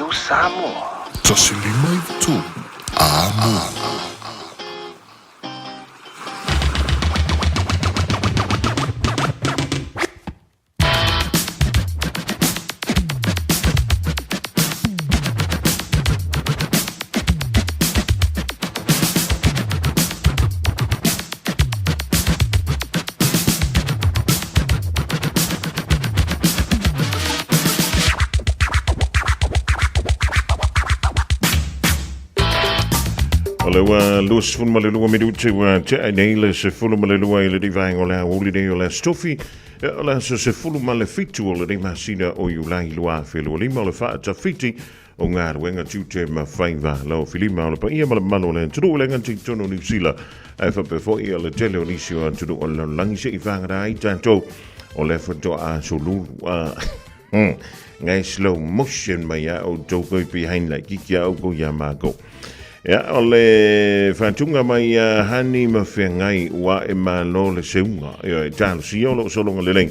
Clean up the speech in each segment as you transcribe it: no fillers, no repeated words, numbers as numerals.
Radio Samoa. 153 Amoa. O le ua 22 minute ua tea nei le 12 i le divaenga o le aoauli nei o le Aso Tofi. O le aso 17 o lenei masina o Iulai 2025 o le faatafiti o galuega tiute ma faiva lau filima o le paia ma le mamalu o le atunuu i le gata i totonu o Niu Sila ae faapea foi o le tele o nisi o atunuu o le lalolagi se i fagana ai tatou o le faatoa solulu a ngai slow motion mai a outou koi behind like kiki a outou ia mākou. Ia, o le faatuga mai a Hani ma Feagai ua e malo le seuga. Ia, e talosia o loo sologa lelei.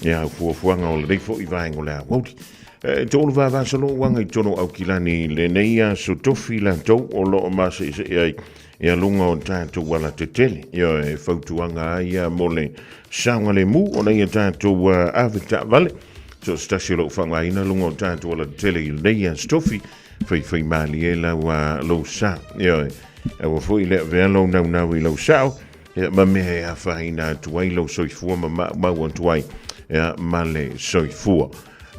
Ia, fuafuaga o lenei foi vaega o le aoauli. E toulu vavasolo uaga i totonu o Aukilani i lenei aso tofi latou o loo mase'ese'e ai ia luga o tatou alatetele. Ia, e fautuaga ai ia mo le saogalemu ona ia tatou ave taavale. So se tasi o loo faaaogaina luga o tatou alatetele i lenei aso tofi, faifai malie lau lou sa. Ia, aua foi le avea lou naunau i lou sao, ia, ma mea e afaina atu ai lou soifua ma maumau atu ai ia, ma le soifua.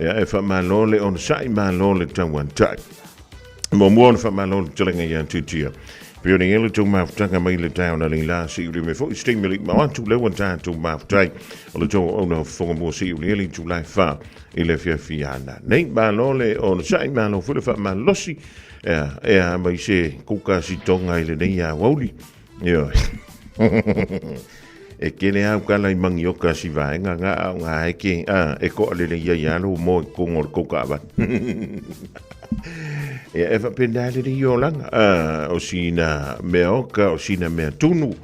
Ia, e faamalo le onosai, malo le tauantai. Muamua ona faamalo le talega ia Titia. Pei ona i ai le tou mafutaga mai le taeao na lei la se i uli me foi se taimi le mau atu le ua tatou mafutai o le tou auauna o fofoga mua se i uli ele itula e 4 i le afiafi ana nei. Malo le onosai, malo foi le faamalosi. Ea, ea mai se kuka sitoga i lenei aoauli. Ioe. E kele au kala i mangioka si vaenga nga au nga eke a e koa lele ia ia lo mo i kongo le kouka awa. Ia e whapena lele i olanga a o sina mea oka o sina mea tunu.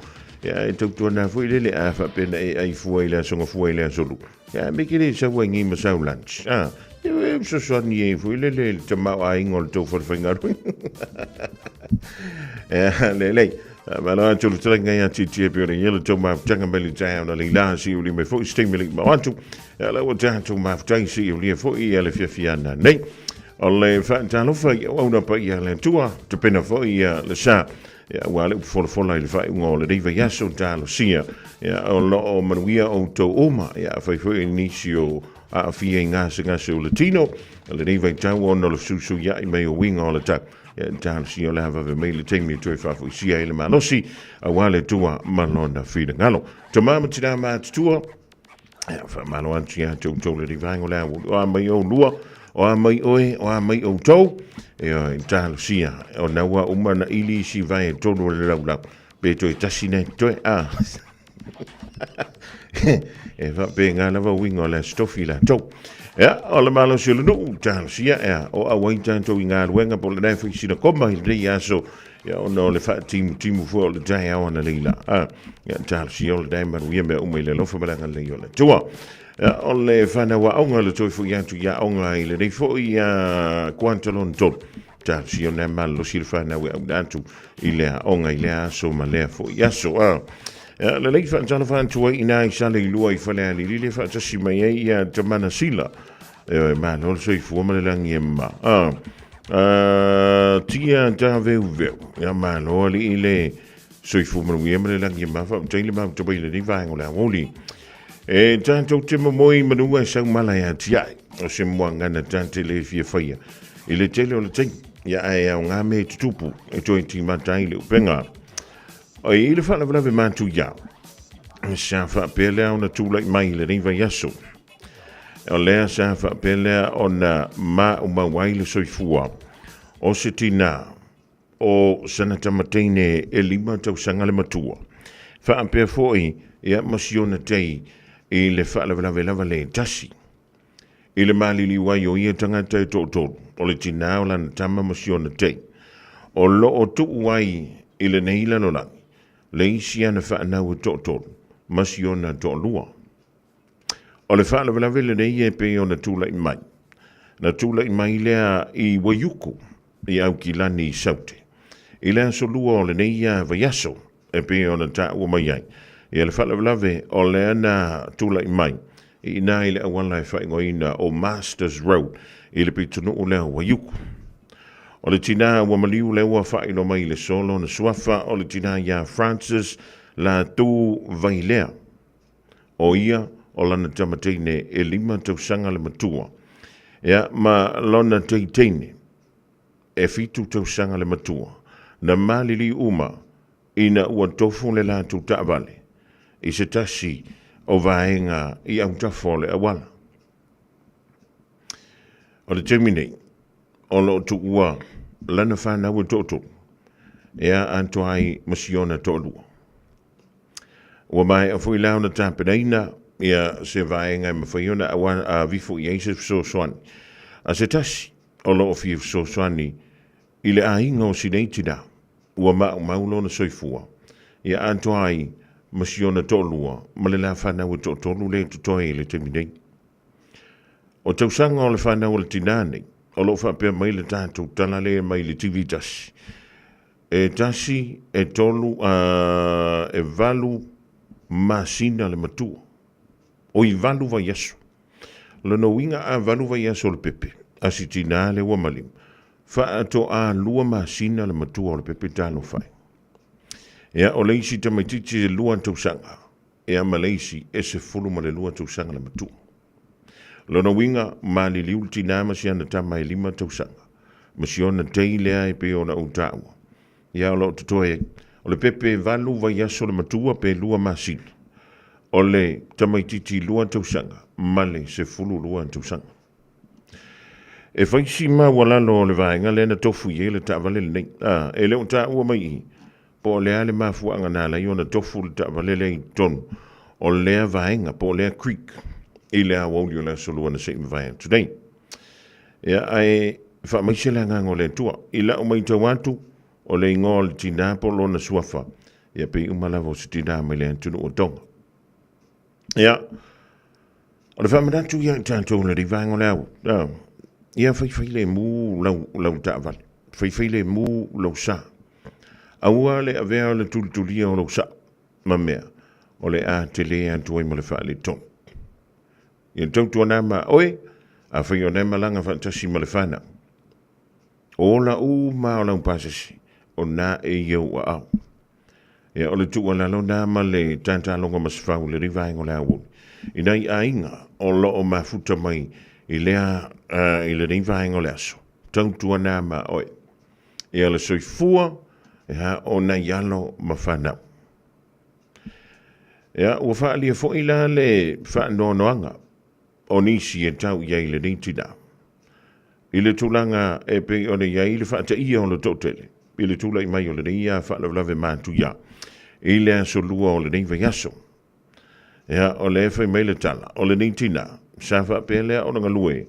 Ia e tautuana foi lele a whapena e ai fua i le asonga fua i le asolu. Ia me kere sau ai ngi ma sau lunch. A e fesoasoani ai foi lele le tamaoaiga o le tou falefaigaluega. Ia lelei. Malo atu le talaga ia titia pe ora ia le tou mafutaga mai le taeao na leila si uli mai foi se taimi le mau atu. Ia la ua tatou mafutai si ulia foi ia le fiafiana nei. O le faatalofa i auauna paia a le Atua, tapena foi ia le sa. Ia, ua le upu folafola i le faaiuga o lenei vaiaso talosia. Ia, o loo manuia outou uma. Ia, fai foi nisi o aafia i gasegase o le tino. Lenei vaitau ona o le fesuisuia'i mai o uiga o le tau. Ia, talosia o le a vave mai le taimi e toe faafoisia ai le malosi, aua le Atua ma lona finagalo. Tama ma tinā matutua, ia, faamalo atu ia te outou lenei vaega o le a o a mai oulua, o a mai oe, o a mai outou, ia, talosia, ona ua uma na ili isi vae e tolu o le laulau, pe toe tasi nei toe, a. E faapena lava uiga o le Aso Tofi latou. Ia, o le malosi o le nuu, talosia, ia, o auai tatou i galuega po o lena e fai sina koma i lenei aso, ia, ona o le faatimutimu foi o le taeao analeila. A, ia, talosia o lena e manuia mea uma i le alofa ma le agalelei o le Atua. Ia, o le fanau aoga le toe foi atu i aoga i lenei foi kuata lona tolu. Talosia o lena e malolosi le fanau e auina atu i le aoga i lea aso ma lea foi aso. A, ia, lelei faatalofa atu ai i nā i sale i lua i Falealili le faatasi mai ai ia Tamana Sila. E malo le soifua ma le lagi e ma. A, a, tia tā veu veu. Ia malo ali i le soifua manuia ma le lagi e ma. Faafetai le mafuta mai lenei vaega o le aoauli. E tātou te momoe i manua e sau mala e atiae. O se moagana tā te le fia whaia. I le tele o le taimi, ia ae ao ngā mea i tutupu e toe tīmata ai le upenga. O i le faalavelave matuia, sa faapea lea ona tulai mai i lenei vaiaso. O lea sa faapea lea ona maumau ai le soifua o se tinā o sana tamateine e 5 tausaga le matua. Faapea foi ia ma si ona tei i le faalavelave lava le tasi. I le maliliu ai o ia tagata e toatolu, o le tinā o lana tama ma si ona tei, o loo tuu ai i lenei lalolagi le isi ana fanau e toatolu ma si ona toalua. O le faalavelave lenei e pei ona tulai mai. Na tulai mai lea i Waiuku i Aukilani i Saute. I le aso Lua o lenei vaiaso e pei ona taua mai ai ia le faalavelave o lea na tulai mai i ina i le auala e faaigoaina o Masters Road i le pitonuu lea o Waiuku. O le tinā ua maliu lea ua faailoa mai i le aso lona suafa o le tinā ia Francis Latu Vailea. O ia o lana tama teine e 5 tausaga le matua, ia ma lona teiteine e 7 tausaga le matua, na maliliu uma ina ua tofu le latou taavale i se tasi o vaega i autafa o le auala. O le taimi nei, o lo o tuua lana fanau e toatolu, ea atoa ai ma si ona toalua. Ua maea foi la ona tapenaina ia se vaega e mafai ona avifo i ai se fesoasoani a se tasi o lo o fia fesoasoani i le aiga o si nei tinā ua maumau lona soifua ia atoa ai ma si ona toalua ma le la fanau e toatolu lea e totoe i le taimi nei. O tausaga o le fanau a le tinā nei, o lo o faapea mai le tatou tala lea mai le TV tasi, E tasi, e tolu, a, e valu masina le matua. Oi, valu vaiaso. Lona uiga a valu vaiaso o le pepe, a si tinā lea ua maliu, faatoa lua masina le matua o le pepe talofa e. Ia, o le isi tamaitiiti e lua tausaga, ia ma le isi e 12 tausaga le matua. Lona uiga, maliliu le tinā ma si ana tama e 5 tausaga, ma si ona tei lea e pei ona ou taua. Ia o lo o totoe ai. O le pepe e 8 vaiaso le matua pe 2 masina. O le tamaitiiti 2 tausaga ma le 12 tausaga. E fai si maualalo o le vaega lea na tofu i ai le taavale lenei. A, e le o taua mai i i, po o le a le mafuaaga na ala ai ona tofu le taavale lea i totonu o lea vaega po o lea creek i le aoauli o le Aso Lua na se i mavae atu nei. Ia, ae faamaise le agaga o le Atua. I lau matau atu, o le igoa o le tinā po o lona suafa, ia pei uma lava o se tinā mai le atunuu o Tonga. Ia, o le faamanatu ia i tatou le vaega o le au, ia faifai lemu lau, lau taavale, faifai lemu lou sa. Aua le avea o le tulitulia o lou sa, ma mea, o le a tele atu ai ma le faaletonu. Ia tautuana ma oe, afai o lea malaga faatasi ma le fanau. O ola uma o lau pasese, o na e i ou aao. Ia, o le tuualalo na ma le tataloga masefau i lenei vaega o le aoauli, i nai aiga o lo o mafuta mai i lea, i lenei vaega o le aso, tautuana ma oe. Ia le soifua, ia, o nai alo ma fanau. Ia, ua faaalia foi la le faanoanoaga o nisi e tau i ai i lenei tinā. I le tulaga e pei ona i ai le faataia o le toatele i le tulai mai o lenei faalavelave matuia i le aso Lua o lenei vaiaso. Ia, o lea e fai mai le tala, o lenei tinā, sa faapea lea ona galue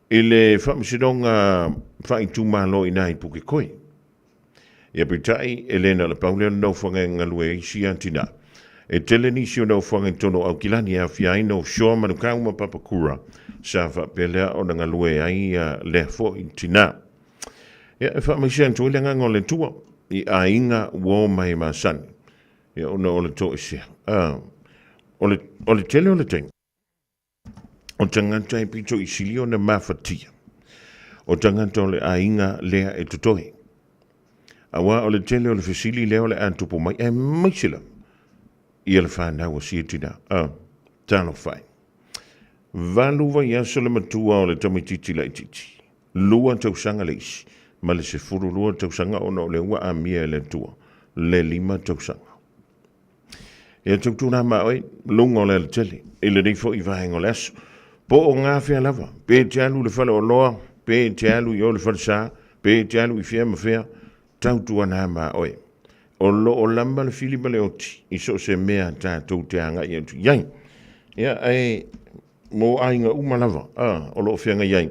i le faamasinoga faaitumalo i ina i Pukekohe. Ia peitai, e le na o le pau lea o le nofoaga e galue ai isi atina. E tele nisi o nofoaga i totonu o Aukilani e aofia ai North Shore, Manukau ma Papakura, sa faapea lea ona galue ai lea foi tina. Ia, e faamaise atu ai le agaga o le Atua i aiga ua o mai masani, ia ona o le toesea. O le, o le tele o le taimi, o tagata e pito i sili ona mafatia, o tagata o le aiga lea e totoe. Aua o le tele o le fesili lea o le a tupu mai, aemaise lava ia le fanau a sia tinā. A, talofa e. 8 vaiaso le matua o le tamaitiiti laitiiti, 2 tausaga le isi, ma le 12 tausaga ona o lea ua amia e le Atua le 5 tausaga. Ia tautuana ma oe, luga o le alatele, i lenei foi vaega o le aso. Po o gafea lava, pe te alu i le faleoloa, pe te alu i o le falesa, pe te alu i fea ma fea, tautuana ma oe. O lo o lama le fili ma le oti i so o se mea tatou te agai atu i ai. Ia, ae mo aiga uma lava, a, o lo o feagai ai,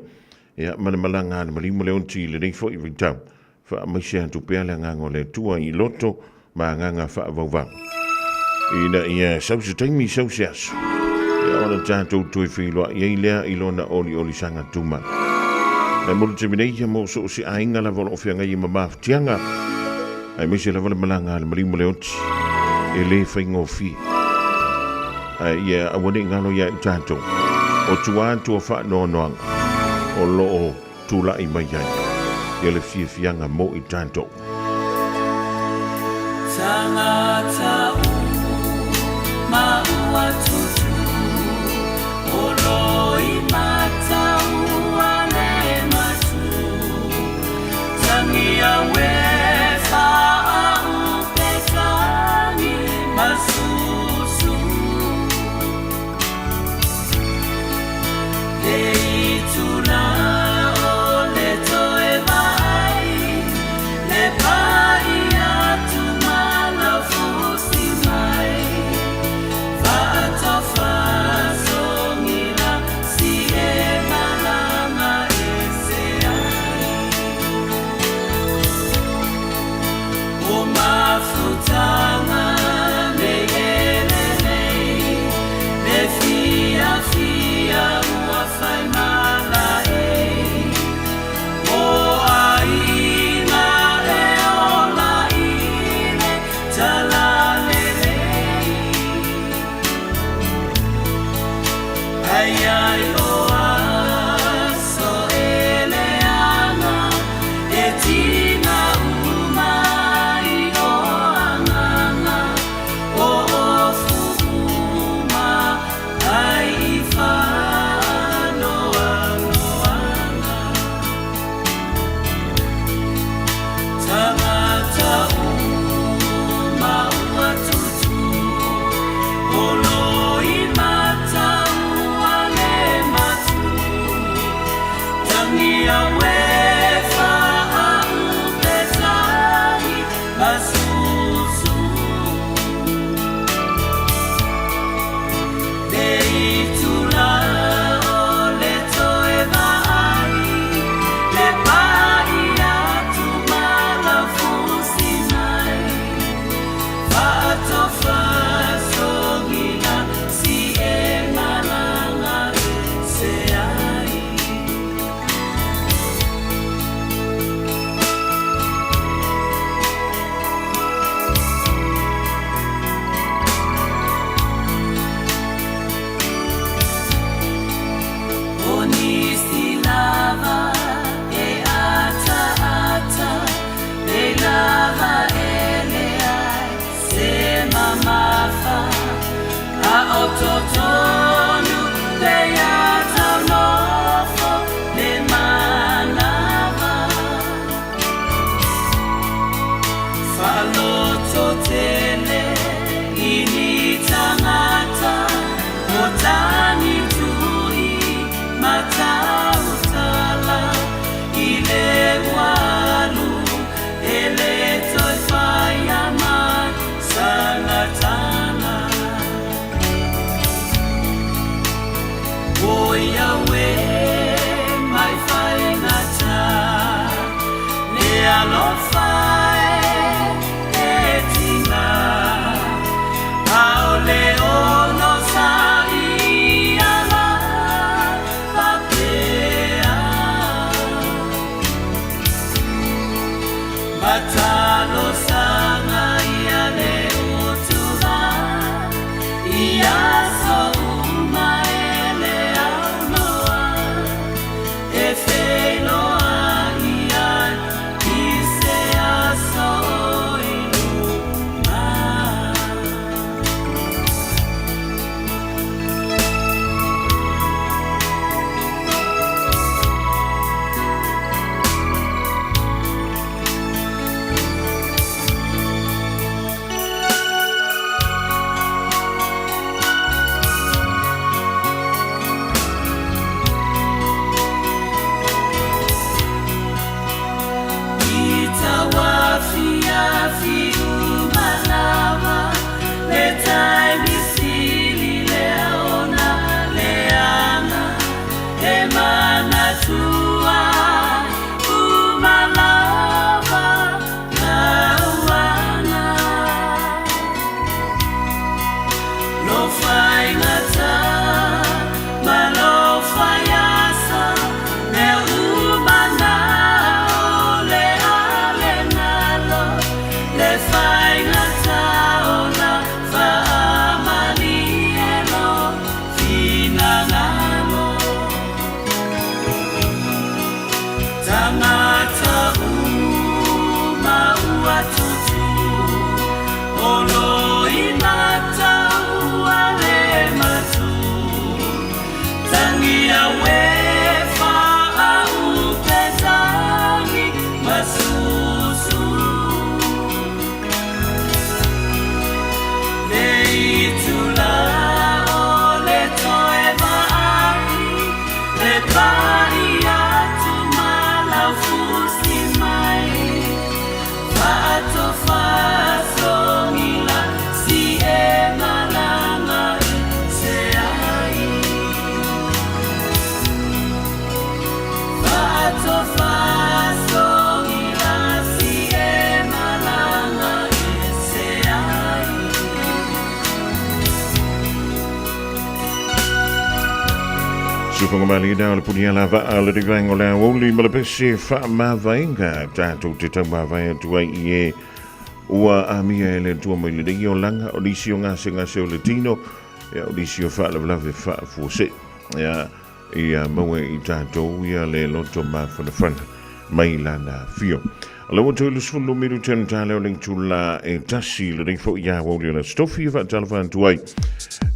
ia, ma le malaga a le maliu ma le oti i lenei foi vaitau. Faamaise atu pea le agaga o le Atua i loto ma agaga faavauvau, ina ia sau se taimi, sau se aso, ia ona tatou toe feiloai ai lea i lona oliolisaga tumau. Ae mo le taimi nei, ia mo so o se aiga lava o lo o feagai ai ma mafatiaga, aemaise lava le malaga a le maliu ma le oti, e le faigofie. Ae ia aua ne i galo ia i tatou, o tua atu o faanoanoaga o lo o tulai mai ai ia le fiafiaga mo i tatou. Tagata uma ua tutu, o loimata ua le matu. Tangia we whaaupe tangi masusu. Le itula o le toe vaai, le pai atu ma lau fusi mai. Faatofa sogila si e malama ese ai. O mafutaga nei e lelei, le fiafia ua fai malaei. O aiga e ola i le talalelei. Ai ai o aso e leaga, e tiga uma i o agaga, o ofu uma ai i faanoanoaga. Tagata uma ua tutu, o loimata ua le matu. Tangia we whaaupe tangi masusu. Le itula o le toe vaai, le pai atu ma lau fusi mai. Faatofa sogila si e malaga ese ai. O nisi lava e ataata, le lava e leai se mamafa, a o totonu le ataunofo le manava. Faalototele i ni tagata, o tani tui matautala, i le ualu e le toe faia mai sangatana. O Yahweh mai faigata, le alofa e tiga, aole ono sa i ala papea. Matalosaga ia le utuva, i aso uma e le aunoa, e feiloai ai i se aso o i luma. Tufagamali na o le puni ala vaa le rivaenga o le aoauli ma le pese faamavaega tatou te taumavae atu ai i e ua amia e le Atua mai lenei olaga o nisi o gasegase o le tino ia o nisi o faalavelave faafuasei ia ia maua i tatou ia le loto mafanafana mai lana afio. O le ua toe 20 minute na tale o le itula e tasi lenei foi ia aoauli o le Aso Tofi e faatalofa atu ai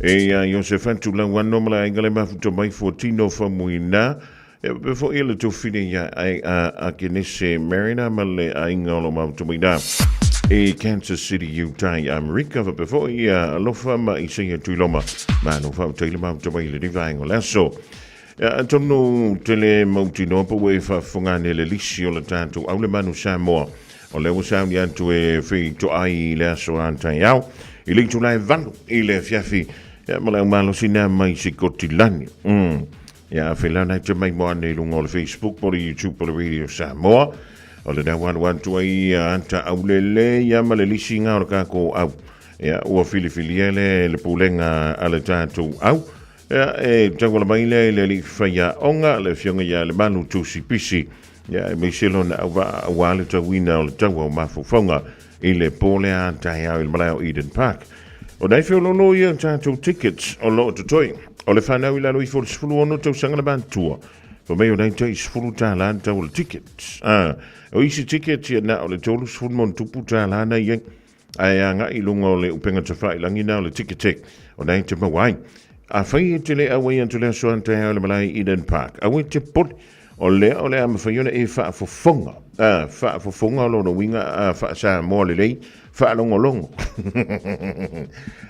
e ia Iosefatu Lauano ma le aiga le mafuta mai Fuatino Faumuina e faapea foi le tofine ia Akenese Marina ma le aiga o lo mafuta mai na i Kansas City, Utah i Amerika faapea foi ia Alofa ma Isaia Tuiloma. Malo faafetai le mafuta mai i lenei vaega o le aso. Ia, atonu tele mautinoa po ua e faafofoga ane le lisi o le tatou au le Manu Samoa. O lea ua sauni atu e feitoai i le aso a taeao i le itula e 8 i le afiafi. Ia, ma le aumalosi nea mai Sikotilani. Ia, a fela na te mai mo ane i luga o le Facebook po le YouTube po le Radio Samoa. O le ua alu atu ai ia ata aulele ia ma le lisi ngā o le kākou au. Ia, ua filifilia le le pulega a le tatou au. Ia, e tauala mai lea i le alii faiaoga, le afioga ia Lemalu Tusi Pisi, ia, aemaise lona auvaa aua le tauina o le taua o mafaufauga i le po lea a taeao i le malae o Eden Park. O nai feoloolo ia tatou tickets o lo o totoe. O le fanau i lalo ifo o le 16 tausaga le matua. Fa mai o nai tai 10 tālā le tau o le ticket. Ah, o isi tickets ia na o le 30 ma ona tupu tālā na i ai. Ae agai i luga o le upega tafailangi na o le Ticketek, o na e te maua ai. Afai e te le auai atu le aso a taeao i le malae i Eden Park, aua e te poli, o lea o le a mafai ona e faafofoga, a, faafofoga o lona uiga a faa-Samoa lelei, faalogologo.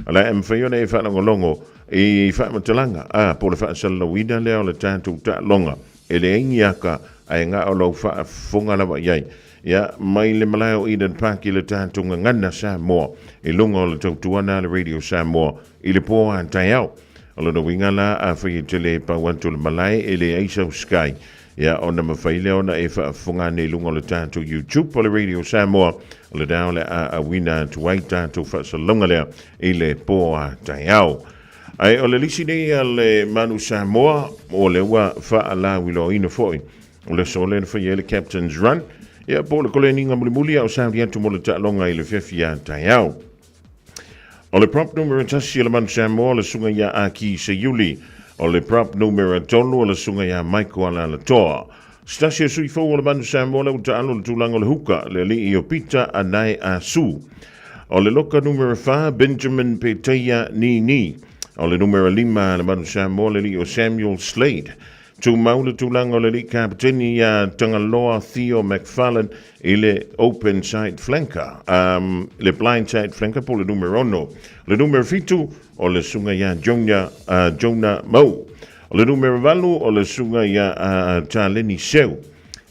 O le a mafai ona e faalogologo i faamatalaga, a, po o le faasalalauina lea o le tatou taaloga, e leai ni aka, ae na o lau faafofoga lava i ai. Ia, mai le malae o Eden Park i le tatou gagana Samoa i luga o le tautuana a le Radio Samoa i le pō a taeao. O lona uiga la, afai e te le pau atu le malae e leai sau Sky, ia ona mafai lea ona e faafofoga ane i luga o le tatou YouTube o le Radio Samoa, o lena o le a auina atu ai tatou faasalalauga lea i le pō a taeao. Ae o le lisi nei a le Manu Samoa, o lea ua faalauiloaina foi O le aso lea na faia ai le Captain's Run, ia po o le koleniga mulimuli a o sauni atu mo le taaloga i le fiafi a taeao. O le prop numera 1 o le Manu Samoa o le susuga ia Aki Seiuli. O le prop numera 3 o le susuga ia Michael Alalatoa. Se tasi o sui fou o le Manu Samoa lea ua taalo le tulaga o le huka, le alii o Peter Anae Asu. O le loka numera 4, Benjamin Peteia Nini. O le numera 5 le Manu Samoa, le alii o Samuel Slade. Tumau le tulaga o le alii kapeteni ia Tagaloa Theo McFarlane i le open side flanker, le blind side flanker po o le numera 6. O le numera 7 o le susuga ia Jonah, Jonah Mau. O le numera 8 o le susuga ia Taleni Seu.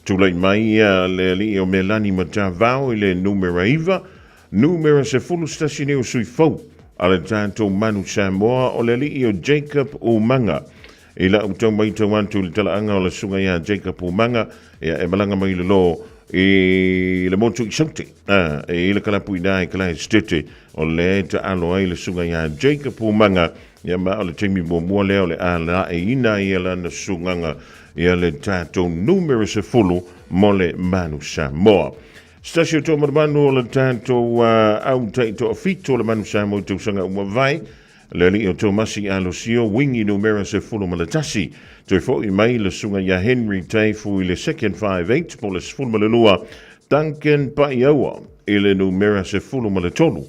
Tulai mai le alii o Melani Matavao i le numera 9. Numera 11 nei o sui fou a le tatou Manu Samoa o le alii o Jacob Umaga. I lau tau maitau atu i le talaaga o le susuga ia Jacob Umaga, ia e malaga mai le lo i le motu i Saute, a, e i le kalapu i i Kalaestete, o lea e taalo ai le susuga ia Jacob Umaga, ia ma o le taimi muamua lea o le a laeina ia lana susugaga ia le tatou numera 10 mo le Manu Samoa. Se tasi o toamanomano o le tatou au taitoafitu o le Manu Samoa i tausaga ua mavae, Le alii o Tomasi Alosio, wingi numera 11. Toe fo'i mai le susuga ia Henry Teifu i le second 5'8 po le 12, Duncan Paiaua i le numera 13.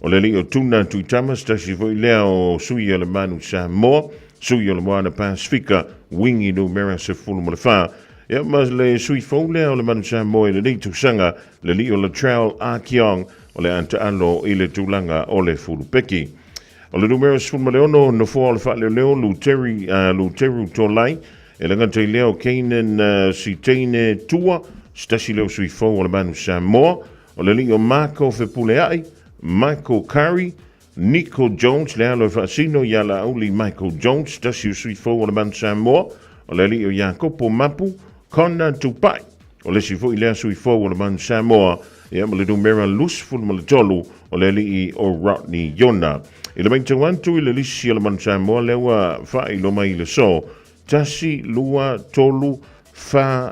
O le alii o Tuna Tuitama, se tasi foi lea o sui o le Manu Samoa, sui o le Moana Pasifika, wingi numera 14. Ia ma le sui fou lea o le Manu Samoa i lenei tausaga, le alii o Latrell Arkiong, o le a taalo i le tulaga o le fulupeki. O le numera 16, nofoa o le faaleoleo Luteri, Luteru Tolai, e le gata i lea o Kanan Siteine Tua, se tasi lea o sui fou o le Manu Samoa, o le alii o Marco Fepuleai, Michael Curry, Nico Jones, le alo e faasino ia Laauli Michael Jones, se tasi o sui fou o le Manu Samoa, o le alii o Iakopo Mapu, Connor Tupai, O le isi foi lea sui fou o le Manu Samoa, ia ma le numera 23 o le alii o Rodney Iona. I le matau atu i le lisi o le Manu Samoa lea ua faailoa mai i le so, 1, 2, 3, 4, 5,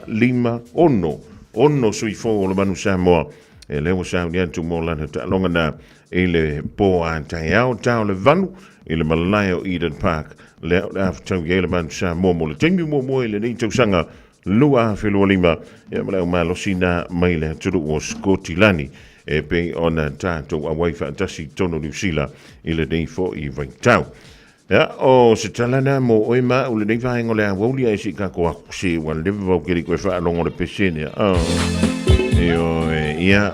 6, 6 sui fou o le Manu Samoa e lea ua sauni atu mo lana taaloga na i le po a taeao tao le 8 i le malae o Eden Park lea o le a fetaui ai le Manu Samoa mo le taimi muamua i lenei tausaga 2025 ia ma le au malosi na mai le atunuu o Skotilani e pei ona tatou auai faatasi i totonu o Niu Sila i lenei foi vaitau. Ia, o se tala na mo oe ma au lenei vaega o le aoauli ae se i tatou aku se ua leva vau ke le toe faalogo le pesene. Oh. Ioe, ia,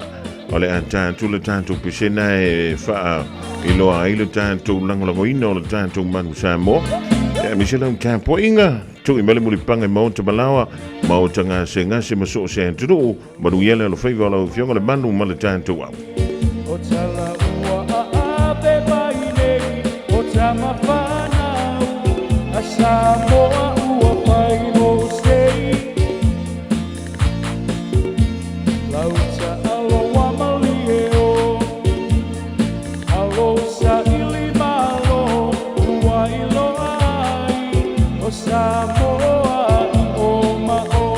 o le a tatou le tatou pesena e faa iloa ai le tatou lagolagoina o le tatou manu Samoa. Ia, aemaise lau tapuaiga, tui mai le mulipaga i maota malaoa, maota gasegase ma so o se atunuu, Manuia le alofaiva o lau Afioga le manu ma le tatou au. O tala ua aape mai nei o tama whanau a Samoa ua pai mo sei. Lau taalo wa malie o alo sa ili malo ua iloa ai o Samoa i o ma o.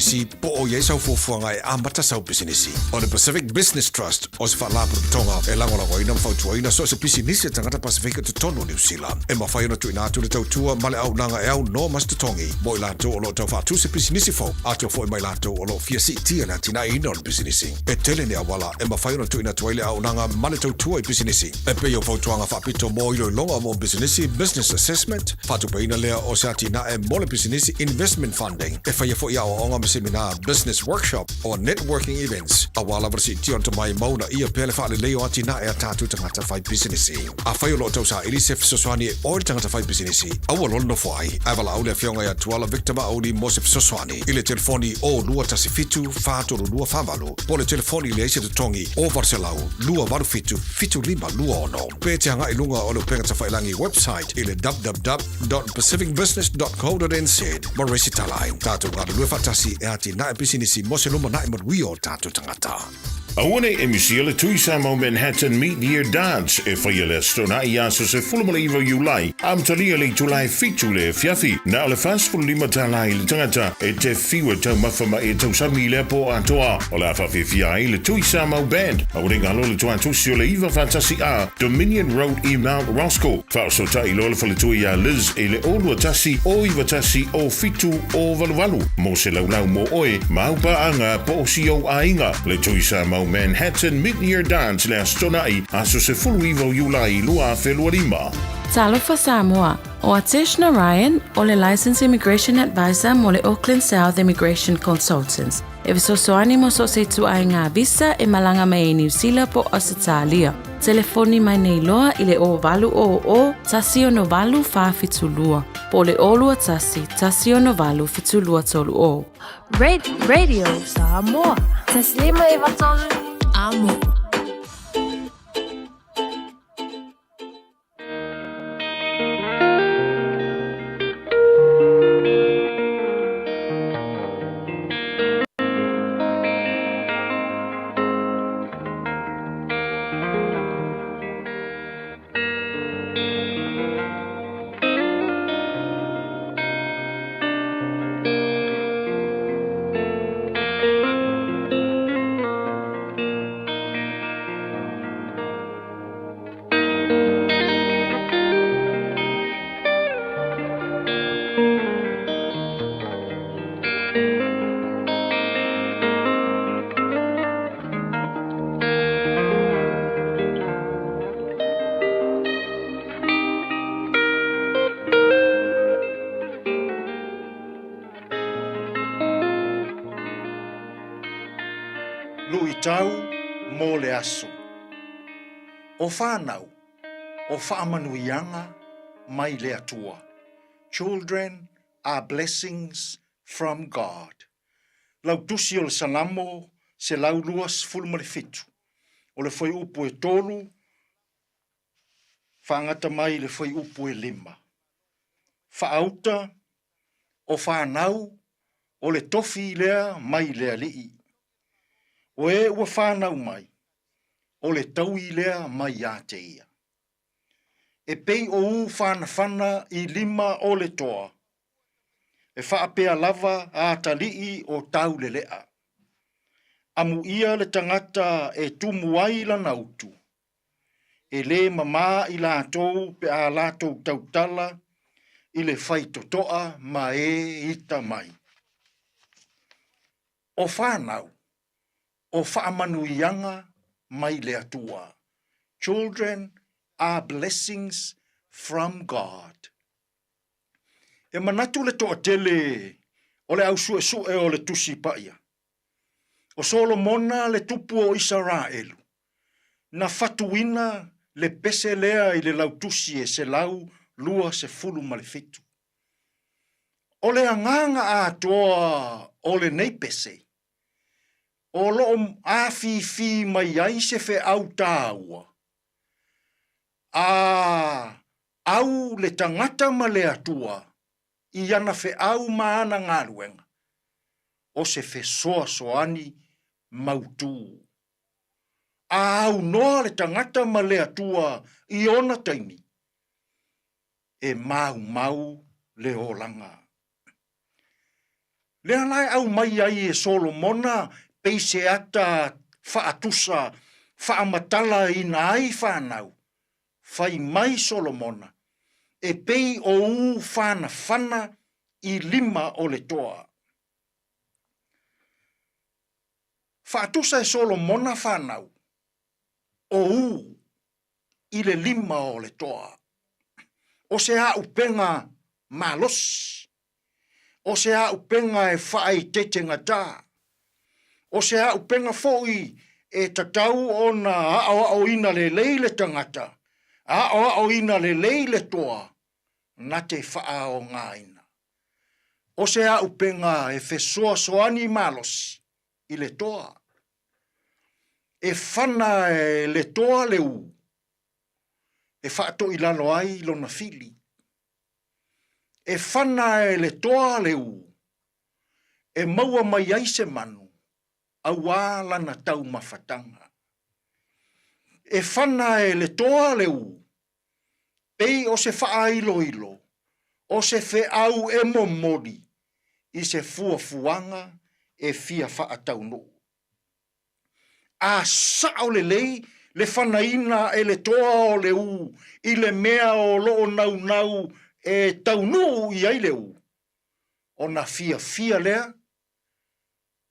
pisinisi, po o i ai sau fuafuaga e amata sau pisinisi. O le Pacific Business Trust o se faalapotopotoga e lagolagoina ma fautuaina so o se pisinisi a tagata Pasefika i totonu o Niu Sila. E mafai ona tuuina atu le tautua ma le auaunaga e aunoa ma se totogi mo i latou o lo o tau faatu se pisinisi fou, atoa foi ma i latou o lo o fia siitia le atinaeina o le pisinisi. E tele ni auala e mafai ona tuuina atu ai le auaunaga ma le tautua i pisinisi, e pei o fautuaga faapito mo iloiloga mo pisinisi, business assessment, faatupeina lea o se atinae mo le pisinisi, investment funding, e faia foi aoaoga ma semina, business workshop, or networking events, aua lava le siitia o le tomai ma uunaia pea le faalelei o atinae a tatou tagata fai pisinisi. Afai o lo o tausaili se fesoasoani e oe le tagata fai pisinisi, aua loa le nofo ai, ae valaau le Afioga ia Tuala Victor Mauli mo se fesoasoani i le telefoni 0217 432 48 po o le telefoni leai se totogi 0800 287 7526 pe te agai i luga o le upega tafailangi website i le www.pacificbusiness.co.nz ma resitala ai. Tatou galulue faatasi e atinae pisinisi mo se lumanai manuia o tatou tagata. Aua nei e misia le Tui Samoa Manhattan Mid-Year Dance e faia le Aso Toonai i aso 19 o Iulai, amatalia le itula e 7 le afiafi, na o le 45 tala i le tagata e te fiu e taumafa ma e tausami i lea po atoa. O le a faafiafia ai le Tui Samoa Band, aua nei galo le tuatusi o le 9 faatasi A, Dominion Road i Mount Roskill. Faaosootai loa le faletua iā Liz i le 0 21 0 91 07 0 88 mo se laulau mo oe ma au paaga po o si ou aiga. Le Tui Samoa Manhattan Mid-Year Dance le Aso Toonai, aso 19 o Iulai 2025. Talofa Samoa, ʻO Atesh Narayan, ʻo le Licensed Immigration Advisor mo le Auckland South Immigration Consultants, e fesoasoani mo so o se ituaiga visa e malaga mai ai Niu Sila po o Ausetalia. Telefoni mai nei loa i le 0800 168 472 po o le 021 168 7230. Radio Samoa. Taslima e vatolu. Amo. Luitau mo le aso. O whanau, o faamanuiaga mai le Atua. Children are blessings from God. Lau tusi o le Salamo 127, o le fuaiupu e tolu, faagata mai i le fuaiupu e lima. Faauta, o fanau, o le tofi lea mai le Alii. O e ua fanau mai, o le taui lea mai ia te ia. E pei o u whanawhana i lima o le toa, e faapea lava a atalii o taulelea. Amuia le tagata e tumu ai lana utu, e lē mamā i latou pe a latou tautala i le faitotoa ma e ita mai. O whanau, o faamanuiaga mai le Atua. Children are blessings from God. E manatu le toatele o le au suesue o le Tusi Paia, O Solomona le tupu o Isaraelu, na fatuina le pese lea i le lautusi e 127. O le agaga atoa o lenei pese, o lo o afifi mai ai se feau taua, a au le tagata ma le Atua i ana feau ma ana galuega, o se fesoasoani mautū. A aunoa le tagata ma le Atua i ona taimi, e maumau le olaga. Lea la e aumai ai e Solomona pei se ata faatusa faamatalaina ai fanau, fai mai Solomona, e pei o u fanafana i lima o le toa. Faatusa e Solomona fanau, o u i le lima o le toa. O se aupega malosi. O se auupega e faaitetegata. O se auupega foi e tatau ona aoaoina lelei le tagata, aoaoina lelei le toa na te faaaogaina. O se auupega e fesoasoani malosi i le toa. E fana e le toa le u e faatoilalo ai lona fili. E fana e le toa le u e maua mai ai se manu auā lana taumafataga. E fana e le toa le u pei o se faailoilo o se feau e momoli i se fuafuaga e fia faataunuu. A sao lelei le fanaina e le toa o le u i le mea o lo o naunau e taunuu i ai le u, ona fiafia lea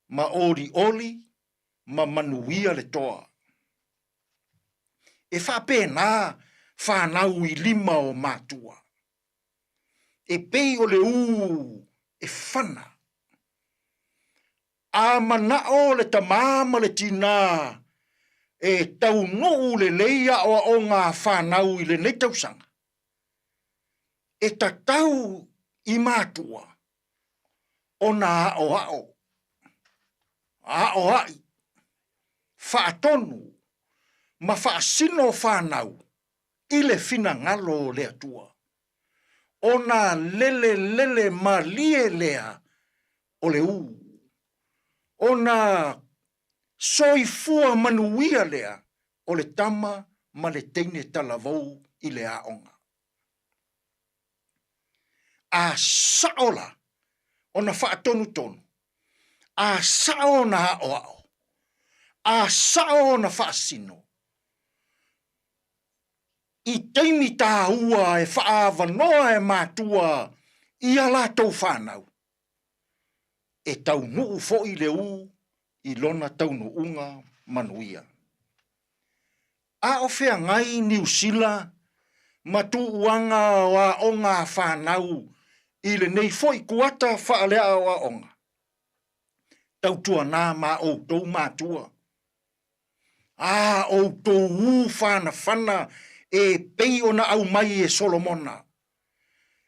ma olioli ma manuia le toa. E faapena fanau i lima o matua. E pei o le u e fana. A manao le tamā ma le tinā e taunuu lelei aoaoga a fanau i lenei tausaga, e tatau i matua ona aoao, aoai, faatonu ma faasino fanau i le finagalo o le Atua. Ona lelelele malie lea o le u. Ona soifua manuia lea o le tama ma le teine talavou i le aoga. A sao la ona faatonutonu, a sao ona aoao, a sao ona faasino, i taimi tāua e faaavanoa e matua i a latou fanau, e taunuu foi le u i lona taunuuga manuia. A o feagai Niu Sila ma tuuaga o aoga a fanau i lenei foi kuata faaleaoaoga, tautuana ma outou matua A outou ū fanafana e pei ona aumai e Solomona,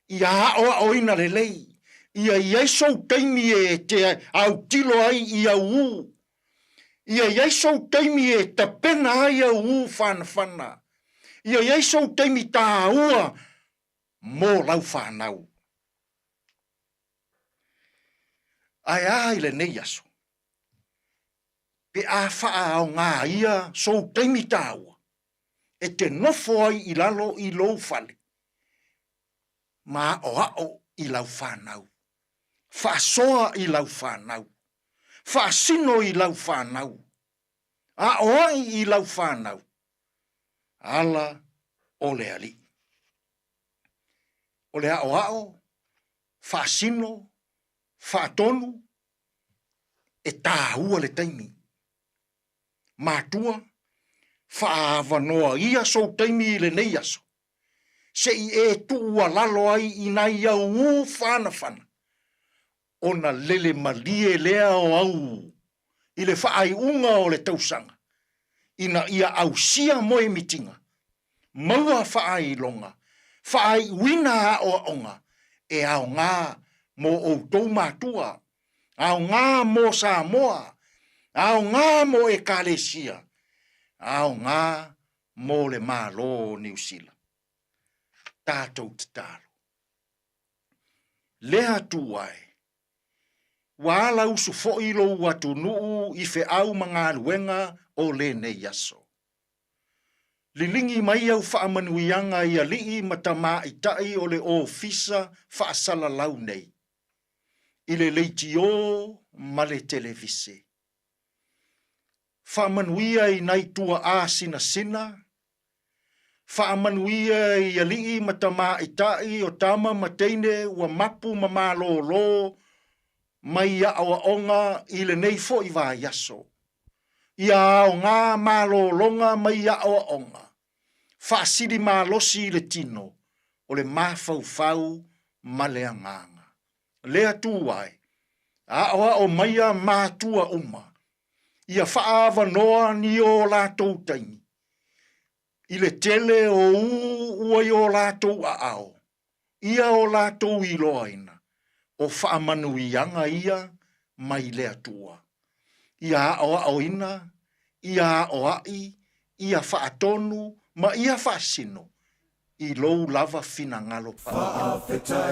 ia aoaoina lelei, ia i ai sou taimi e te autilo ai i au ū, ia i ai sou taimi e tapena ai au ū fanafana, ia i ai sou taimi tāua mō lau whānau. Ae a i lenei aso, pe a faaogā ia sou taimi tāua e te nofo ai i lalo i lou fale ma aʻoaʻo i lau whānau, faasoa i lau whānau, faasino i lau whānau, aʻoaʻi i lau whānau, ala o le aliʻi. O le aʻoaʻo, faasino, faatonu, e tāua le taimi. Matua, faaavanoa ia sou taimi i lenei aso, se i e tuualalo ai i nai au ū whanawhana, ona lele malie lea o au i le faaiuga o le tausaga, ina ia ausia moemitiga, maua faailoga, faaiuina aoaoga e aoga mo outou matua, aoga mo Samoa, aoga mo Ekalesia, aoga mo le Malo o Niu Sila. Tatou tatalo. Lea atu ai, ua ala usu foi lou atunuu i feau ma galuega o lenei aso. Liligi mai au faamanuiaga i alii ma tamaitai o le Ofisa Faasalalau nei. i le leitiō ma le televise. Faamanuia i nai tuaʻā sinasina, faamanuia i alii ma tamāitaʻi o tama ma teine ua mapu ma malōlō mai aʻoaʻoga i lenei foʻi vaiaso. Ia aoga malōlōga mai aʻoaʻoga, faasili malosi i le tino o le mafaufau ma le agaga. Le Atua e, aʻoaʻo maia mātua uma, ia faaavanoa ni o latou taimi, i le tele o ū ua i o latou aao, ia o latou iloaina, o faamanuiaga ia mai le Atua. Ia aʻoaʻoina, ia aʻoaʻi, ia faatonu ma ia faasino i lou lava finagalo paia.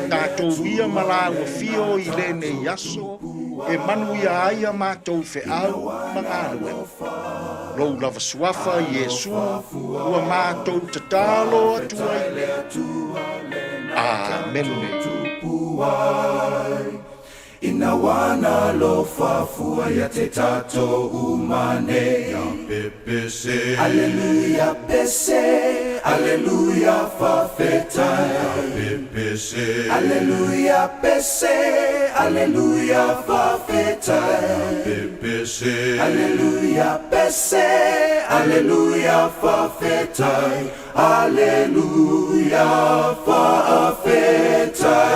Tatou ia ma lāua fio i lenei aso e manuia ai a matou feau ma galuega. Lou lava suafa Iesu ua matou tatalo atu ai nei. Amene. Ina wana lofa fua ia te tatou uma nei. Ia pepese. Aleluia pese, aleluia fafetai. Ia pepese. Aleluia pese, aleluia fafetai. Ia pepese. Aleluia pese, aleluia fafetai. Aleluia faafetai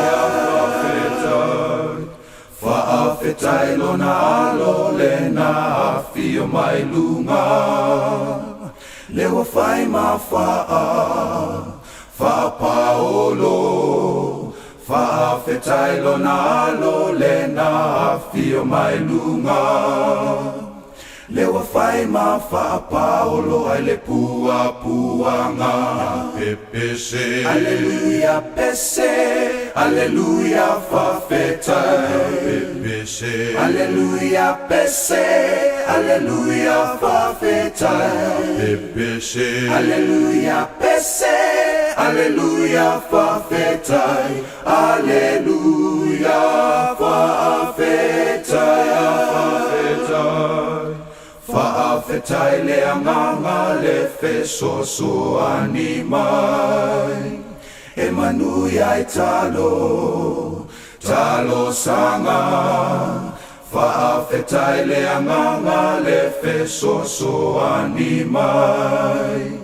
Faafetai Faafetai lona alo lena afio mai luga Le ua fai ma faa faapaolo Faafetai lona alo lena afio mai luga Le ua fai ma faapaolo ai le puapuaga. Pepese. Aleluia pese, aleluia fafetai. Pepese. Aleluia pese, aleluia fafetai. Pepese. Aleluia pese, aleluia fafetai. Aleluia faafetai Faafetai Faafetai le agaga le fesoasoani mai E manuia ai talo talosaga Faafetai le agaga le fesoasoani mai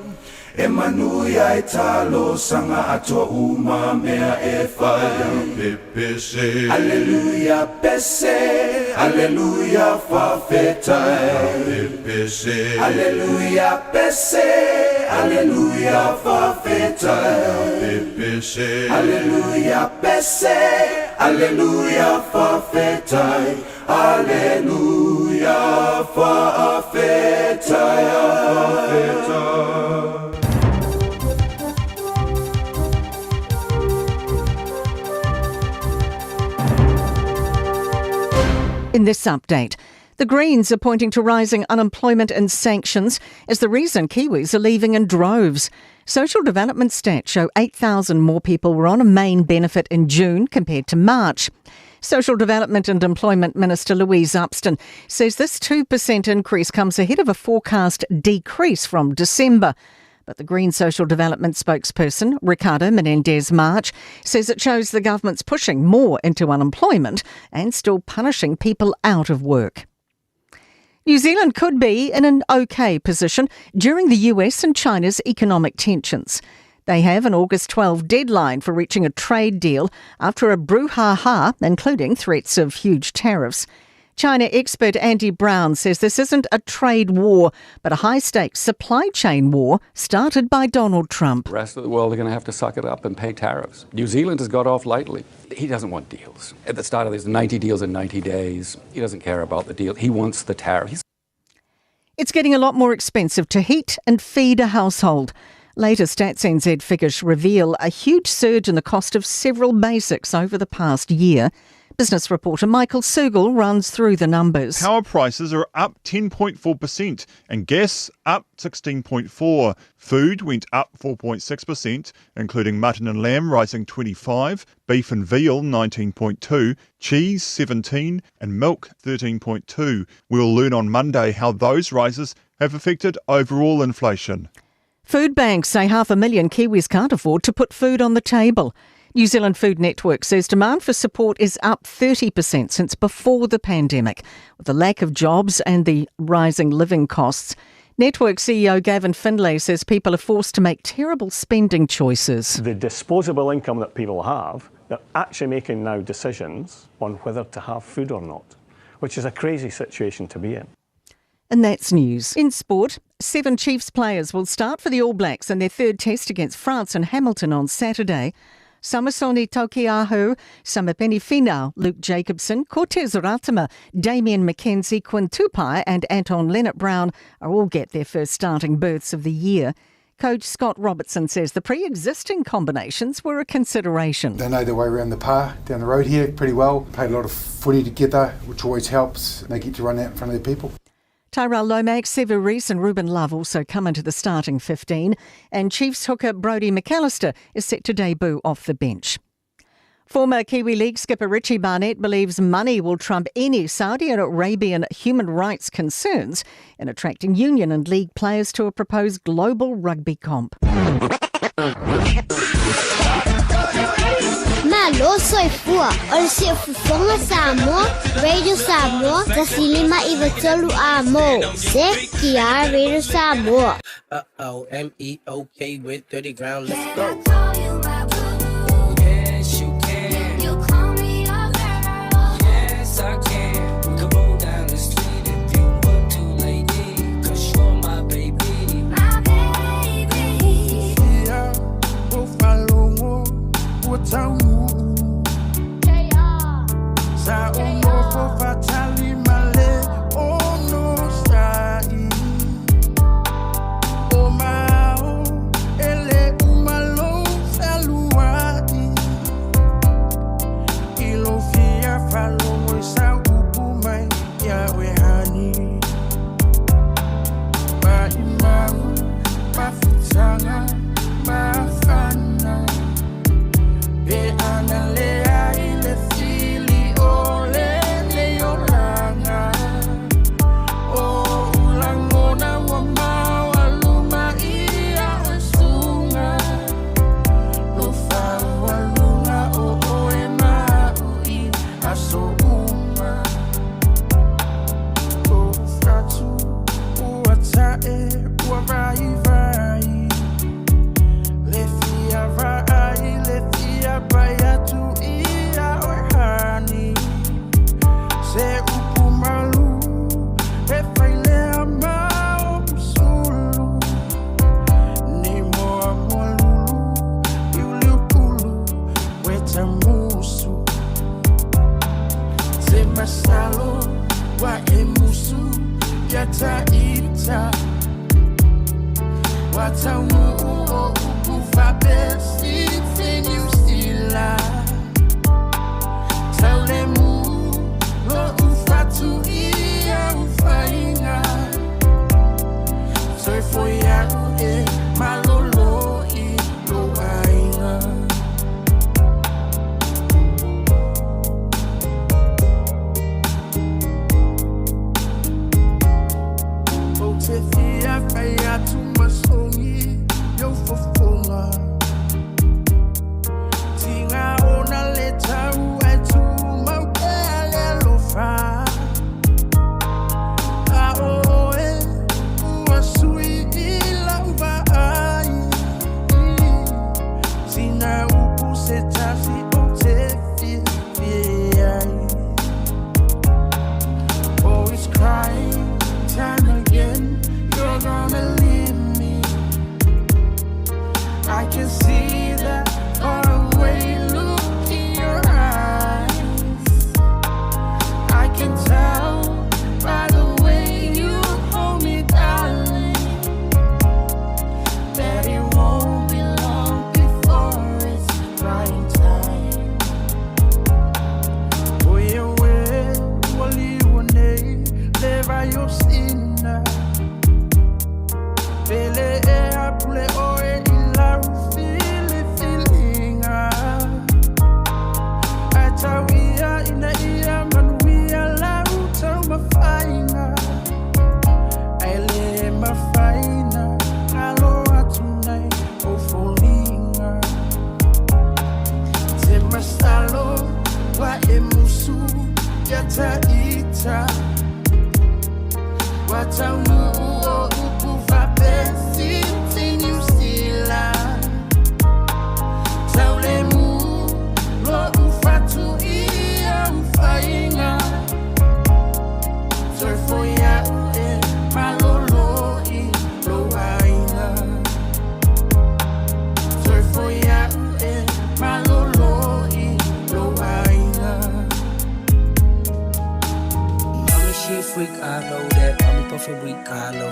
E manuia ai talosaga atoa uma mea e fai. Pepese. Aleluia pese, aleluia fafetai. Pepese. Aleluia pese, aleluia fafetai. Pepese. Aleluia pese, aleluia fafetai. Aleluia fa'afetai Fa'afetai. In this update, the Greens are pointing to rising unemployment and sanctions as the reason Kiwis are leaving in droves. Social development stats show 8,000 more people were on a main benefit in June compared to March. Social Development and Employment Minister Louise Upston says this 2% increase comes ahead of a forecast decrease from December. But the Green Social Development spokesperson, Ricardo Menendez March, says it shows the government's pushing more into unemployment and still punishing people out of work. New Zealand could be in an okay position during the US and China's economic tensions. They have an August 12 deadline for reaching a trade deal after a brouhaha, including threats of huge tariffs. China expert Andy Brown says this isn't a trade war, but a high stakes supply chain war started by Donald Trump. The rest of the world are going to have to suck it up and pay tariffs. New Zealand has got off lightly. He doesn't want deals. At the start of this, 90 deals in 90 days. He doesn't care about the deal. He wants the tariff. He's it's getting a lot more expensive to heat and feed a household. Latest Stats NZ figures reveal a huge surge in the cost of several basics over the past year. Business reporter Michael Sugal runs through the numbers. Power prices are up 10.4% and gas up 16.4. Food went up 4.6%, including mutton and lamb rising 25, beef and veal 19.2, cheese 17 and milk 13.2. We'll learn on Monday how those rises have affected overall inflation. Food banks say 500,000 Kiwis can't afford to put food on the table. New Zealand Food Network says demand for support is up 30% since before the pandemic, with the lack of jobs and the rising living costs. Network CEO Gavin Finlay says people are forced to make terrible spending choices. The disposable income that people have, they're actually making now decisions on whether to have food or not, which is a crazy situation to be in. And that's news. In sport, 7 Chiefs players will start for the All Blacks in their third test against France and Hamilton on Saturday. Samisoni Taukei'aho, Samipeni Finau, Luke Jacobson, Cortez Ratima, Damian McKenzie, Quinn Tupai and Anton Lienert-Brown are all get their first starting berths of the year. Coach Scott Robertson says the pre-existing combinations were a consideration. They know their way around the par down the road here pretty well. Played a lot of footy together, which always helps. They get to run out in front of their people. Tyrell Lomax, Sevu Reece and Ruben Love also come into the starting 15, and Chiefs hooker Brodie McAlister is set to debut off the bench. Former Kiwi League skipper Richie Barnett believes money will trump any Saudi Arabian human rights concerns in attracting union and league players to a proposed global rugby comp. Malo soifua, o le siufofoga Samoa, Radio Samoa, 1593 A mo. CKR Radio Samoa. Uh-oh, M-E-O-K with 30 ground, let's go. Yes, you can. You call me a girl. Yes, I can. We can roll down the street if you want to, lady. 'Cause you're my baby. My baby. Yeah,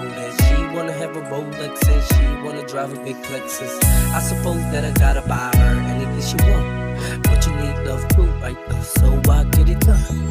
know that she wanna have a Rolex and she wanna drive a big Lexus. I suppose that I gotta buy her anything she want. But you need love too, right? So I get it done.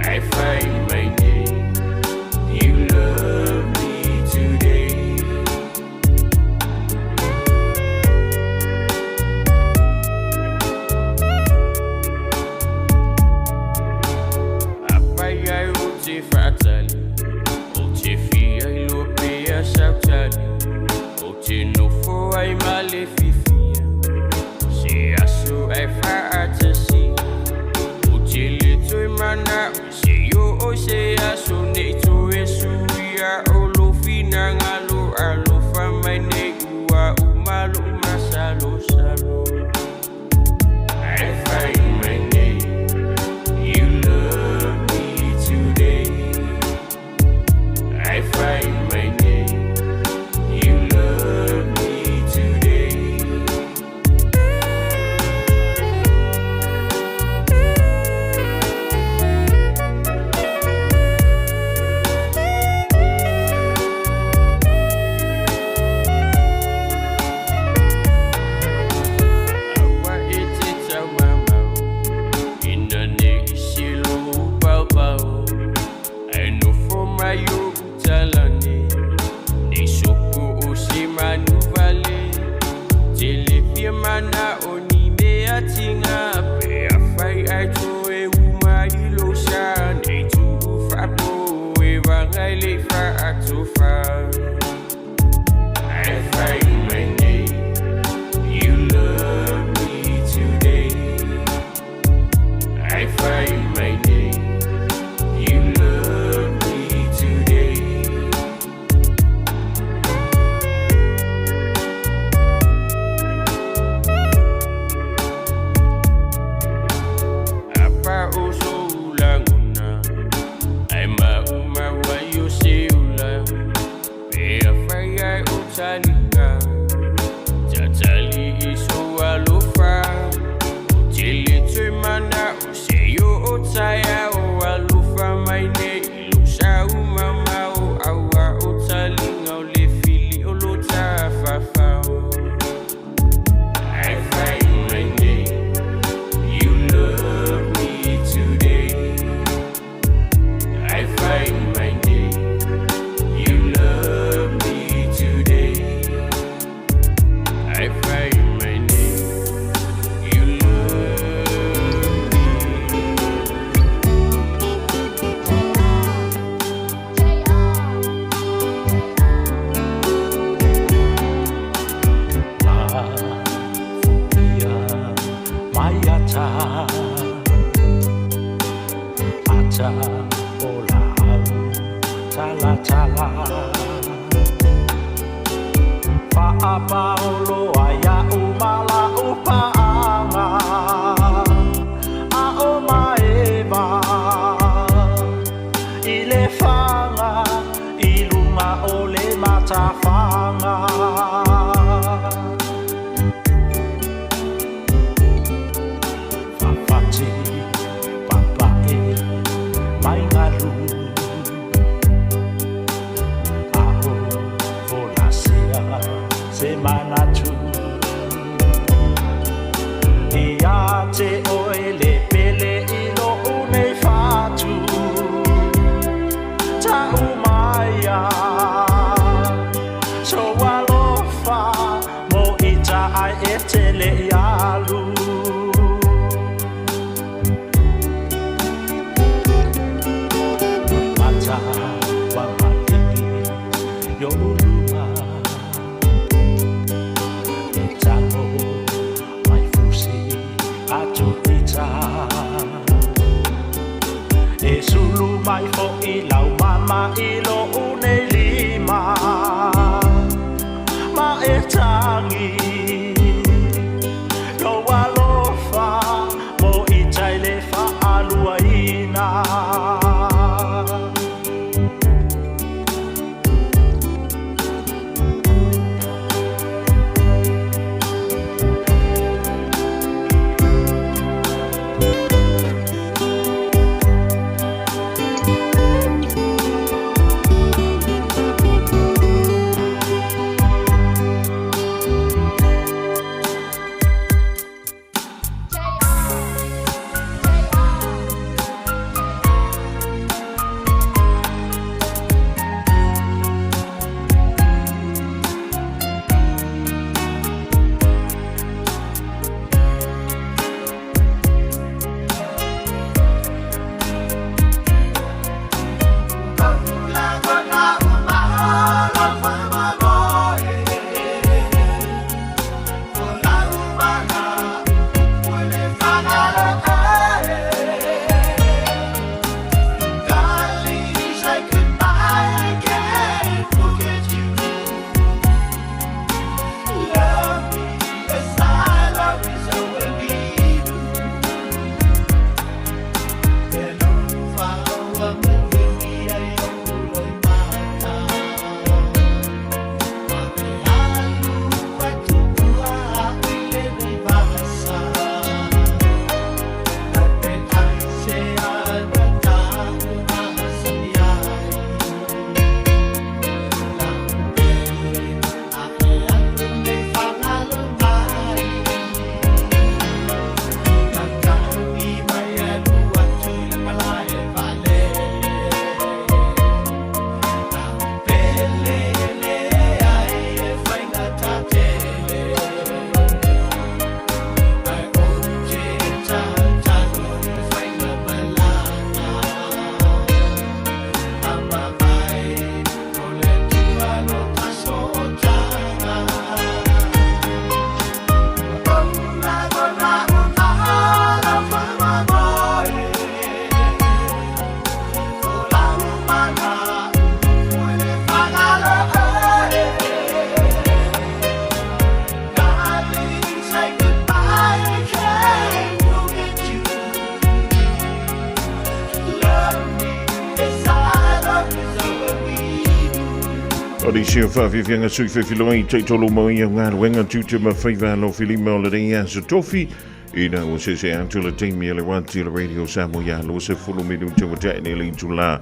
I find my name. faatali Ou te fia iloa pea sau tali Ou te nofo ai ma le fiafia Se aso ae faatasia Ou te le toe manao se i oo i se aso Nei toe suia o lou finagalo Alofa mai nei ua uma lou masalosalo Ae fai mai nei You love me today Ae fai mai nei You love me today. Aua e te taumamao Ina ne i selu ou paopao Ae nofo mai ou talane Nei sopo o se manu vale Tele fia manao ni mea tiga Pe afai ae toe uma i lou sa Nei tuu faapo e vaga i le faatofa Ae fai mai nei You love me today Ae fai mai nei You love me today. A pau sou lagona Ae maumau ai o se ula Pe afai ae o taliga Tatali i sou alofa Ou te le toe manao se i oo taeao Alofa mai nei i lou sau mamao Aua o taliga o le fili o lo tafafao Ae fai mai nei You love me today Ae fai mai nei You love me today Ae fai mai nei You love me. Lafoia mai ata ata o laau talatala Faapaolo ai a'u ma la'u paaga A'o maeva i le faga i luga o le matafaga. Fafati papae mai galu A'o folasia se manatu Ia te oe le pele i lo'u nei fatu Ta'u maia Sou alofa mo ita ai e te le i alu. Mata wa maligi yo uluma E tago mai fusi atu ita E sulu mai fo'i lau mama i lo'u nei lima Ma e tagi Lou alofa mo ita i le faaluaina. O nisi o faafiafiaga sui fefiloai taitolu mo ia galuega tiute ma faiva alofilima o lenei aso tofi ina ua seese atu le taimi a le uati o le Radio Samoa ia 20 minute ua tea nei le itulā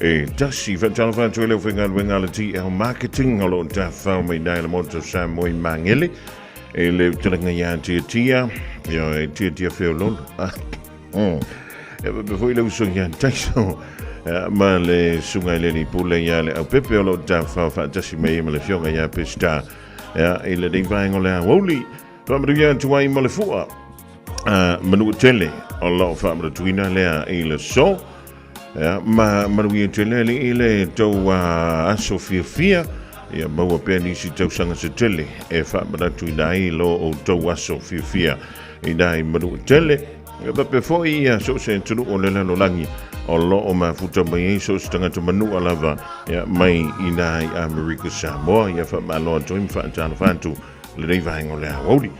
e tasi. Faatalofa atu ai le aufaigaluega a le TL Marketing o lo o tafafao mai i le Maota o Samoa i Magele e le utalaga ia Tiatia, ia e Tiatia Feololo. E faapea foi le uso ia Taiso ma le susuga i le alii pule ia le Aupepe o lo o tafafao faatasi mai ai ma le afioga ia Pesita i lenei vaega o le aoauli. Faamanuia atu ai ma le fua Manuatele o lo o faamanatuina lea i le so. Ma manuia tele alii i le tou aso fiafia. Ia maua pea nisi tausaga se tele e faamanatuina ai lo outou aso fiafia i nai Manuatele. Ia faapea foi ia so o se atunuu o le lalolagi o lo o mafuta mai ai so o se tagata manua lava ia, mai i nai Amerika Samoa. Ia faamalo atu ai ma faatalofa atu lenei vaega o le aoauli.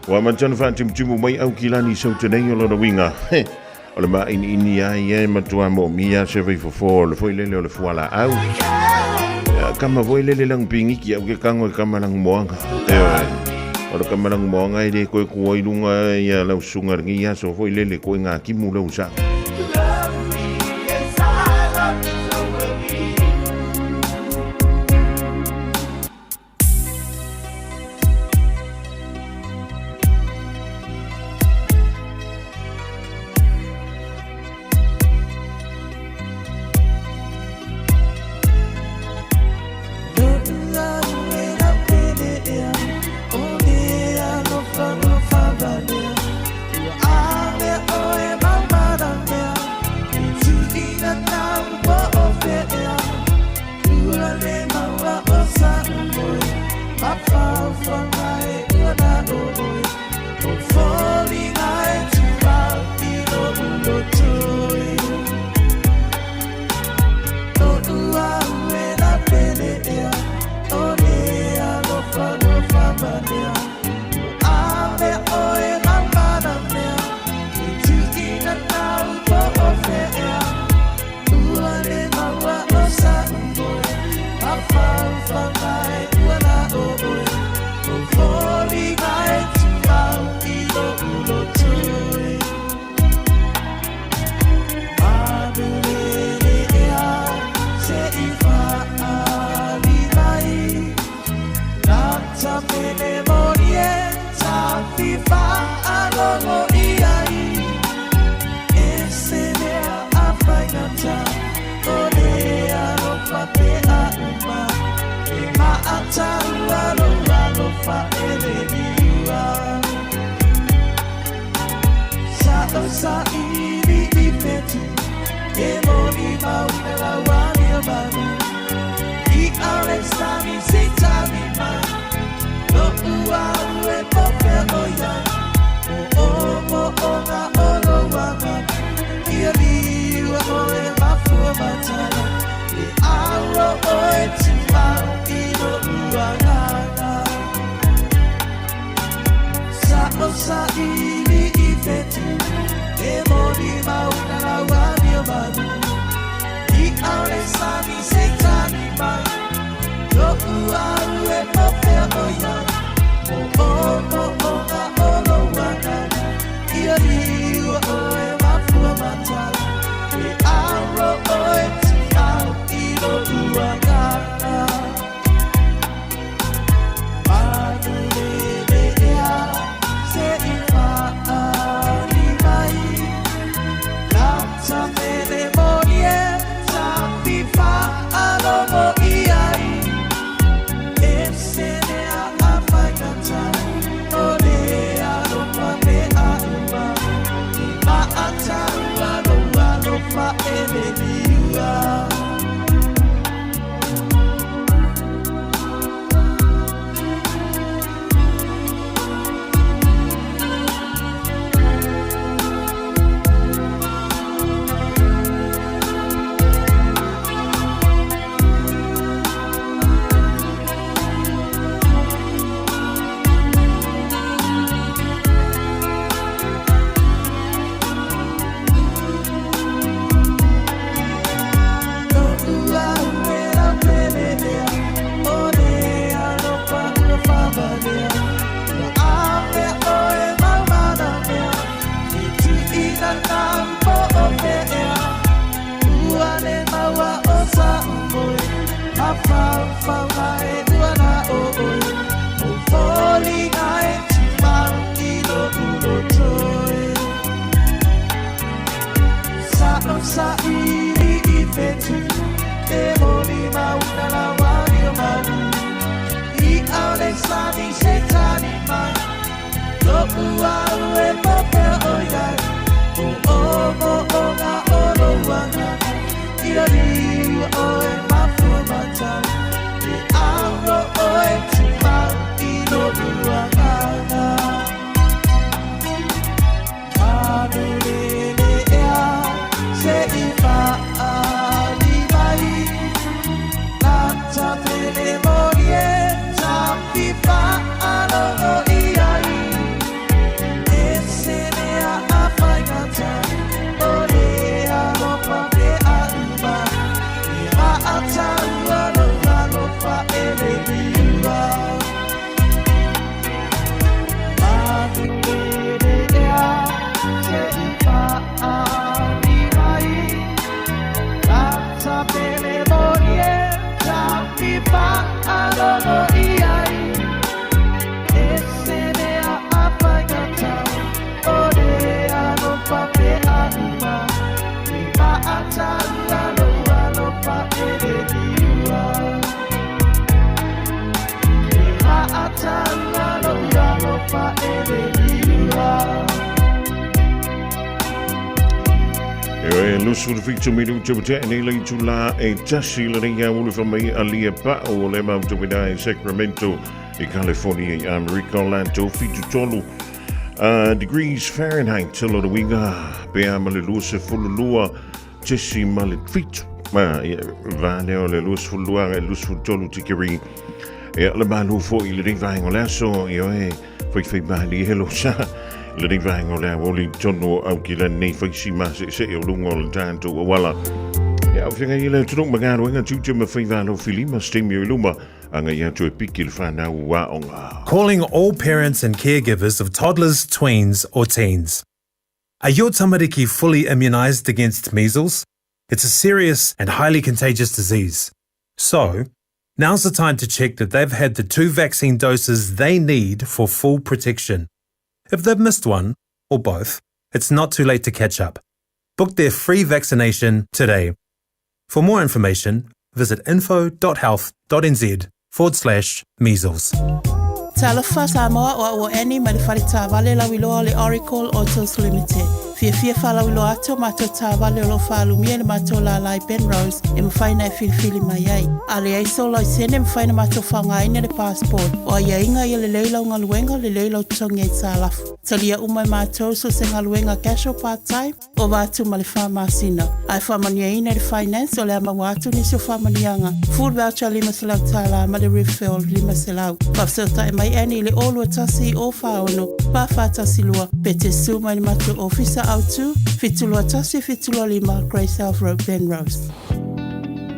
Ua amata ona faatimutimu mai Aukilani i Saute nei o lona uiga, he, o le māʻiniʻini a ia e matua moomia se vaifofo o le foi lele o le fualaau. Ia, kama foi lele lang pingiki au ke kango e kama lang moanga. Ioe. O le kama lang moanga e le koe kua i lunga ia lau susuga lenei aso foi lele koe ngā kimu lau sa. faalogo i ai E se mea a whaigatau O le alofa pe a uma I maataua lou alofa e le liua I maataua lou alofa e le liua. E 27 minute ua tea nei le itulā e tasi lenei aoauli fai mai a Lia Pa'u o le matou ina i Sacramento i California i Amerika o latou 73 degrees Fahrenheit lona uiga pe a ma le 22 tesi ma le fitu ma ia, va lea o le 22 agai le 23 tikeri e le malu foi i lenei vaega o le aso ioe Faifai malie lo sa lenei vaega o le aoauli i totonu o Aukilani nei faisi maseesee o luga o le tatou auala. Ia au feagai i le atunuu ma galuega tiute ma faiva alofi lima se taimi o i luma agai atu e piki le whanau aoga. Calling all parents and caregivers of toddlers, tweens or teens. Are your tamariki fully immunised against measles? It's a serious and highly contagious disease. So, now's the time to check that they've had the two vaccine doses they need for full protection. If they've missed one, or both, it's not too late to catch up. Book their free vaccination today. For more information, visit info.health.nz forward slash measles. Talofa Samoa o au o Annie mai le fale taavale lauiloa o le Oracle Autos Limited. Fiafia faalauiloa atu o matou taavale o lo o faalumia i le matou lālā i Penrose e mafai ona e filifili mai ai. A leai sou laisene e mafai ona matou faaaogaina le passport. O aiaiga ia lelei lau galuega, lelei lau totogi aitalafu. Talia uma e matou so o se galuega casual part time, Ova atu ma le fa masina. Ae faamanuiaina i le Finance o le a maua atu nisi o faamanuiaga, food voucher $500 ma le refill $500. Faafesootai mai Annie i le 021 046 4412 pe te su mai le matou ofisa autu, 721 725 Grey South Road, Penrose.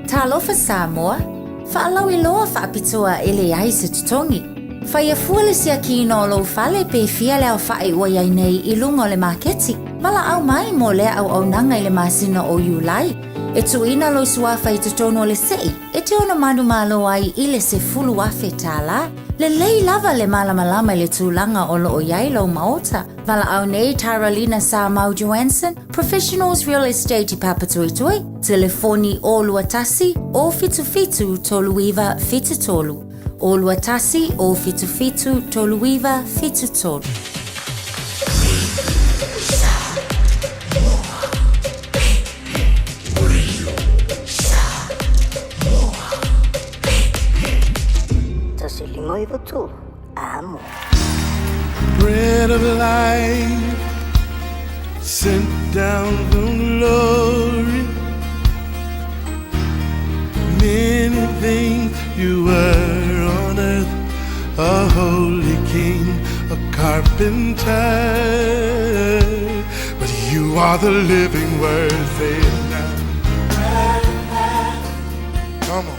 Talofa Samoa, Faalauiloa faapitoa e leai se totogi. Faia fua le siakiina o lou fale pe fia le aofa'i ua i ai nei i luga o le maketi. Valaau mai mo lea auaunaga i le masina o Iulai. E tuuina lou suafa i totonu o le se'i e te ono manumalo ai i le $10,000. Lelei lava le malamalama i le tulaga o lo o i ai lou maota. Valaau nei Tara Lina Samau Joanson, Professionals Real Estate i Papatoetoe, telefoni 021 077 3973. 021 077 3973. Tasi lima iwa tolu. Amo. Bread of life sent down from glory. Many things you were on earth, a holy king, a carpenter. But you are the living word, say it now. Come on.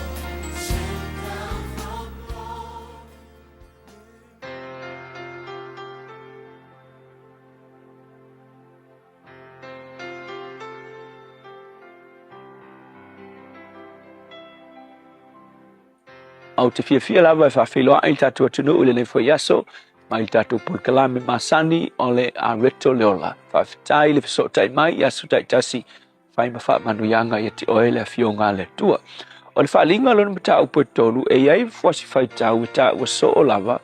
Ou te fiafia lava e faafeiloai i le tatou atunuu i lenei foi aso mai le tatou polokalame masani o le Areto le Ola. Faafetai le fesootai mai i aso taitasi fai ma faamanuiaga ia te oe le Afioga a le Atua. O le faaaliga o lona mataupu e tolu, e i ai fuasi faitau e taua soo lava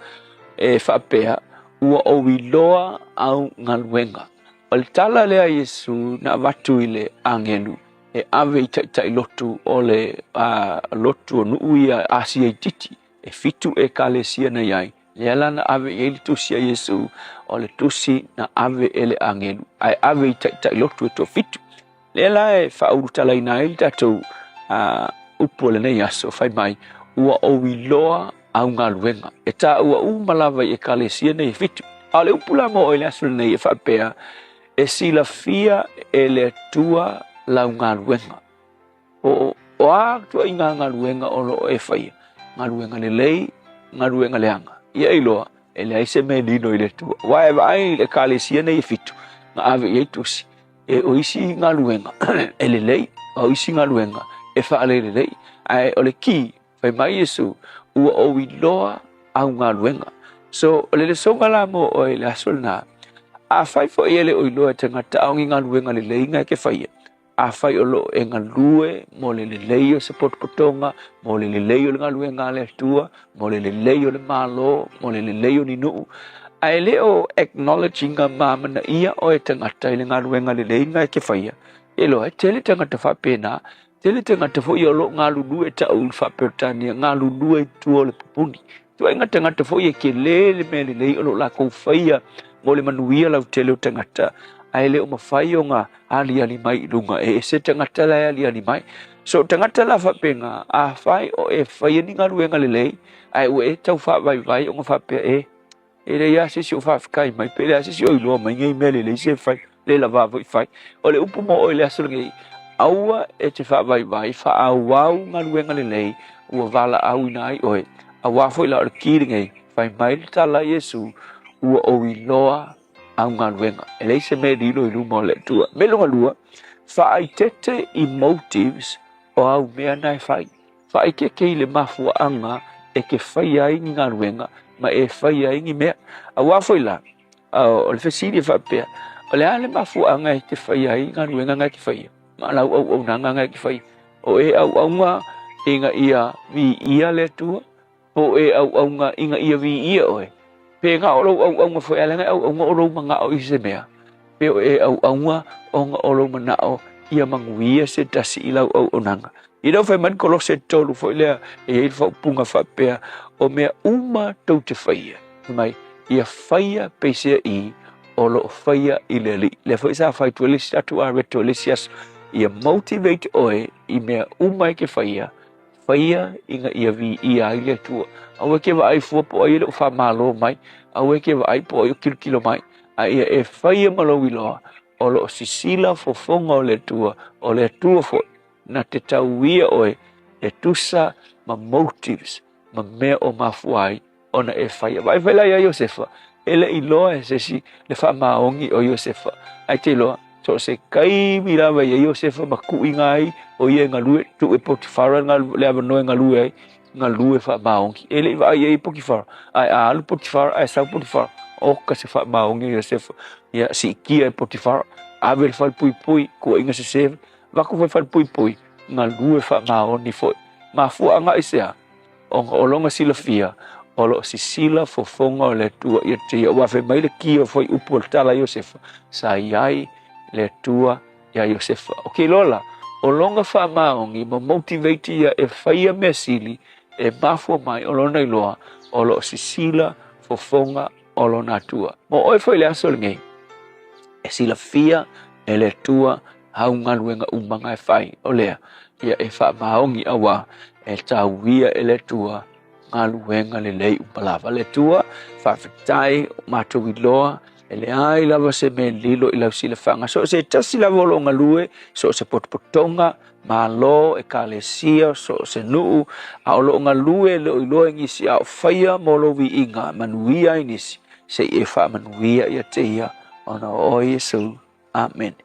e faapea, ua ou iloa au galuega. O le tala lea a Iesu na avatu i le agelu e ave i taitai lotu o le lotu o nuu ia Asia itiiti, e fitu ekalesia na i ai, lea la na ave i ai le tusi a Iesu, o le tusi na ave e le agelu, ae ave i taitai lotu e toafitu. Lea la e faaulutalaina ai le tatou upu o lenei aso, fai mai, ua ou iloa au galuega. E taua uma lava i ekalesia nei e fitu. A o le upu la mo oe i le aso lenei e faapea, e silafia e le Atua lau galuega. O, o a ituaiga galuega o lo o e faia? Galuega lelei, galuega leaga. Ia iloa, e leai se mea e lilo i le Atua. Aua e vaai i le ekalesia nei e fitu, na ave i ai tusi. E o isi galuega e lelei, a o isi galuega e faalelelei. Ae o le ki, Fai mai Iesu, Ua ou iloa au galuega. So, o le lesoga la mo oe i le aso lena, afai foi e le o iloa e tagata a o ni galuega lelei na e ke faia, afai o lo o e galue mo le lelei o se potopotoga, mo le lelei o le galuega a le Atua, mo le lelei o le Malo, mo le lelei o ni nuu, ae le o acknowledge ina ma amanaia oe e tagata i le galuega lelei na e ke faia, e iloa e tele tagata faapena. Tele tagata foi o lo o galulue tau i le faa-Peretania, galulue i tua o le pupuni. Ituaiga tagata foi e kele le mea lelei o lo o lakou faia mo le manuia lautele o tagata, ae le o mafai ona aliali mai i luga, e ese tagata la e aliali mai. So, tagata la faapena, afai o e faia ni galuega lelei, ae ua e tau faavaivai ona faapea, e, E leai lava se isi o faafetai mai, pe leai lava se isi o iloa mai nei mea lelei se fai, le lava foi fai. O le upu mo oe i le aso lenei, aua e te faavaivai, faaauau galuega lelei ua valaauina ai oe. Aua foi la o le ki lenei, fai mai le tala a Iesu, ua ou iloa au galuega. E leai se mea e lilo i luma o le Atua. Mea lona lua, faaitete i motives o au mea na e fai. Faaeteete i le mafuaaga e te faia ai ni galuega ma e faia ai ni mea. Aua foi la, o le fesili e faapea, o le a le mafuaaga e te faia ai galuega na e te faia ma lau auaunaga na e te faia? O e auauna ina ia viia le Atua po o e auauna ina ia viia oe? Pe na o lou auauna foi, ae leaga e auauna o lou manao i se mea, pe o e auauna ona o lou manao ia manuia se tasi i lau auaunaga. I lau fai mai le Kolose 3 foi lea, e i ai le faaupuga faapea, o mea uma tou te faia, fai mai, ia faia peisea i o lo o faia i le Alii. Lea foi sa fai atu e le isi tatou areto i le isi aso, ia motivate oe i mea uma e te faia, faia ina ia viia ai le Atua. Aua e ke vaai fua po o ai e le o faamalo mai, aua e ke vaai po o ai o kilokilo mai, a ia e faia ma lou iloa, o lo o sisila fofoga o le Atua, o le Atua foi na te tauia oe e tusa ma motives ma mea o mafua ai ona e faia. Vaai foi la ia Iosefa, e le i iloa e se isi le faamaoni o Iosefa, ae te iloa, so o se taimi lava ia Iosefa ma tuuina ai o ia e galue, tuu e Potifara le avanoa e galue ai, galue faamaoni. E le i vaai ai Potifara, ae a alu Potifara, ae sau Potifara, oka se faamaoni o Iosefa. Ia siitia e Potifara, ave i le falepuipui, tuuaiga sese, avatu foi i le falepuipui, galue faamaoni foi. Mafuaaga aisea? Ona o lona silafia, o lo o sisila fofoga o le Atua ia te ia. Ua fai mai le ki o fuaiupu o le tala a Iosefa, sa i ai le Atua iā Iosefa. O ke iloa la, o lona faamaoni ma motivate ia e faia mea sili e mafua mai o lona iloa o lo o sisila fofoga o lona Atua. Mo oe foi i le aso lenei, e silafia e le Atua au galuega uma na e fai, o lea, ia e faamaoni auā e tauia e le Atua galuega lelei uma lava. Le Atua, faafetai o matou iloa, e leai lava se mea lilo i lau silafaga. So o se tasi lava o lo o galue, so o se potopotoga, Malo, Ekalesia, so o se nuu, a o lo o galue e le o iloa i nisi, a o faia mo lou viiga, e manuia ai nisi, se i e faamanuia ia te ia, ona o oe Iesu. Amene.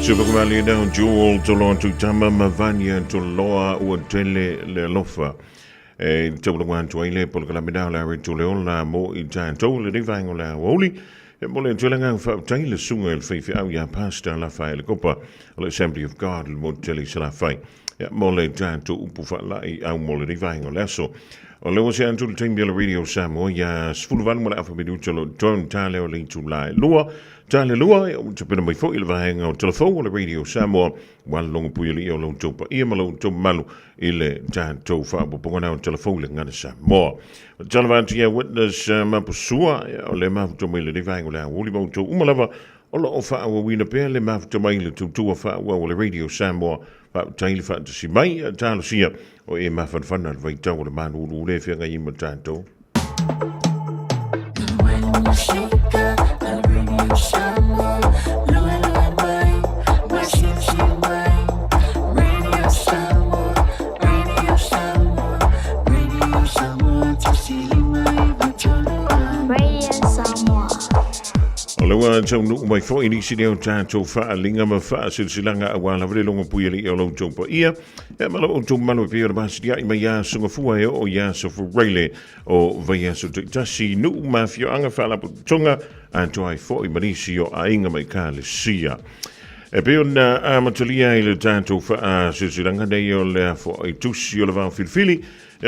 Supakumali nau Jewel Toloa Tuitama ma Vania Toloa ua tele le alofa. E taulaga atu ai le polokalame na o le are tole ola mo i tātou le nei vaenga o le aoauli. E mo le atu le agaga faafetai le susuga i le faifeau ia Pastor Lafaele Kopa o le Assembly of God i le motu tele i Salafai. Ia, mo le tatou upu faalai au mo lenei vaega o le aso. O lea ua sea atu le taimi o le Radio Samoa ia 18 ma le afa minuta o lo o tonu tale o le itula e lua. Tale lua, ia ua tapena mai foi le vaega o telefou o le Radio Samoa ua logo puialii o lo outou paia ma lo outou mamalu i le tatou faaopoopoga na o telefou i le Gagana Samoa. Talava atu ia Witness Mapusua, ia, o le mafuta mai lenei vaega o le aoauli ma outou uma lava o lo o faaauauina pea le mafuta mai le tautua faaauau a le Radio Samoa. Faafetai le faatasi mai, talosia o e mafanafana le vaitau o le malūlū le feagai ai ma tatou. Radio Samoa. O le ua taunuu mai foi nisi lea o tatou faaaliga ma faasilasilaga aua lava le logo puialii o lo outou paia e ma lo outou mamalu e pei ona masiliai mai aso Gafua e oo i aso Faraile o vaiaso taitasi, nuu ma afioaga faalapotopotoga atoa ai foi ma nisi o aiga ma ekalesia. E pei ona amatalia ai le tatou faasilasilaga nei o le afoai tusi o le vao filifili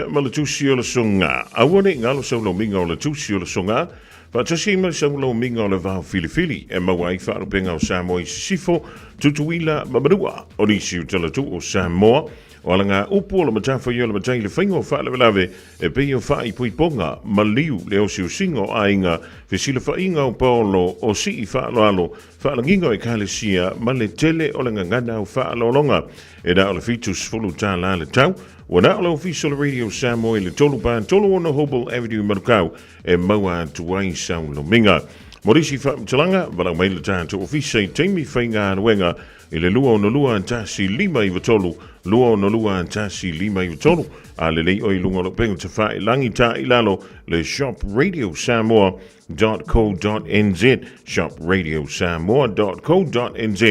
ma le tusi o le soga. Aua ne i galo sau lomiga o le tusi o le soga, faatasi ai ma le sau lomiga o le vao filifili e maua ai faalupega o Samoa i Sisifo, Tutuila ma Manua. O nisi o talatuu o Samoa, o alaga upu o le matafaioi o le matai i le faiga o faalavelave e pei o faaipoipoga, maliu, le osiosiga o aiga, fesilafaiga o paolo, o sii faaaloalo, faalagiga o ekalesia ma le tele o le gagana o faaaloaloga. E na o le $70 le tau. Ua na o le ofisa o le Radio Samoa i le 3 3 6 Hobel Avenue Manukau e maua atu ai sau lomiga. Mo nisi faamatalaga, valaau mai le tatou ofisa i taimi faigaluega i le 262 1593, 262 1593, a lelei oe i luga o lau upega tafailagi ta i lalo le shopradiosamoa.co.nz, shopradiosamoa.co.nz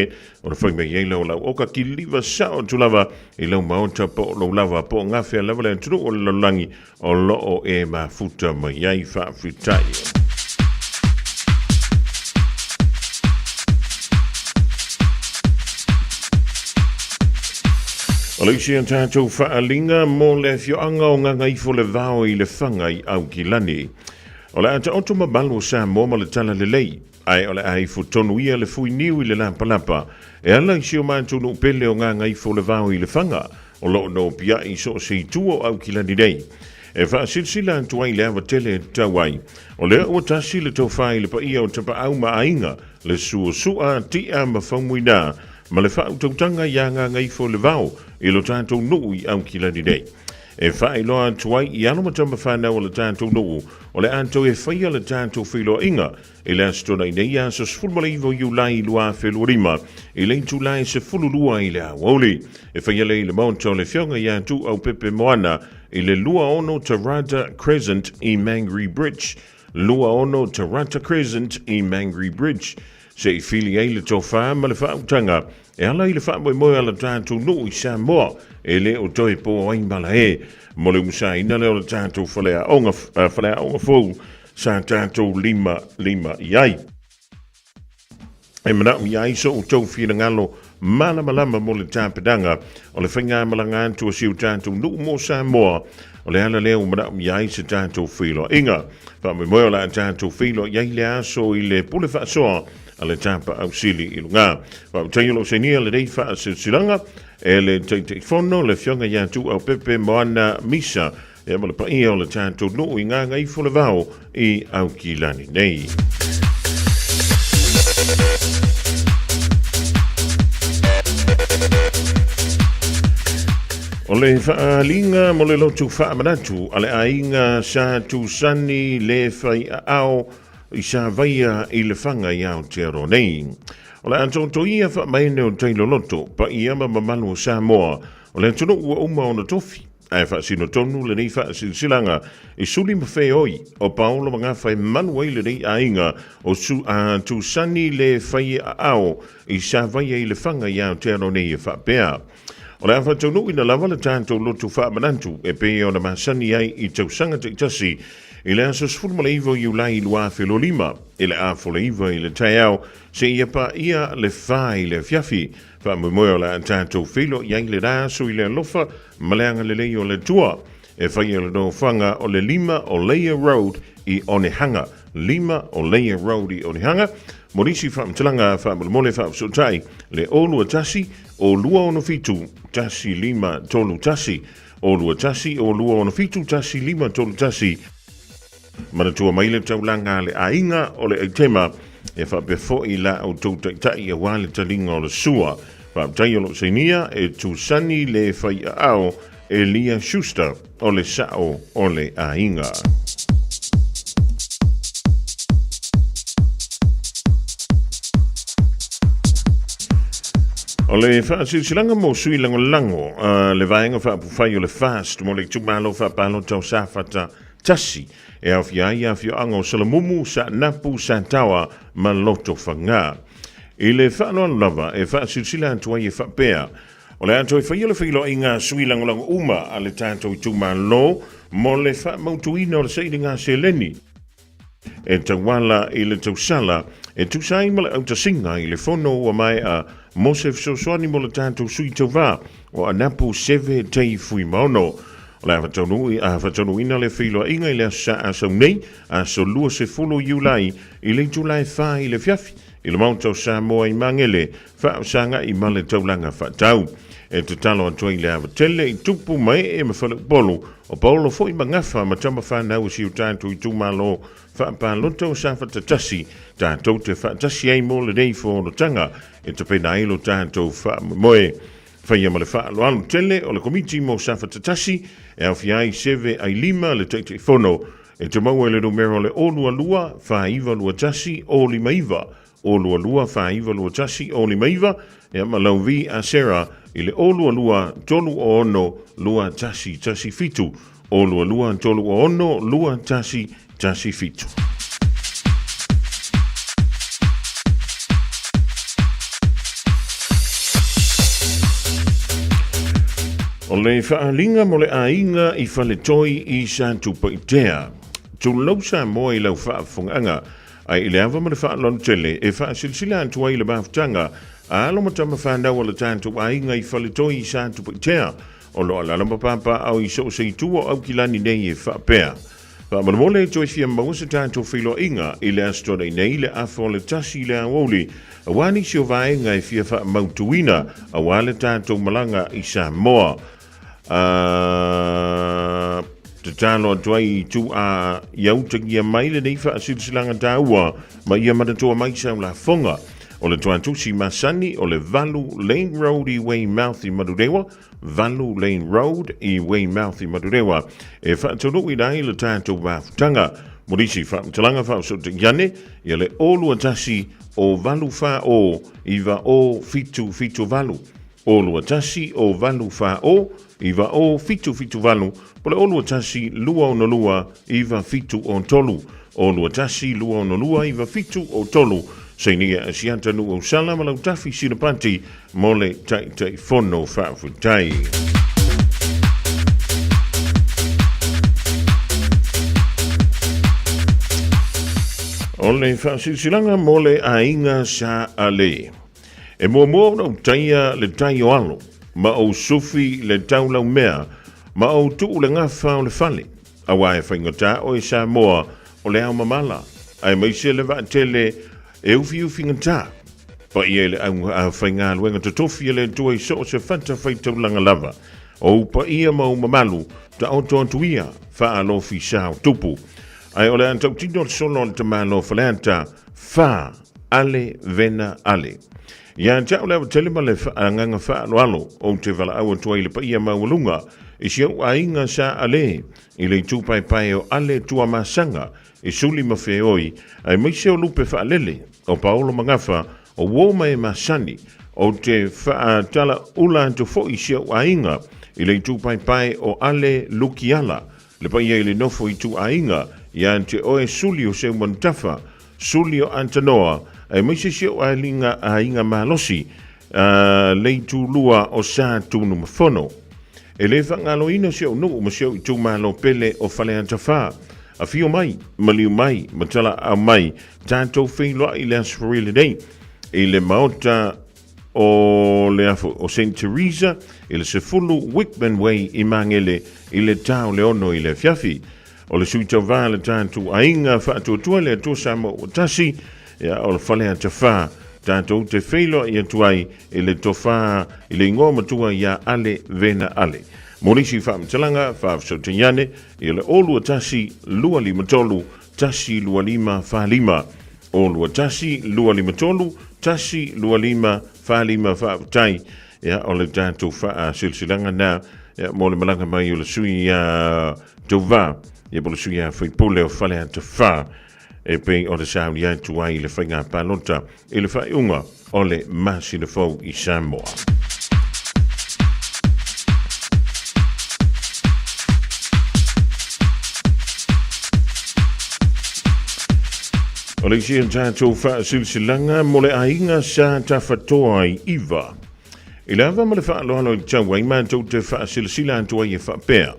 ona fai mai ai lea o lau oka kiliva sao atu lava i lau maota po o lou lava po o gafea lava le atunuu o le lalolagi o lo o e mafuta mai ai. Faafetai. O le isi a tatou faaaliga mo le afioaga o Gagaifolevao i Lefaga i Aukilani. O le a taoto mamalu o Samoa ma le tala lelei, ae o le a ifo tonu ia le fui niu i le lapalapa e ala i si o matou nuu pele o Gagaifolevao i Lefaga, o lo o nopiai i so o se itu o Aukilani nei. E faasilasila atu ai le ava tele e tatau ai, o lea ua tasi le tofa i le paia o Tapaau ma Aiga, le suasua, Tia ma Faumuina, ma le faautautaga iā Gagaifolevao i lo tatou nuu i Aukilani nei. E faailoa atu ai i alo ma tama fanau o le tatou nuu, o le a toe faia le tatou feiloaiga i le Aso Toonai nei, aso 19 o Iulai 2025, i le itula e 12 i le aoauli. E faia lea i le Maota o le Afioga ia Tuaupepe Moana i le 26 Tarata Crescent i Mangere Bridge, 26 Tarata Crescent i Mangere Bridge, se i fili ai le tofa ma le faautaga E ala i le faamoemoe a le tatou nuu i Samoa, e le o toe po ai malae mo le umusaina lea o le tatou faleaoga, faleaoga fou sa tatou limalima i ai. E manaomia ai so outou finagalo malamalama mo le tapenaga o le faigamalaga atu a si o tatou nuu mo Samoa. O le ala lea ua manaomia ai se tatou feiloaiga. Faamoemoe o le a tatou feiloai ai le aso i le pule faasoa a le Tapaau Sili i luga. Faafetai o lo o sainia lenei faasilasilaga e le Taitaifono le Afioga ia Tuuaupepe Moana Misa ia ma le paia o le tatou nuu i Gagaifolevao i Aukilani nei. O le faaaliga mo le lotu faamanatu a le aiga Sa Tusani le fai aao i Savaia i Lefaga i Aotearoa nei. O le atoatoia faamaene o tai loloto, paia ma mamalu o Samoa, o le atunuu ua uma ona tofi. Ae faasino tonu lenei faasilasilaga i suli ma feoi o Paolo Magafa e malu ai lenei aiga o su, a Tusani le fai aao i Savaia i Lefaga i Aotearoa nei e faapea, O le a faataunuuina lava le tatou lotu faamanatu e pei ona masani ai i tausaga taitasi i le aso 19 o Iulai 2025 i le 8:09 i le taeao seia paia le 4 i le afiafi. Faamoemoe o le a tatou feiloai ai le la aso i le alofa ma le agalelei o le Atua. E faia le nofoaga o le 5 o Layer Road i Onehanga, 5 o Layer Road i Onehanga. Mo nisi faamatalaga faamolemole faafesootai le 021 o 267 1531, 021 o 267 1531. Manatua mai le taulaga a le aiga o le aitema e faapea foi la outou taitai aua le taliga o le sua. Faafetai o lo o sainia e Tusani le faiaao Elia Schuster o le sao o le aiga. O le faasilasilaga mo sui lagolago a le Vaega Faaupufai o le FAST mo le itumalo faapalota o Safata 1 e aofia ai afioaga o Salamumu, Saanapu, Sataoa ma Lotofaga. I le faaaloalo lava e faasilasila atu ai e faapea, O le a toe faia le feiloaiga a sui lagolago uma a le tatou itumalo mo le faamautuina o le sailiga seleni e tauala i le tausala e tusa ai ma le autasiga i le fono ua maea mo se fesoasoani mo le tatou sui tauva o Anapu Seve Tei Fuimaono. O le a faataunuuina le feiloaiga i le Aso Sa Asau nei, aso 20 Iulai i le itula e 4 i le afiafi i le Maota o Samoa i Magele, Faafesagai ma le taulaga faatau. E tatalo atu ai le ava tele i tupu ma ee ma faleupolu, o paolo foi ma gafa ma tama fanau o si o tatou itumalo faapalota o Safata 1, tatou te faatasi ai mo lenei fonotaga e tapena ai lo tatou faamoemoe. Faia ma le faaaloalo tele o le Komiti mo Safata 1 e aofia ai Seve Ailima le Taitaifono, e te maua i le numera o le 022 4921 059 O 22 49 21 0 59, ia ma lau vi a Sarah i le O 22 3 6 2 1 1 7, O 22 3 6 2 1 1 7. O le faaaliga mo le aiga i Faletoi i Satupaitea. Tulou Samoa i lau faafofogaaga. Ai i le ava ma le faaaloalo tele e faasilasila atu ai le mafutaga a alo ma tama fanau a le tatou aiga i Faletoi i Satupaitea o lo o alaala ma papaaao i so o se itu o Aukilani nei e faapea, Faamolemole e toe fia maua se tatou feiloaiga i le Aso Toonai nei le afa o le 1 i le aoauli aua nisi o vaega e fia faamautuina aua le tatou malaga i Samoa. A tatalo atu ai i tu a ia utagia mai lenei faasilasilaga taua ma ia manatua mai sau lafoga. O le tuatusi masani o le 8 Lane Road i Weymouth i Manurewa, 8 Lane Road i Weymouth i Manurewa, e faataunuuina ai le tatou mafutaga. Mo nisi faamatalaga faaosootagiane, ia le 021 o 8 4 o 9 o 7 7 8. O 21 o 8 4 o 9 o 7 7 8 po le O 21 262 9 7 o 3 O 21 262 9 7 o 3 Sainia Asiata Nuuausala ma Lautafi Sinapati mo le Taitaifono. Faafetai. O le faasilasilaga mo le aiga sa Ale. E muamua ona ou taia le tai o alo, ma ou sufi le taulaumea, ma ou tuu le gafa o le fale, aua e faigata oe Samoa o le ao mamala, aemaise le vaatele e ufiufigata. Paia i le aufaigaluega totofi a le Atua i so o se fata faitaulaga lava. O ou paia ma ou mamalu, taoto atu ia, faalofi sa o tupu. Ae o le a tautino le solo a le tamaloa Faleata, fa. Ale vena ale. Ia te au le ava tele ma le agaga faaaloalo, ou te valaau atu ai i le paia maualuga i si ou aiga sa Ale i le itu paepae o Ale Tuamasaga i Suli ma Feoi, aemaise o Lupe Faalele, o Paolo Magafa, o uo ma e masani. Ou te faatalaula atu foi i si ou aiga i le itupaepae o Ale Lukiala, le paia i le nofo ituaiga ia te oe Suli o Seumanutafa, Suli o Antanoa, aemaise si ou aiga aiga malosi, le itulua o Sa Tunumafono. E le faagaloina si ou nuu ma si ou itumalo pele o Faleata 4. Afio mai, maliu mai, ma talaaau mai, tatou feiloai i le Aso Faraile nei, i le Maota o le afo o St Teresa i le 10 Wickman Way i Magele i le ta o le 6 i le afiafi. O le sui tauva le tatou aiga faatuatua le Atua Samoa ua tasi, ia, o le Faleata 4, tatou te feiloai atu ai i le tofa i le igoa matua ia Ale Vena Ale. Mo nisi faamatalaga, faafesootai ane i le 021 253 125 45. 021 253 125 45. Faafetai. Ia, o le tatou faasilasilaga na, ia, mo le malaga mai o le sui ia Tauva, ia po o le sui ia faipule o Faleata 4, e pei o le sauni atu ai i le faiga palota i le faaiuga o le masina fou i Samoa. O le isi o tatou faasilasilaga mo le aiga sa tafatoa i Iva. I le ava ma le faaaloalo i tau ai matou te faasilasila atu ai e faapea,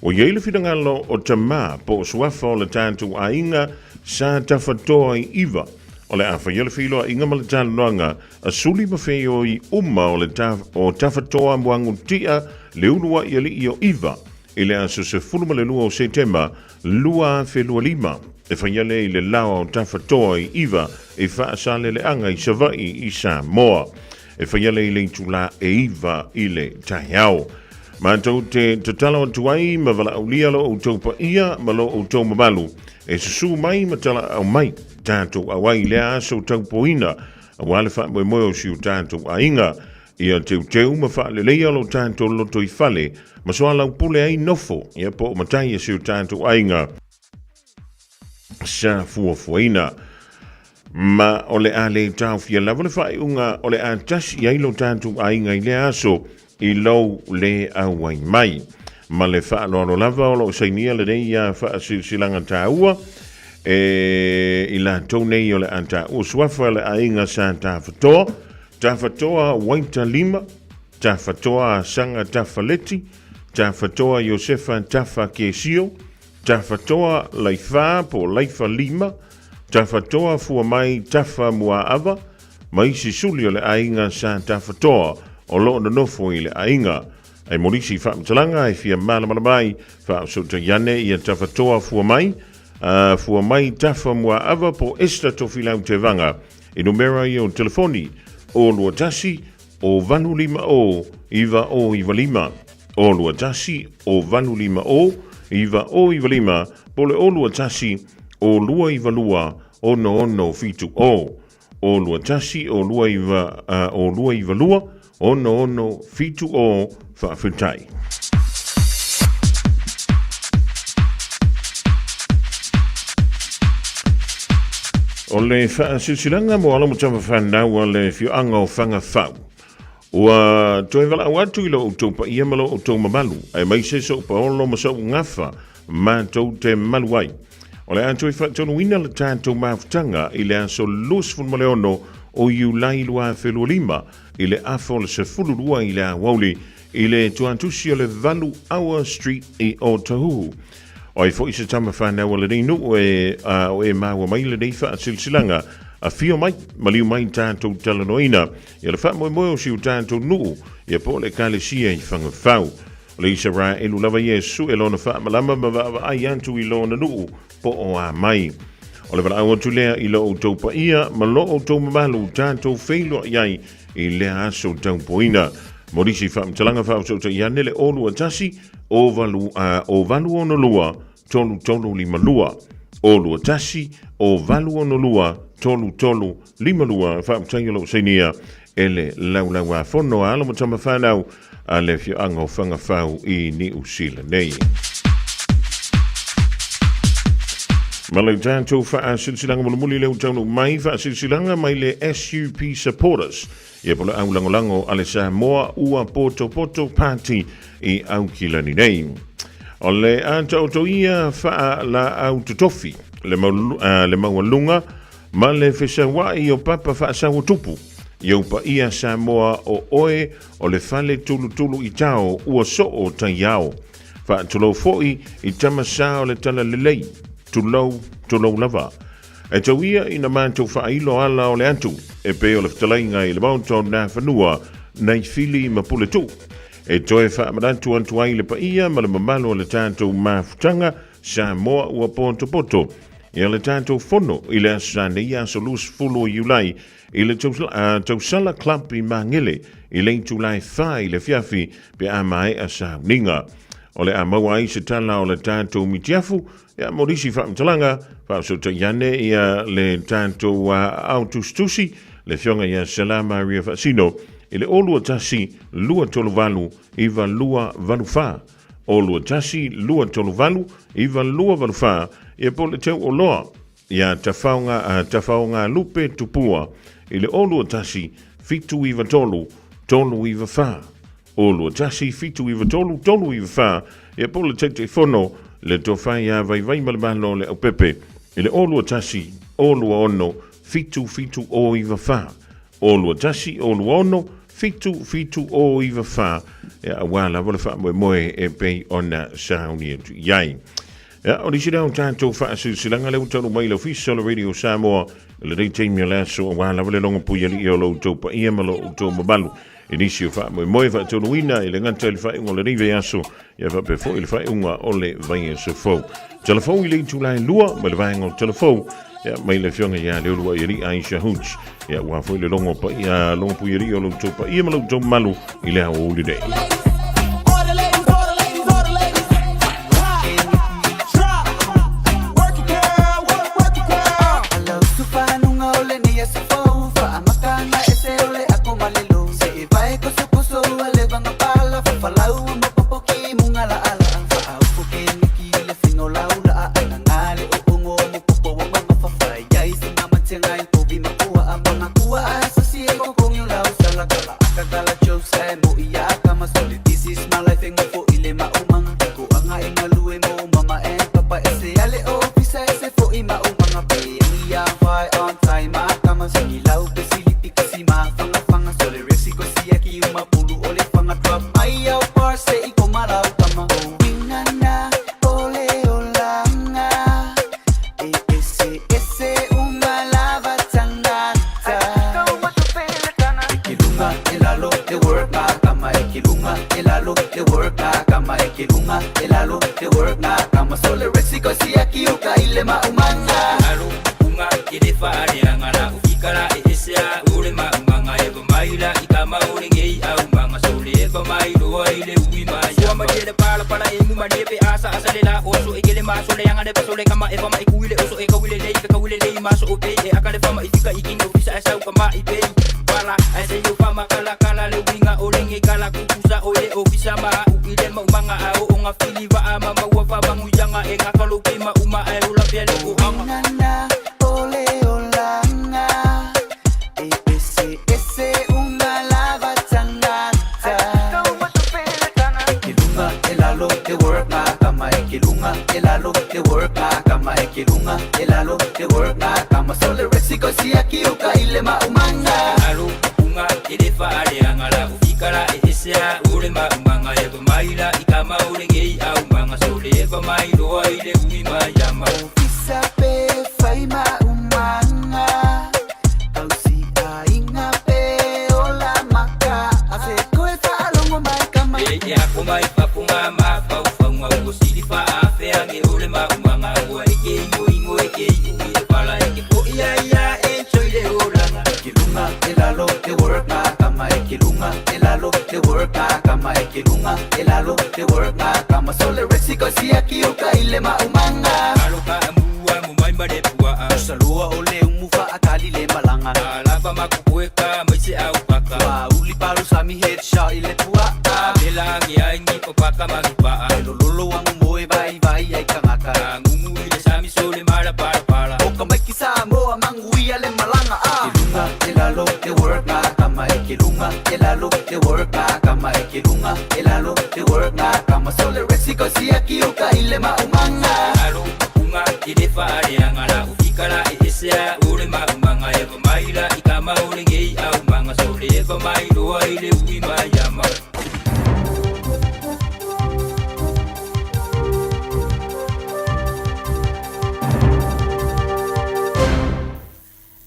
Ua i ai le finagalo o tamā po o suafa o le tatou aiga sa tafatoa i Iva, o le a faia le feiloaiga ma le talanoaga a suli ma feioi uma o le o tafatoa Muagutia le uluai alii o Iva i le aso 12 o Setema 2025. E faia lea i le laoa o tafatoa i Iva i Faasaleleaga i Savaii i Samoa. E faia lea i le itulā e 9 i le taeao. Matou te tatalo atu ai ma valaaulia lo outou paia ma lo outou mamalu e susū mai ma talaau mai tatou auai i lea aso taupoina aua le faamoemoe o si o tatou aiga ia teuteu ma faaleleia lo tatou lotoifale ma soalaupule ai nofo ia po o matai a si o tatou aiga sa fuafuaina. Ma o le a le taofia lava le faaiuga o le a tasi i ai lo tatou aiga i lea aso i lou le auai mai. Ma le faaaloalo lava o lo o sainia lenei ia faasilasilaga taua e i latou nei o le a taua suafa le aiga sa Tafatoa, Tafatoa Waita Lima, Tafatoa Asaga Tafaleti, Tafatoa Iosefa Tafa Kesio, Tafatoa Laifā po o Laifa Lima, Tafatoa Fuamai Tafa Muaava, ma isi suli o le aiga sa Tafatoa o lo o nonofo i le aiga. Ai mo nisi faamatalaga e fia malamalama ai, faaosootai ane ia Tafatoa Fuamai, Fuamai Tafa Muaava po o Esther Tofilau Tevaga i numera ia o telefoni, 021 O 8 5 O 9 O 9 5, O 2 1 O 8 5 O 9 O 9 5, po o le O 2 1 O 2 9 2 6 6 7 O, O 2 1 O 2 9 O 2 9 2 6 6 7 O. Faafetai. O le faasilasilaga mo alo ma tama fanau a le afioaga o Fagafau, ua toe valaau atu i lo outou paia ma lo outou mamalu, aemaise sou paolo ma sou gafa matou te malu ai. O le a toe faatonuina le tatou mafutaga i le aso 26 o Iulai 2025 i le afa o le 12 i le aoauli i le tuatusi o le 8 Hour Street i Otahuhu. O ai foi se tama fanau a lenei nuu e, a, o e maua mai lenei faasilasilaga, afio mai, maliu mai tatou talanoaina ia le faamoemoe o si o tatou nuu, ia po o le Ekalesia i Fagafau. O le Isaraelu lava ia e sue lona faamalama ma vaavaai atu i lona nuu po o a mai. O le valaau atu lea i lo outou paia ma lo outou mamalu tatou feiloai ai i lea aso taupoina. Mo nisi faamatalaga faaosootai ane le 021 o 8 o 862 3352 021 o 862 3352. Faafetai o lou sainia e le Laulau-a-Fono a alo ma tama fanau a le afioaga o Fagafau i Niu Sila nei. Ma le tatou faasilasilaga mulimuli lea ua taunuu mai, faasilasilaga mai le SUP Supporters, ia po o le au lagolago a le Samoa Ua Potopoto Party i Aukilani nei. O le a taoto ia faalaau totofi le, le maualuga ma le fesaua'i o papa faasauatupu i ou paia Samoa o oe o le fale tulutulu i tao ua soo taiao. Faatulou foi i tama sa o le talalelei, tulou, tulou lava. E tau ia ina matou faailo ala o le atu, e pei o le fetalaiga i le Maota o Nafanua, Naifili ma Puletuu. E toe faamanatu atu ai le paia ma le mamalu o le tatou mafutaga Samoa ua potopoto ia le tatou fono i le aso Sa nei aso 20 o Iulai i le Tausala Club i Magele i le itula e 4 i le afiafi pe a maea sauniga. O le a maua ai se tala o le tatou mitiafu ia mo nisi faamatalaga faafesootai ane ia le tatou aao tusitusi le afioga ia Sala Maria Faasino i le 021 238 9284 021 238 9284 ia po o le teu oloa ia Tafaoga, Tafaogalupe Tupua i le 021 793 394 021 793 394 ia po o le Taitaifono le Tofa ia Vaivaimalemalo Leaupepe i le 021 026 7794 021 026 7794 ia aua lava le faamoemoe e pei ona sauni atu i ai. Ia, o nisi lea o tatou faasilasilaga lea ua taunuu mai i le Ofisa o le Radio Samoa i lenei taimi o le aso aua lava le logo puialii o lo outou paia ma lo outou mamalu i nisi o faamoemoe faataunuuina i le gata i le faaiuga o lenei vaiaso ia faapea foi i le faaiuga o le vaiaso fou. Tala fou i le itula e 2 mai le vaega o tala fou ia, mai le afioga ia Leuluaialii Aisha Hooch ia aua foi le logo paia logo puialii o lo outou paia ma lo outou mamalu i le aoauli nei. sole mala pala pala. O ka maiki Samoa manguia le malanga a. Ke lunga e lalo le work ngā kama e ke lunga e lalo le work ngā kama e ke lunga e lalo le work ngā kama sole resiko siaki o ka ile maumanga. Alo unga ile faaleaga la ufika la esea o le maumanga e vamaila i kama o le gei aumanga sole e vamailoa i le ui maiama.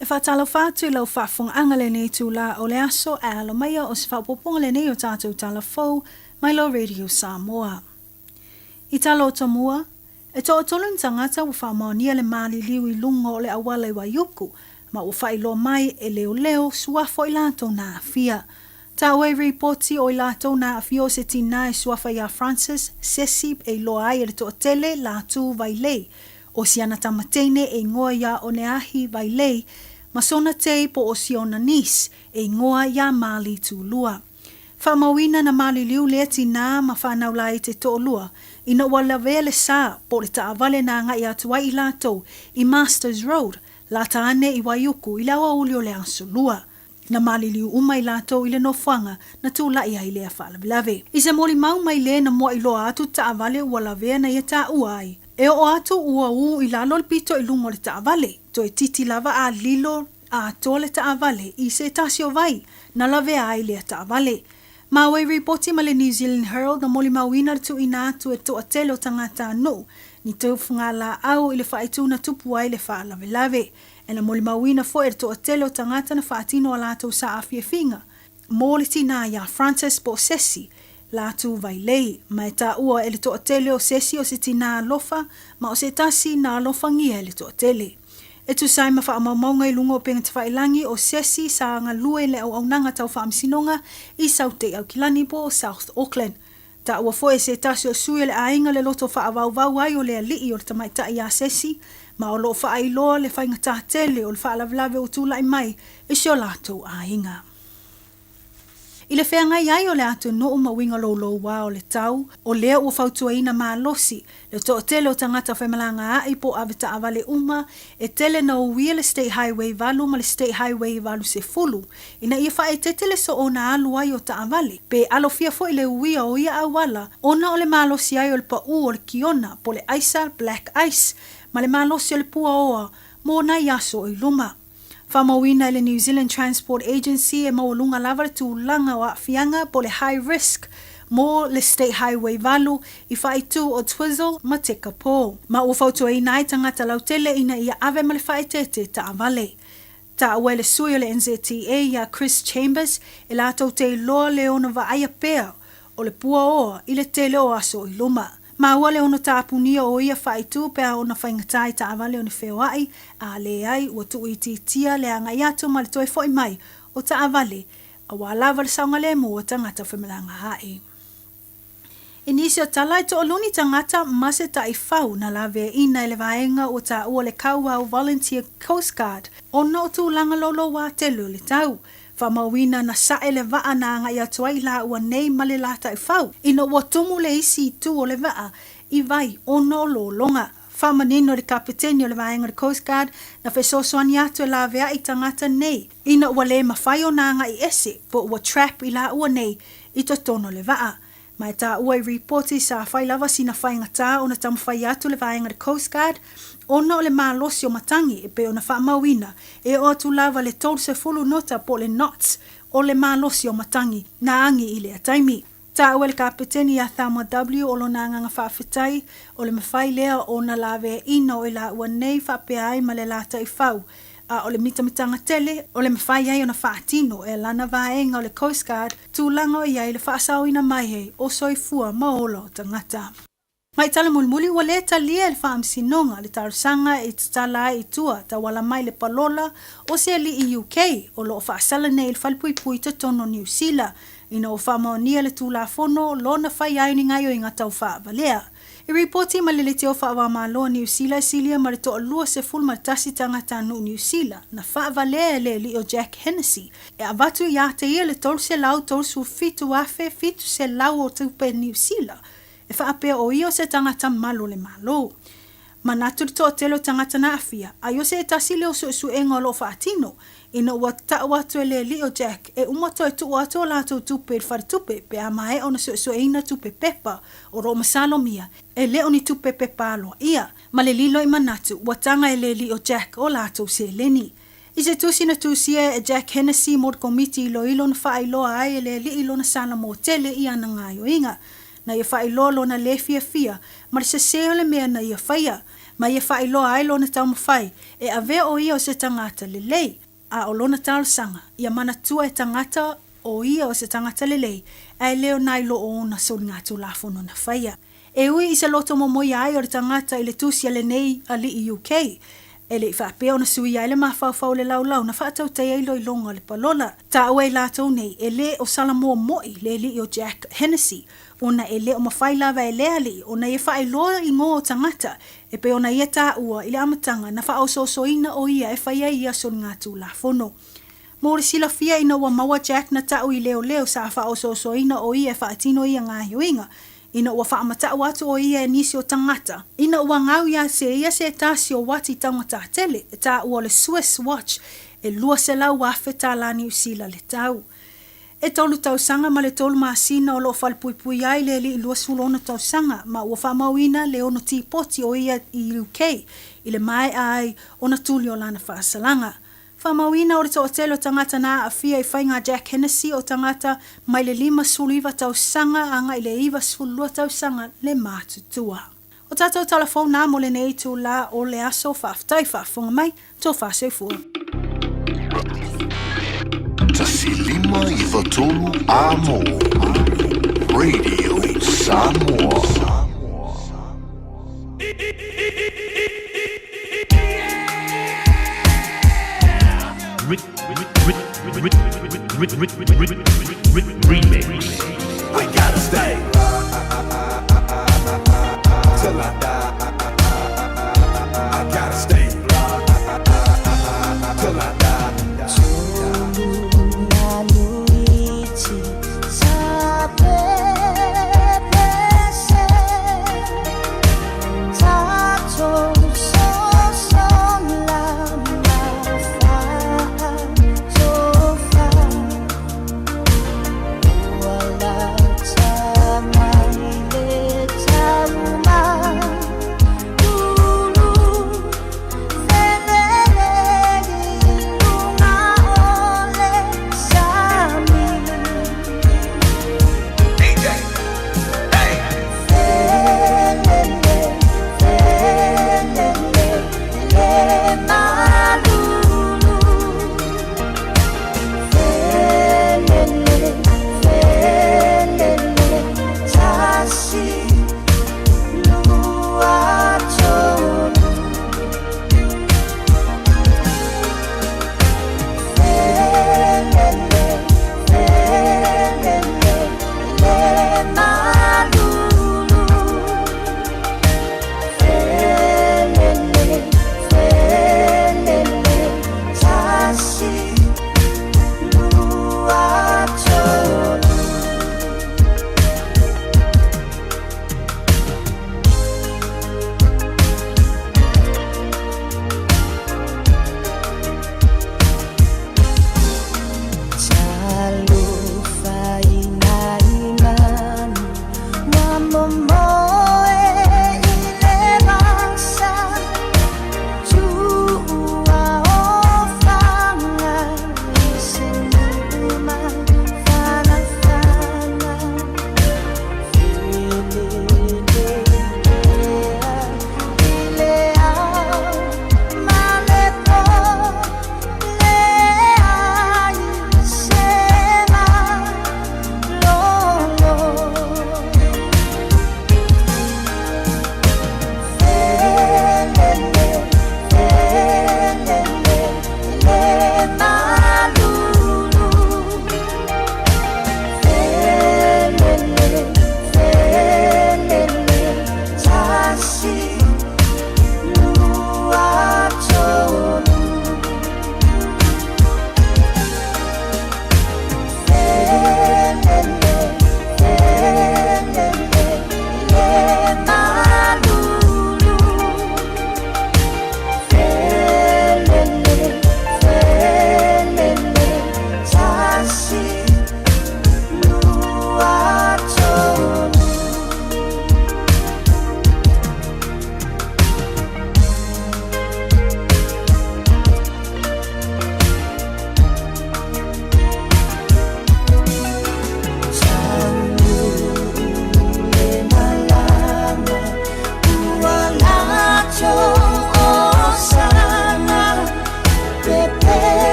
E faatalofa atu i lau faafofogaaga lenei itulā o le aso ae alo maia o se faaopoopoga lenei o tatou tala fou mai lo Radio Samoa. I tala o Tomua, e toatolu ni tagata ua faamaonia le maliliu i luga o le auala i Waiuku ma ua faailoa mai e leoleo suafa o i latou na aafia. Taua i ripoti o i latou na aafia o se tinā e suafa iā Francis Sesi e iloa ai e le toatele Latu Vailei o siana tama teine e ingoa iā Oneahi Vailei ma sona tei po o siona niece e ingoa iā Marley Tulua. Faamauina na maliliu lea tinā ma whanau la i te to'olua ina ua lavea le sa po o le taavale na agai atu ai i latou i Masters Road, lata ane i Waiuku i le aoauli o le aso Lua. Na maliliu uma i latou i le nofoaga na tula'i ai lea faalavelave. I se molimau mai le na mua'iloa atu taavale ua lavea na ia taua ai. E oo atu ua ū i lalo le pito i luga o le taavale, toetiti lava a lilo atoa le taavale i se tasi o vai na lavea ai lea taavale. Maua i ripoti ma le New Zealand Herald na molimauina le tuuina atu e toatele o tagatanuu ni tufugalaau i le faaitu na tupu ai le faalavelave. E na molimauina foi e le toatele o tagata na faatino a latou saaafiafiga mo le tinā iā Francis po o Sesi Latu Vailei, ma e taua e le toatele o Sesi o se tinā alofa ma o se tasi na alofagia e le toatele. E tusa ai ma faamaumauga i luga o upega tafailagi o Sesi sa galue i le auaunaga tau faamasinoga i Saute Aukilani po o South Auckland. Taua foi e se tasi o sui o le aiga le loto faavauvau ai o le alii o le tamaitai iā Sesi, ma o loo faailoa le faigatā tele o le faalavelave ua tulai mai i si o latou aiga. I le feagai ai o le atunuu ma uiga loulouā o le tau, o lea ua fautuaina malosi le toatele o tagata femalagaai po o avetaavale uma e tele na uia le State Highway 8 ma le State Highway 80 ina ia faaeteete le soona alu ai o taavale pe alofia foi le uia o ia auala ona o le malosi ai o le paū o le kiona po o le aisa black ice ma le malosi o le puaoa mo nai aso i luma. Faamauina e le New Zealand Transport Agency e maualuga lava le tulaga o aafiaga po o le high risk mo le State Highway 8 i faaitu o Twizel ma Tekapo, ma ua fautuaina ai tagata lautele ina ia ave ma le faaeteete taavale. Taua e le sui o le NZTA iā Chris Chambers e latou te iloa le ono vaaia pea o le puaoa i le tele o aso i luma. Maua le ono tapunia o ia faaitu pe a ona faigata i taavale o ni feoai, a leai ua tuuitiitia le agai atu ma le toe foi mai o taavale auā lava le saogalemu o tagata femalagaai. I nisi o tala e toalua ni tagata ma se taifau na laveaina e le vaega ua taua le Kawau Volunteer Coast Guard ona o tulaga loulouā tele o le tau. Faamauina na sae le vaa na agai atu ai laua nei ma le la taifau ina ua tumu le isi itu o le vaa i vai ona o lologa. Faamanino le Kapeteni o le vaega o le Coast Guard na fesoasoani atu e laveai tagata nei ina ua le mafai ona agai ese po ua trap i laua nei i totonu o le vaa. Ma e taua i ripoti sa fai lava sina faigata ona taumafai atu le vaega o le Coast Guard ona o le malosi o matagi e pei ona faamauina e oo atu lava le 30 nota po o le knots o le malosi o matagi na agi i lea taimi. Taua e le Kapeteni ia Thelma W o lona agaga faafetai o le mafai lea ona laveaina o i laua nei faapea ai ma le la taifau a o le mitamitaga tele o le mafai ai ona faatino e lana vaega o le Coast Guard tulaga o i ai le faasaoina mai ai o soifua ma ola o tagata. Mai tala mulimuli ua le talia e le Faamasinoga le talosaga e tatala ai i tua tauala mai le palola o se alii UK o lo o faasala nei i le falepuipui i totonu o Niu Sila ina ua faamaonia le Tulafono lona fai ai ni gaioiga tau faavalea. I ripoti mai le Leitio Faavaomalo a Niu Sila e silia ma le toalua 11 tagata nuu Niu Sila na faavalea e le alii o Jack Hennessy e avatu iā te ia le 337,700 o tupe Niu Sila e faapea o ia o se tagata malu o le Malo. Manatu le toatele o tagata na aafia, ai o se tasi lea o suesuega o lo o faatino, ina ua tau atu e le alii o Jack e uma toe tuu atu a latou tupe i le faletupe pe a maea ona suesueina tupe pepa o lo o masalomia e le o ni tupe pepa aloaia, ma le lilo i manatu ua taga e le alii o Jack o latou seleni. I se tusi na tusia e Jack Hennessy mo le Komiti Iloilo na faailoa ai e le alii lona sala motele i ana gaoioiga, na ia faailoa lona lē fiafia ma le sesē o le mea na ia faia, ma ia faailoa ai lona taumafai e avea ʻo ia o se tagata lelei, a o lona talosaga, ia manatua e tagata ʻo ia o se tagata lelei, ae le o nai lo o ona soligatulafono na faia. E ui i se loto momoia ai o le tagata i le tusi a lenei alii UK, e le i faapea ona suia ai le mafaufau o le laulau na faatautaia iloiloga o le palola. Taua i latou nei, e le o Salamoa moi le alii o Jack Hennessy, ona e le o mafai lava e lea alii ona ia faailoa igoa o tagata e pei ona ia taua i le amataga na faaosoosoina o ia e fai ai ia soligatulafono. Mo le silafia ina ua maua Jack na ta'u i leoleo sa faaosoosoina o ia e faatino ia gaoioiga, ina ua faamata'u atu o ia e nisi o tagata, ina ua gau ia se ia se tasi o uati taugatā tele, e tāua o le Swiss watch e 200,000 tālā Niu Sila le tau. E tolu tausaga ma le tolu masina o lo o falepuipui ai le alii 26 tausaga ma ua faamauina le ono tipoti o ia i UK i le maea ai ona tuli o lana faasalaga. Faamauina o le toatele o tagata na aafia i faiga a Jack Hennessy o tagata mai le 59 tausaga agai le 92 tausaga le matutua. O tatou tala fou na mo lenei itulā o le aso, faafetai faafofoga mai, tofa soifua. 1 5 9 3 Amo Radio Samoa. Remix. We gotta stay till I die. I gotta stay till I die.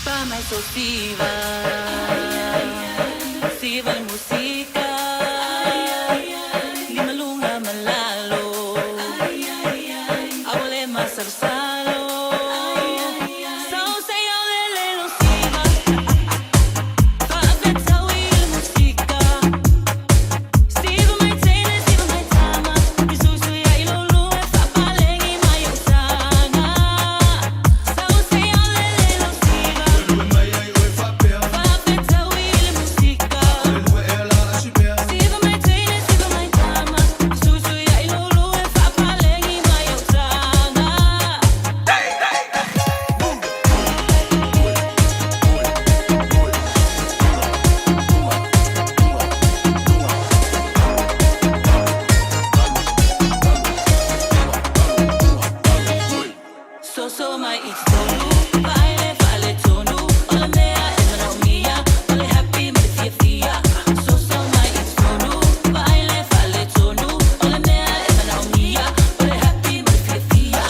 Pa mai so siva, siva le musika, limalunga malalo, awale masalsalo. So say olele lo siva, fa'afetaui le musika. Siva mai teine, siva mai tama, isusu ia ilulu e fa'apalegi mai o taga. So say olele lo siva. Fa'afetaui le musika. Siva mai teine, siva mai tama, isusu ia ilulu e fa'apalegi mai o taga. So so mai i tolu, fa'aele fa'ale tonu, o le mea e manaomia, o le happy ma le fiafia. So so mai i tolu, fa'aele fa'ale tonu, o le mea e manaomia, o le happy ma le fiafia.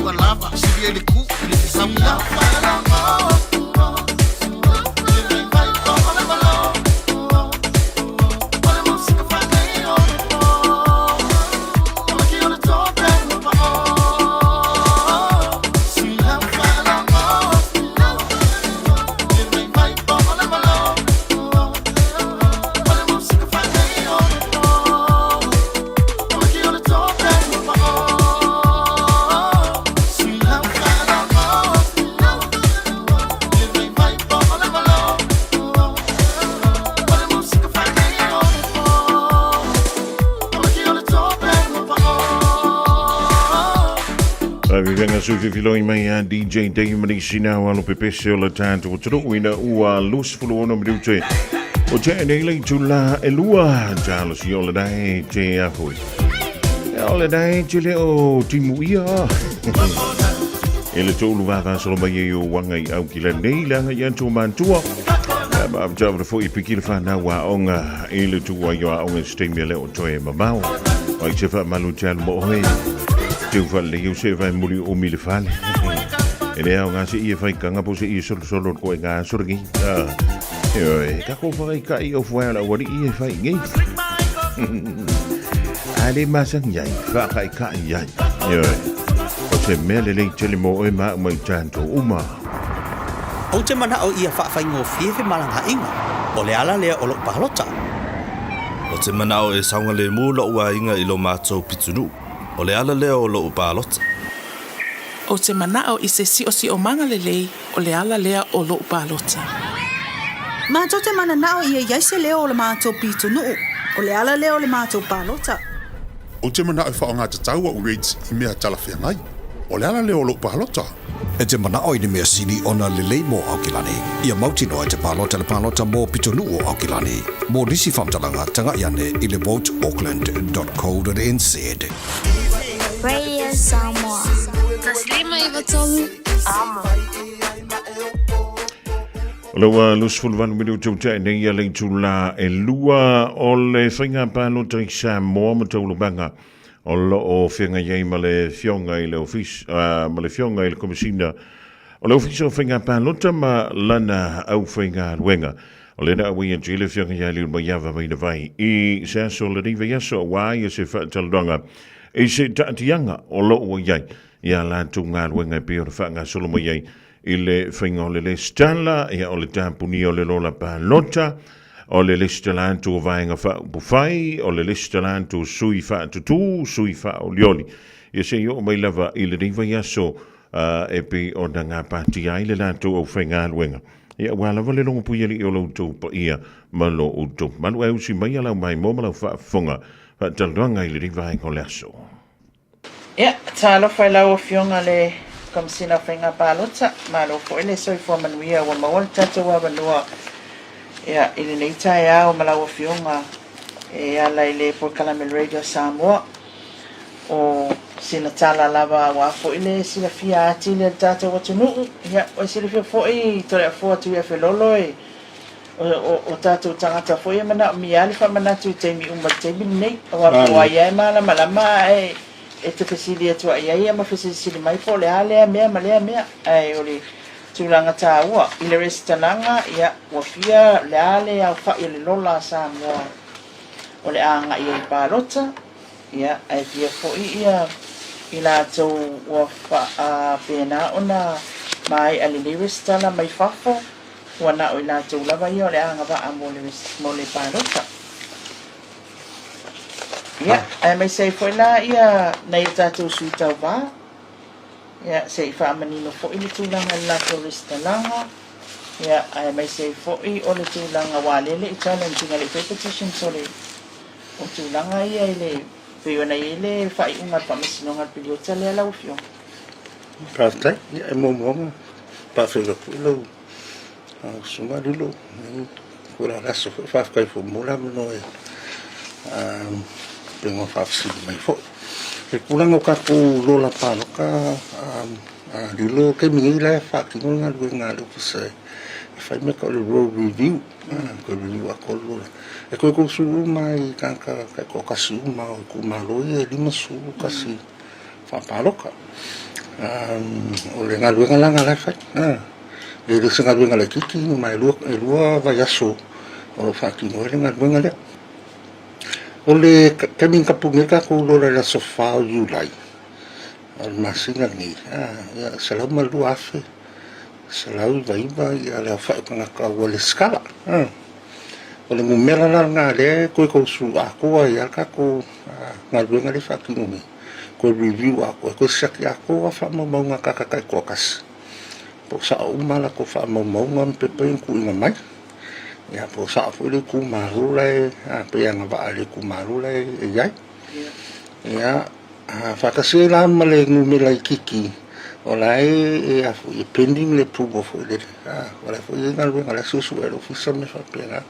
Ua lava sili ai le ku i le saula. Vivega sui fifiloi mai a DJ Dave Manisi na alo pepese o la tātou atunuu ina ua 26 minute o te nei le tula e lua talo si o le dai te afoi. E o le dai te le o timu ia. E le tolu vava solo mai e o wanga i au ki le nei le anga i antu mantua. Ma tau le foi piki le whanau a onga i le tua i a onga steimi le o toe mamau. Ai te wha malu te alu mo oe. Te uwha le iu se vai muri o mi le fale. E le au ngā se ia whai kanga po se ia solo solo ko e ngā sorangi. E oe, ka ko whakai ka i o fuai ala wari i e whai ngi. A le masang iai, wha kai ka i ai. E oe, o te mea le lei tele mo oe ma umai tānto uma. Ou te mana'o ia fa'afaigofie femalagaaiga, o le ala lea o lo'u palota. Ou te mana'o e saogalemu lo'u aiga i lo matou pitonuu, o le ala lea o lo'u palota. Ou te mana'o i se si'osi'omaga lelei, o le ala lea o lo'u palota. Matou te manana'o ia i ai se leo o le matou pitonuu, o le ala lea o le matou palota. Ou te mana'o e fa'aoga tatau a'u rates i mea talafeagai. O le ala lea o lo'u palota. E te mana'o i le mea sili ona lelei mo Aokelani, ia mautinoa e te palota le palota mo pitonuu o Aokelani. Mo nisi faamatalaga, taga'i ane i le voteauckland.co.nz. Radio Samoa. 153 Amo. O le ua 28 minute o tea nei a le itula e lua o le faiga palota i Samoa ma taualumaga o lo o feagai ai ma le Afioga i le Ofisa, ma le Afioga i le Komesina o le Ofisa o Faiga Palota ma lana aufaigaluega. O lea na auai atu i le Afioga ia Liulimaiava Vainavai i se aso o lenei vaiaso aua ia se faatalanoaga i se taatiaga o lo o i ai i a latou galuega e pei ona faagasolo mai ai i le faiga o le lesitala, ia o le tapunia o le lola palota, o le lesitala atu o vaega faaupufai, o le lesitala atu o sui faatutū, sui faaolioli. Ia se i oo mai lava i lenei vaiaso e pei ona gapatia ai le latou aufaigaluega. Ia aua lava le logopuialii o lo outou paia ma lo outou mamalu. Ae usi mai a lau maimoa ma lau faafofoga faatalanoaga i lenei vaega o le aso. Ia, talofa i lau Afioga le Komesina o Faiga Palota, malo foi le soifua manuia ua maua le tatou avanoa ia, i lenei taeao ma lau Afioga e ala i le polokalame Radio Samoa. O sina tala lava aua foi le silafia atili e le tatou atunuu. Ia, ua silafia foi Toleafoa Tuiafelolo e o tatou tagata foi e manaomia lava le faamanatu i taimi uma i le taimi lenei, aua po o ai lava e malamalama ae e te fesili atu lava i ai ma fesilisili mai po o le a lea mea ma lea mea. Ae o le tulaga taua i le resitalaga, ia, ua fia le a le aofai o le lola a Samoa o le a agai ai i palota, ia, ae fia foi ia i latou ua faapena ona maea lelei resitala mai fafo. Ua na o i latou lava ia o le agavaa mo le, mo le palota. Ia, aemaise ai foi la ia nai o tatou sui tauva, ia, se i faamanino foi le tulaga i le latou resitalaga, ia, aemaise ai foi o le tulaga aua lea e le i challenge ina, e le i faia petitions o le, o tulaga ia i le, pei ona i ai le faaiuga a le Faamasinoga o le piliota lea lau Afioga. Faafetai. Ia, e muamua ona faafeiloai atu i lau Susuga Lilo, ko le aso foi, faafetai foi mo le avanoa e pei ona faafesili mai foi. I le tulaga o tatou lola palota Lilo, o le taimi nei la e faatino le galuega a le Ofisa e fai mea tau o le roll review, toe review atoa le lola. E toe 30 uma lava i tagata taitoatasi uma o itumalo ia e 51 faapalota. O le galuega la lena la e fai. E le o se galuega laitiiti ma e 2 vaiaso o lo o faatino ai le galuega lea. O le taimi na tapuni ai le tatou lola i le aso 4 o Iulai o le masina lenei, ia, 102,199 le aofai o tagata ua resitala. O le numera la lena lea e toe tausu atoa ai lava le tatou galuega lea e faatino nei, toe review atoa, toe siaki atoa faamaumauga a tagata taitoatasi, po o sao uma a latou faamaumauga ma pepa ia na tuuina mai, ia po o sao foi le itumalo la e, pe agavaa i le itumalo la e i ai. Ia, faatasi ai la ma le numera itiiti o la e e pending le approval foi lele, o la foi e i ai galuega o la e suesue e le ofisa ma mea faapena.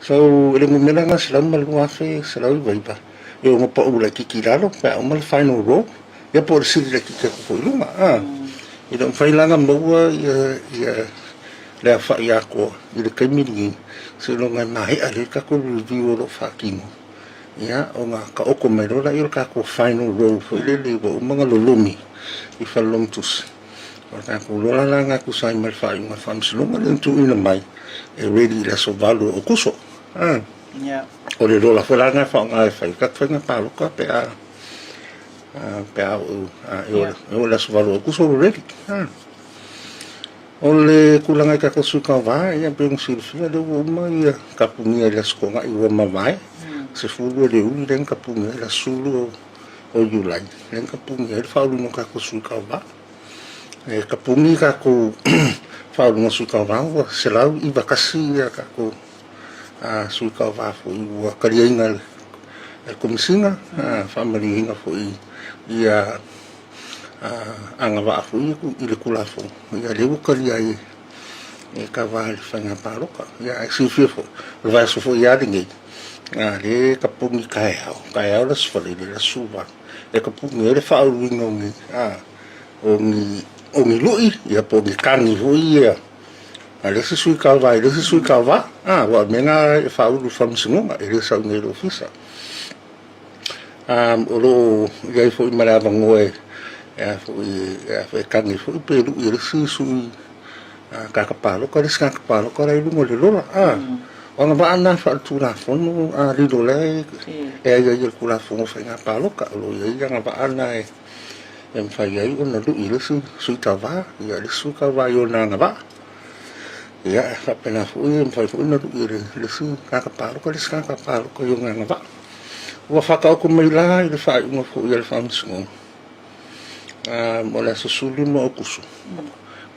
So, i le numera lena 102,199, e ono pau laitiiti i lalo pe a uma le final roll, ia po o le sili laitiiti atu foi i luga. E le o mafai la ona maua ia le aofai atoa i le taimi lenei, seiloga e maea lelei le tatou review o lo o faatino, ia ona taoto mai loa lea o le tatou final roll foi lele ua uma ona lolomi i fale lomitusi. O le tatou lola la lena e tusa ai ma le faaiuga a le Faamasinoga lea na tuuina mai e ready i le aso 8 o Aokuso. O le lola foi la lena e faaaoga e fai ai tatou faiga palota pe a oo i le aso 8 o Aokuso ua ready. O le tulaga i tatou sui tauva, ia pei ona silafia o lea ua uma ia tapunia i le Aso Toonai ua mavae, 10 o le uli lea na tapunia ai le aso 12 o Iulai lea na tapunia ai le faauluina o tatou sui tauva. E tapuni tatou faauluina sui tauva ua 191 ia tatou sui tauva foi ua taliaina e le Komesina, faamalieina foi ia agavaa foi i le Tulafono, ia lea ua talia ai e kava i le faiga palota. Ia ae silafia foi, o le vaiaso foi lava lenei, a lea e tapuni taeao, taeao le Aso Faraile, le aso 18, e tapuni ai le faauluina o ni, o ni, o ni lui, ia po o ni kani foi ia a le isi sui tauva i le isi sui tauva. Aua o le mea lena e faaulu i le Faamasinoga, e le sau i inei i le Ofisa. O lo o i ai foi ma le avanoa e e tagi foi pe lui e le isi sui tagata palota le isi tagata palota la e i luga o le lola. O agavaa na faaletulafono a lilo la e aiaia e le Tulafono o Faiga Palota. O lo o i ai agavaa na e mafai ai ona lui e le isi sui tauva le isi sui tauva i ona agavaa. Ia, e faapena foi, e mafai foi ona lui e le isi tagata palota le isi tagata palota i ona agavaa. Ua faataoto mai la i le faaiuga foi a le Faamasinoga mo le aso 15 o Aokuso,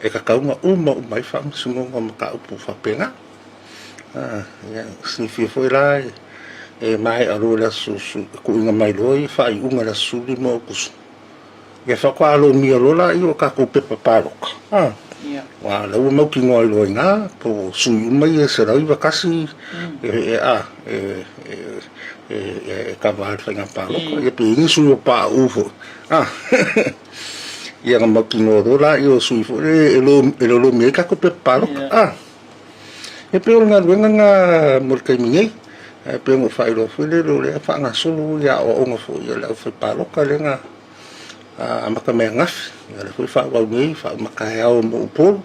e tatau ona uma uma ai faamasinoga o mataupu faapena. Ia, silafia foi la e maea loa le aso, e tuuina mai loa ia faaiuga i le aso 15 o Aokuso. Ia faatoa lomia loa laia o tatou pepa palota. Aua o la ua mautinoa ai loa i ina po o sui uma ia e 191 e kava ai le faiga palota. Ia pe i ai ni sui o pauu foi. Ia ona mautinoa loa laia o sui foi lea e lolomi ai tatou pepa palota. E pei o le galuega lena mo le taimi nei. Ae pei ona ou faailoa foi lele, o lea e faagasolo ia aoaoga foi a le aufaipaloka lea na amata mai ananafi. O lea foi e faaauau nei, faauma taeao mo Upolu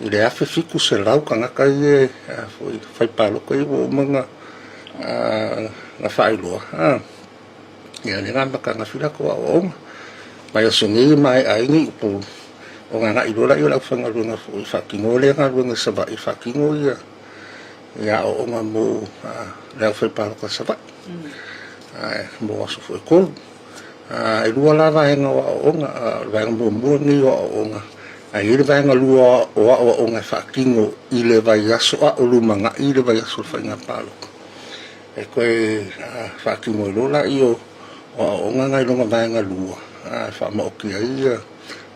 i le 1,700 tagata ia foi faipaloka ia ua uma ona faailoa. Ia lea na amata ananafi latou aoaoga. Mai aso nei e maea ai nei Upolu, ona agai loa lea o le aufaigaluega foi e faatino lea galuega i Savaii, e faatino ia aoaoga mo le aufaipaloka i Savaii mo aso foi e 3. E lua la vaega o aoaoga, o le vaega muamua lenei o aoaoga, ae i ai le vaega lua o aoaoga e faatino i le vaiaso a o lumanai le vaiaso o le faiga palota. E toe faatino ai loa lea o aoaoga na i lona vaega lua e faamaoti ai ia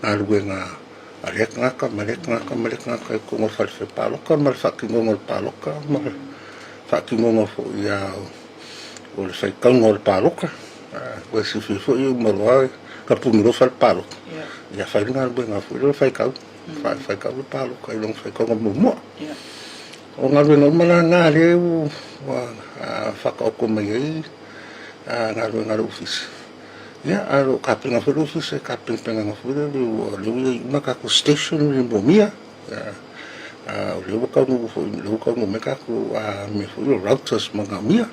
galuega a lea tagata ma lea tagata ma lea tagata i totonu o le fale fai palota ma le faatinoga o le palota ma le faatinoga foi o le faitauga o le palota. Ua silafia foi e uma loa tapuni loa fale palota, ia fai le galuega foi lea o le faitau, faitau le palota i lona faitauga muamua. O galuega uma la na lea ua faataoto mai ai galuega a le Ofisa. Ia, ae o lo o tapena foi le ofisa i tapenapenaga foi lele ua lea ua i ai uma tatou stationery mo mia. Ia, a o lea ua taunuu foi, lea ua taunuu mai tatou mea foi ia o routers manaomia.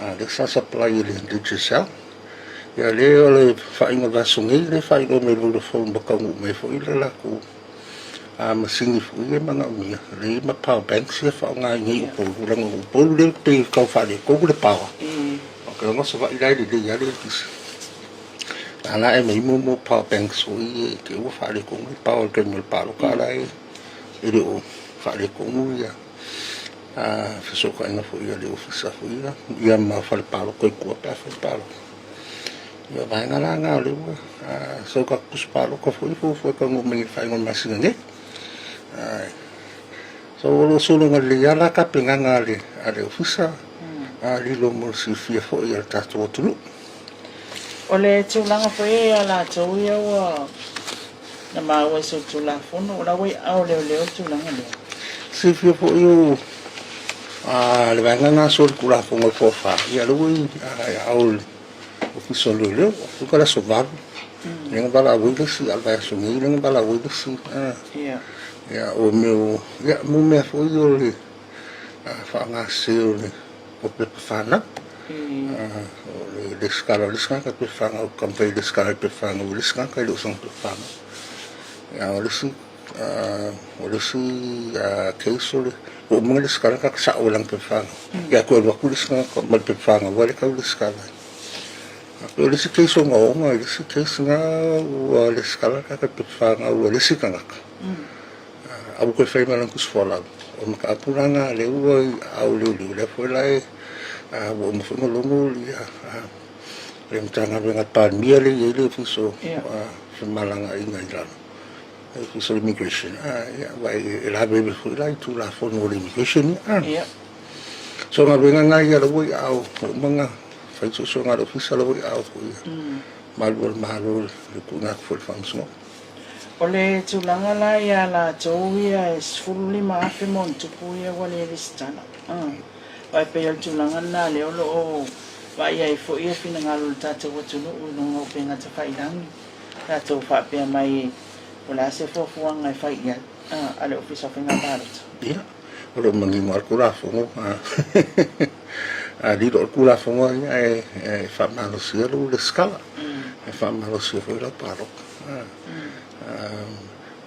A lea sa supply e le Digicel. Ia lea o le faaiuga o le vaiaso nei lea e faailoa mai e le Vodafone ua taunuu mai foi le latou masini foi ia e manaomia, lea e i ai ma power banks ia e faaaoga ai nei i Upolu, leaga o Upolu lea pei e tau faaletonu le power. Ou te iloa Savaii la e lelei lava le eletise. A la e aumai mo power banks foi ia i te i ua faaletonu le power i le taimi o le palota, a la e le o faaletonu ia fesootaiga foi a le ofisa foi ia, ia ma fale palota i tua pe a fai palota. Ia o vaega la na o lea ua sau tatou tusi palota foi fuafua e taunuu mai i le faaiuga o le masina nei. So o lo o sologa lelei lava la tapenaga a le a le ofisa a lilo mo le silafia foi a le tatou atunuu. O le tulaga foi ia ia latou ia ua na maua i solitulafono, o la ua i aao leoleo le tulaga lea. Silafia foi o a le vaega lena solitulafono e toafa, ia lea ua i aao o le Ofisa o Leoleo. Tuka le aso 8, lea na valaau ai le isi, a o le vaiaso nei lea na valaau ai le isi. Ia, o mea o, ia, mo mea foi o le faaaoga sese o le o pepa fanau. O le resitala o le isi tagata pepa fanau, taumafai e resitala i le pepa fanau a le isi tagata e le o sana pepa fanau. Ia, o le isi, o le isi case o le, ua uma ona resitala le tagata sao i lana pepa fanau. Ia, toe alu atu le isi tagata ma le pepa fanau lea tau resitala ai. O le isi case ogaoga, i le isi case na ua resitala le tagata i le pepa fanau a le isi tagata, a ua toe fai ma lana tusi folau. O le mataupu la lena lea ua i aao o leoleo, lea foi la e ua uma foi ona logo le Matagaluega a le Palemia lea e i ai le Ofisa o Femalagaaiga i lalo, le Ofisa o le Immigration, aua e laveve foi la i Tulafono o le Immigration ia. So o galuega na ia la ua i aao, ua uma ona fai suesuega a le Ofisa la ua i aao foi o malu o le Malo le tuuina atu foi i le Faamasinoga. O le tulaga la ia latou ia e 15,000 ma ona tupu ia ua le resitala. Aua e pei o le tulaga lena lea o lo o vaai ai foi ia finagalo o le tatou atunuu i luga o upega tafailagi, latou faapea mai o le a se fuafuaga e fai i ai a le Ofisa o Faiga Palota. Ia, o lo o manino lava le Tulafono, a lilo o le Tulafono ia e faamalosia lou resitala, e faamalosia foi lau palota.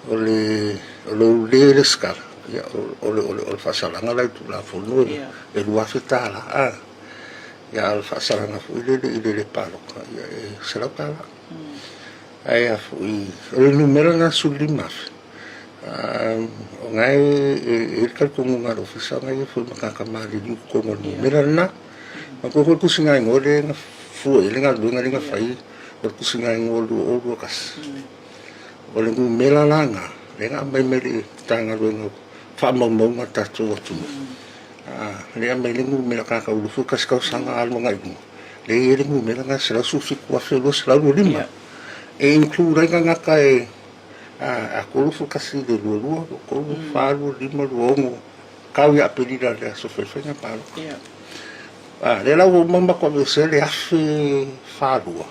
O le lou le resitala, ia o le faasalaga la i le Tulafono e $2,000. Ia a o le faasalaga foi lele i le le palota, ia e $100. Ae a foi, o le numera lena 15,000, O na e i ai le talitonuga a le Ofisa o na e i ai foi ma tagata maliliu i totonu o le numera lena. Manatua foi le tusigaigoa lea na fua i ai le galuega lea na fai, o le tusigaigoa 2021. O le numera la lena, lea na aumai mai le Matagaluega o Faamaumauga a le tatou atunuu, lea e aumai ai le numera tagata ua 21 tausaga alu agai i luga, lea e i ai le numera lena e 117,225. E include ai tagata e A 31 i le 22, 23, 4, 25, 26, tau ia Aperila i le aso faifaiga palota. A, lea la ua uma matou aveesea le 1042.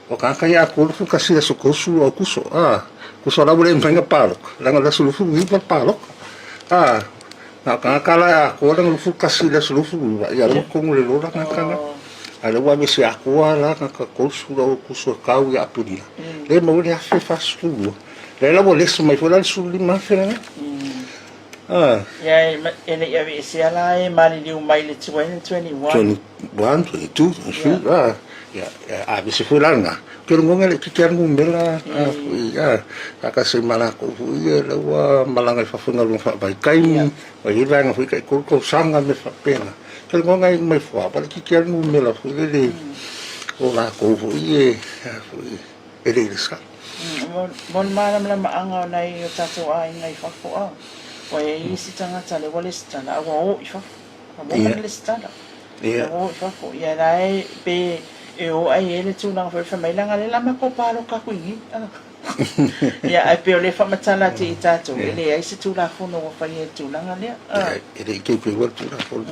O tagata ia a 31 i le aso 30 o Aokuso, a, tusa la ua le mafai ona palota, leaga o le aso 29 le palota. A, na o tagata la e atoa lana 21 i le aso 29, ia lea ua tonu i le lola tagata na. A o lea ua aveese atoa la tagata 30 o Aokuso e tau ia Aperila. Lea e maua le 1042. Lea la ua lesi mai foi la le 15,000 lena. Ah. Ia e le i aveesea la e maliliu mai le 2021. 21, 22, 23, ah. Ia, aveese foi la lena. Ou te lagona e le itiiti lava le numera, foi, ah, faatasi ai ma latou foi ia lea ua malaga i fafo i galuega faavaitaimi, ua i ai vaega foi tai 3 tausaga mea faapena. Ou te lagona e mai fua, ua le itiiti lava le numera foi lele o latou foi ia foi e le i lesitala. Mo le malamalamaaga o nai o tatou aiga i fafo, a, ua i ai isi tagata lea ua lesitala a ua o i fafo. Ua uma ona lesitala, ua o i fafo. Ia la e pe... e o ai ai le tulaga foi fai mai leaga lea la matou paloka atu i inei. Ia ae pei o lea e faamatala atu i tatou e leai se Tulafono ua faia i le tulaga lea. E le i teuteuina le Tulafono.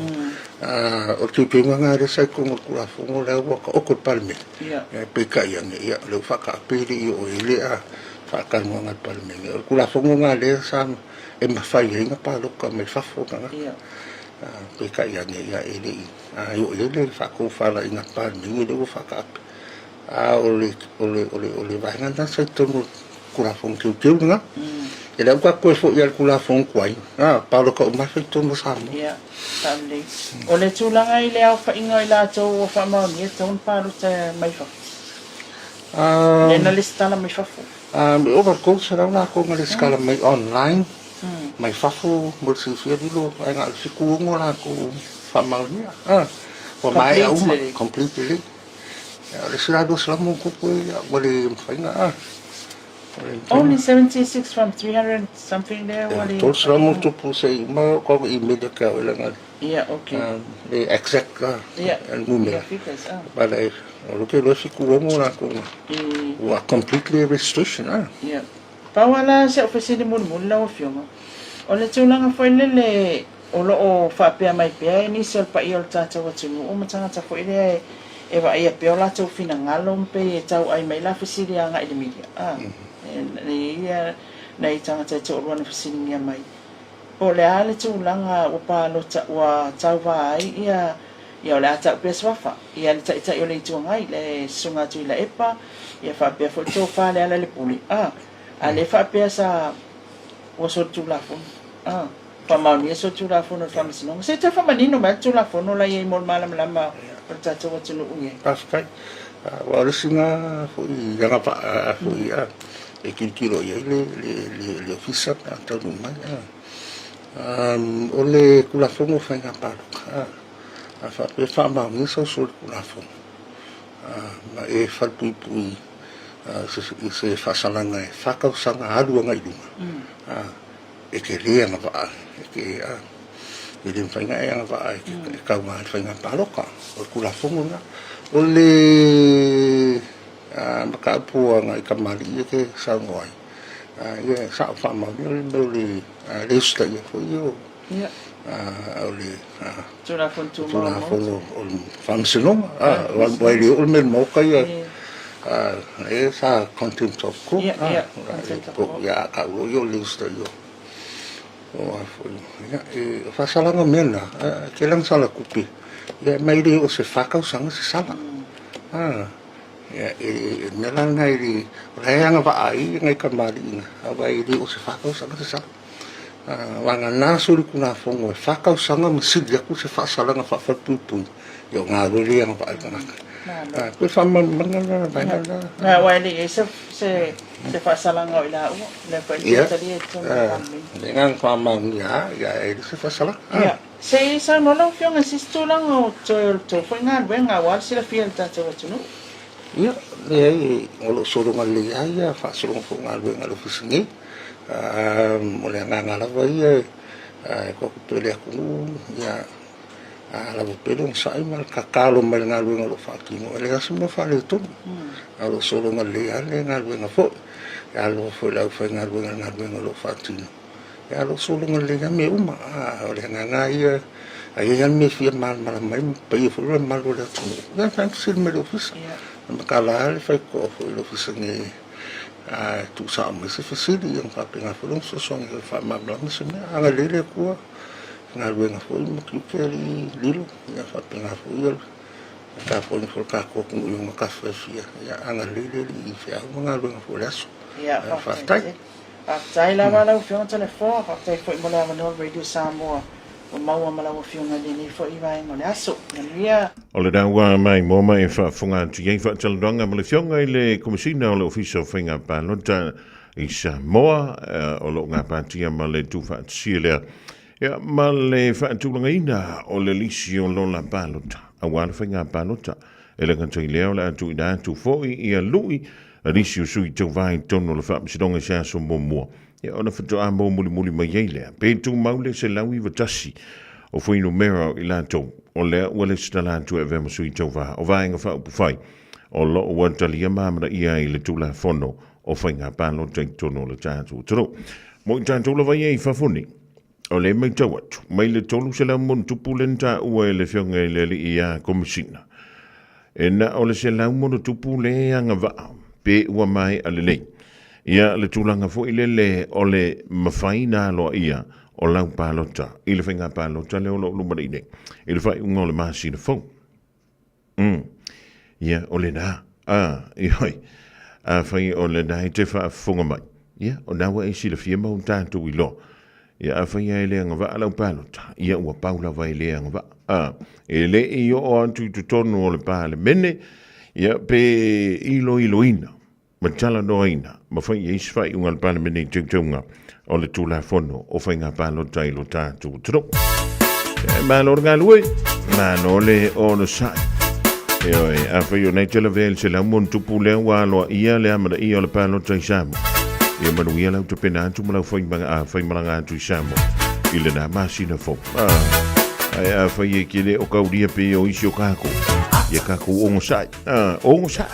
O le teuteuga lena lea sa i totonu o le Tulafono lea ua taoto i le Palemene. Ia peitai ane ia o lea ua faataape e le i oo i ai le faatalanoaga a le Palemene. O le Tulafono lena lea sa e mafai ai ona palota mai fafo tagata. Peitai ane ia e le i oo i ai le faatofalaiga a le Palemene lea ua faataape. A o le, o le, o le, o le vaega lena sa i totonu o le Tulafono Teuteu lena. E le au tatou toe foi lava i le Tulafono tuai, a, palota uma lava fai i totonu o Samoa. Ia, faalelei. O le tulaga i le aofaiga o i latou ua faamaonia e tatau ona palota mai fafo? Lea na lesitala mai fafo. E ova i le 300 latou na lesitala mai online, mai fafo mo le silafia lilo, ae na o le 76 latou faamaonia. Ua maea uma, complete lelei. O le isi la 200 ma ona tupu ua le mafai ona a. Only 76 from 300 and something there ua le. 300 ma ona tupu se i uma o kau email ia te au e langa. Yeah, okay. Le exact la numera. But o lo ke loa 76 latou ua complete le registration a. Yeah. Pau lava la si au fesili mulimuli lau Afioga, o le tulaga foi lele O lo o faapea mai pea e nisi o le paia o le tatou atunuu ma tagata foi lea e vaaia pea o latou finagalo ma pei e tauai mai la fesili agai i le media. A, e i ai nai tagata e toalua na fesiligia mai, po o le a le tulaga ua palota, ua tauva ai ia, ia o le a tau pea suafa, ia le Taitai o le Itu Agai, le Susuga a Tuilaepa, ia faapea foi le Tofa Lealailepule. A, a lea faapea sa ua solitulafono. A. Faamaonia se Tulafono o le Faamasinoga. Se i toe faamanino mai le Tulafono la e i ai mo le malamalama o le tatou atunuu i ai. Faafetai. Aua o le isi na foi agavaa foi e tilotilo i ai le Ofisa pe a taunuu mai. O le Tulafono o Faiga Palota, a faapea e faamaonia sau solitulafono ma e falepuipui i se faasalaga e fa tausaga alu agai i luga, e te le agavaa, e te, a, e le mafai ona e agavaa e te tauva i le faiga palota. O le Tulafono lena. O le mataupu a nai tamalii e te saunoa ai, ia e sao faamaonia le mea o le le usitaia foi o, o le Tulafono Tumau a le Maota. Tulafono o le Faamasinoga. Aua e le oo le mea i le Maota ia, e sa contempt of court. Ia, contempt of court. Ia, a tau loa ia o le usitaia o a foi. Ia, e faasalaga mea na, e tele lava ina sala tupe, ia ma e le oo i se fa tausaga se sala. Ia, e mea la lena e le, o la e agavaa ai nai tamalii na, aua e le oo i se fa tausaga se sala. Vagana solitulafono e fa tausaga ma sili atu se faasalaga faafalepuipui, ia o galue le agavaa i le tagata. Pei o faamalamalamaga na vaega na. Na aua e le i i ai se se faasalaga o i laua, lea foi na talia i totonu o le Palemene. Ia, le agaga faamaonia lava, ia e le se faasalaga. Ia, se i saunoa lau Afioga i se isi tulaga o toe o le tou foi galuega aua le silafia e le tatou atunuu. Ia, leai, o lo o sologa lelei lava ia faasologa foi o galuega a le Ofisa nei. O le agaga lava ia e tuu atu pea i le atunuu, ia lava pea le onosai ma le tatalo mai i le galuega o lo o faatino. E leai lava se mea o faaletonu, ae o lo o sologa lelei lava le galuega foi. E alofa foi i le aufaigaluega i le galuega o lo o faatino, ia o lo o sologa lelei lava mea uma. O le agaga lava ia, a i ai lava le mea e fia malamalama ai ma paia foi le mamalu o le atunuu, ia mafai ona fesili mai i le Ofisa. E matala lava le faitotoa foi i le Ofisa nei A tuusao mai se fesili, ia ona faapena foi lea ona fesoasoani e faamalamalama se mea. Agalelei le Atua i galuega foi ma tiute a alii lilo, ia faapena foi le tapuaiga foi a le tatou atunuu i ona tafa e fia. Ia agalelei le Alii i feau ma galuega foi o le aso. Ia, faafetai. Faafetai lava lau Afioga Toleafoa, faafetai foi mo le avanoa o le Radio Samoa ua maua ma lau Afioga i lenei foi vaega o le aso. Manuia. O le dawa mai mo mai e faafofoga atu i ai faatalanoaga ma le Afioga i le Komesina o le Ofisa o Faiga Palota i Samoa, o lo o gapatia ma le tuufaatasia lea ia, ma le faatulagaina o le lisi o lola palota aua le faiga palota. E le gata i lea, o le a tuuina atu foi ia lui lisi o sui tauva i totonu o le Faamasinoga i se aso muamua, ia ona faatoa mou mulimuli mai ai lea, pe tumau le 191. o fuainumera o i latou o lea ua lesitala atu e avea ma sui tauva o Vaega Faaupufai o lo o ua talia ma amanaia ai le Tulafono o Faiga Palota i totonu o le tatou atunuu. Mo i tatou lava ia i fafo nei, o lea e matau atu, mai le 300+ lea na taua e le Afioga i le Alii ia Komesina, e na o le 100+ lea e agavaa pe ua maea lelei ia le tulaga foi lele o le mafai na aloaia o lau palota i le faiga palota lea o lo o lumanai nei i le faaiuga o le masina fou. Ia, o lena. A, ioe. Afai o lena e te faafofoga mai, ia, o lena ua e silafia ma ua tatou iloa. Ia, afai lava e le agavaa lau palota, ia ua pau lava e le agavaa. A, e le i oo atu i totonu o le Palemene, ia, pe iloiloina ma talanoaina ma fai i ai se faaiuga a le Palemene i teuteuga o le Tulafono o Faiga Palota i lo tatou atunuu. E malo le galue, malo le onosai. Ioe, afai o nei te lavea i le 100+ lea ua aloaia le amanaia o le palota i Samoa. Ia manuia lau tapena atu ma lau faimalaga atu i Samoa i lena masina fou. Ae afai e ke le o kaulia pe o isi o kākou, ia kākou onosai. Onosai.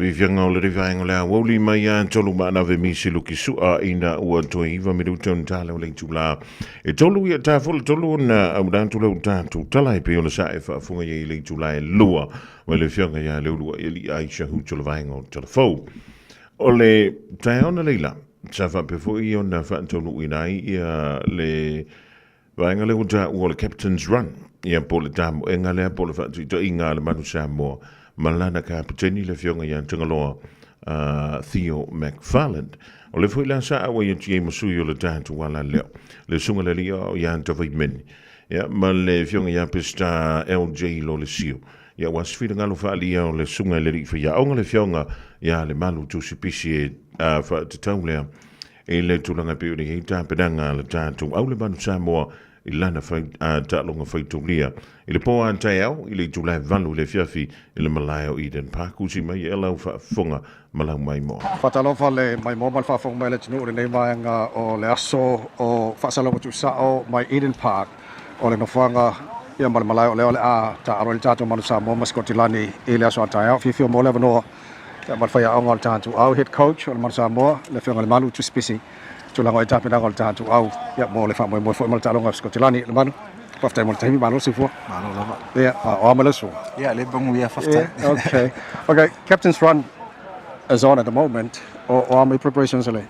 Faafiafiaga o lenei vaega o le aoauli mai ia tolu ma anave misi luki sua ina ua toe iva minuta ona tala o le itula e tolu ia ta fo le tolu ona auna atu lau tatou tala e pei ona sa e faafofoga i ai i le itula e lua mai le afioga ia Leuluai Alii Aisha Hutu o le vaega o Talafou. O le taeao na leila sa faapea foi ona faataunuuina ai ia le Vaega lea ua taua o le Captain's Run, ia po o le tamoega lea po o le faatuitaiga a le Manu Samoa ma lana kapeteni le Afioga ia Tagaloa uh, Theo McFarland. O le foi la sa auai atu i ai ma sui o le tatou ala leo, le susuga le alii o ia Tavaimeni, ia ma le Afioga ia Peseta LJ Lolesio. Ia ua se finagalo faaalia o le susuga i le alii faiaoga le Afioga ia Lemalu Tusipisi e uh, faatatau lea I le tulaga e pei ona i ai tapenaga a le tatou au le Manu Samoa i lana fai, a, taaloga faitaulia i le pō a taeao i le itula e 8 i le afiafi i le malae o Eden Park. Usi mai e lau faafofoga ma lau maimoa. Faatalofa le maimoa ma le faafofoga mai a le atunuu i lenei vaega o le aso o Faasalauga Tuusao mai Eden Park o le nofoaga ia ma le malae o lea o le a taaalo ai le tatou Manu Samoa ma Sikotilani i le aso a taeao. Fiafia mo le avanoa Ia ma le faiaoga o le tatou au, head coach o le Manu Samoa, le Afioga i Lemalu Tusipisi, tulaga o ai tapenaga o le tatou au, ia mo le faamoemoe foi ma le taaloga o Sikotilani. Lemalu, faafetai mo le taimi, malo le soifua. Malo lava. Ia, o a mai lau sua? Ia, le manuia, faafetai. Yeah, okay. Okay, captain's run is on at the moment. O, o a mai preparations le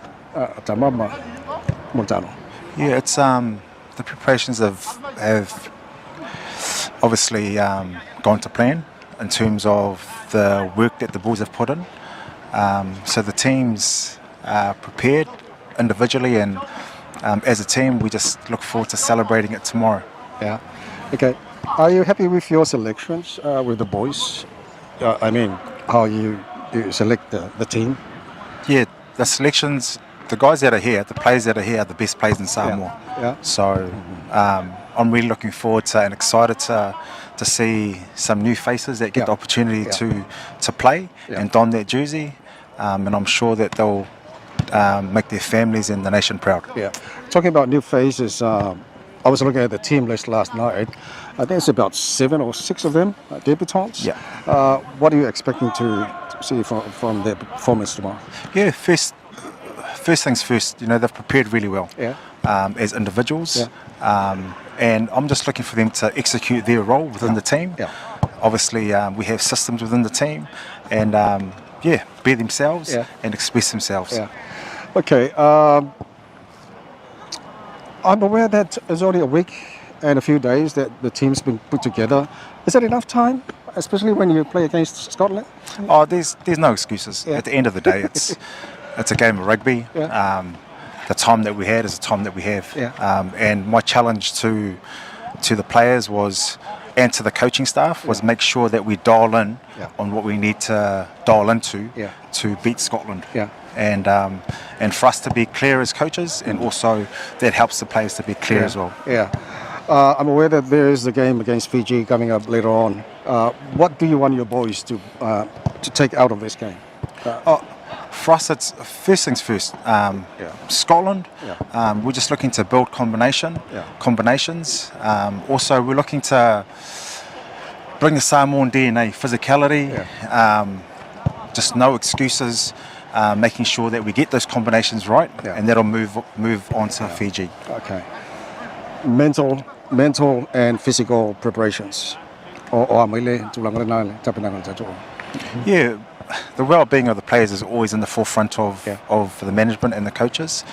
tama ma mo le taaloga? Yeah, it's the preparations have have obviously gone to plan. in terms of the work that the boys have put in. So the team's prepared individually, and as a team, we just look forward to celebrating it tomorrow. Yeah. Okay. Are you happy with your selections with the boys? I mean, how you select the team? Yeah, the selections, the guys that are here, the players that are here are the best players in Samoa. Yeah. So I'm really looking forward to and excited to see some new faces that get the opportunity to play and don that jersey. And I'm sure that they'll make their families and the nation proud. Yeah. Talking about new faces, I was looking at the team list last night. I think it's about 7 or 6 of them, debutants. Yeah. What are you expecting to see from their performance tomorrow? Yeah, first things first, you know, they've prepared really well as individuals. And I'm just looking for them to execute their role within the team. Yeah. Obviously, we have systems within the team, and be themselves and express themselves. Yeah. Okay. I'm aware that it's only a week and a few days that the team's been put together. Is that enough time, especially when you play against Scotland? Oh, there's no excuses. Yeah. At the end of the day, it's a game of rugby. Yeah. The time that we had is the time that we have. Yeah. And my challenge to the players was, and to the coaching staff, was make sure that we dial in on what we need to dial into to beat Scotland. Yeah. And for us to be clear as coaches, and also that helps the players to be clear as well. Yeah. I'm aware that there is a game against Fiji coming up later on. What do you want your boys to take out of this game? Oh, for us, it's first things first. Scotland, Yeah. we're just looking to build combinations. Also, we're looking to bring the Samoan DNA, physicality, just no excuses, making sure that we get those combinations right, and that'll move on to Fiji. Okay. Mental and physical preparations. O a mai le tulaga lena le tapenaga o le tatou. Yeah, the well-being of the players is always in the forefront of the management and the coaches.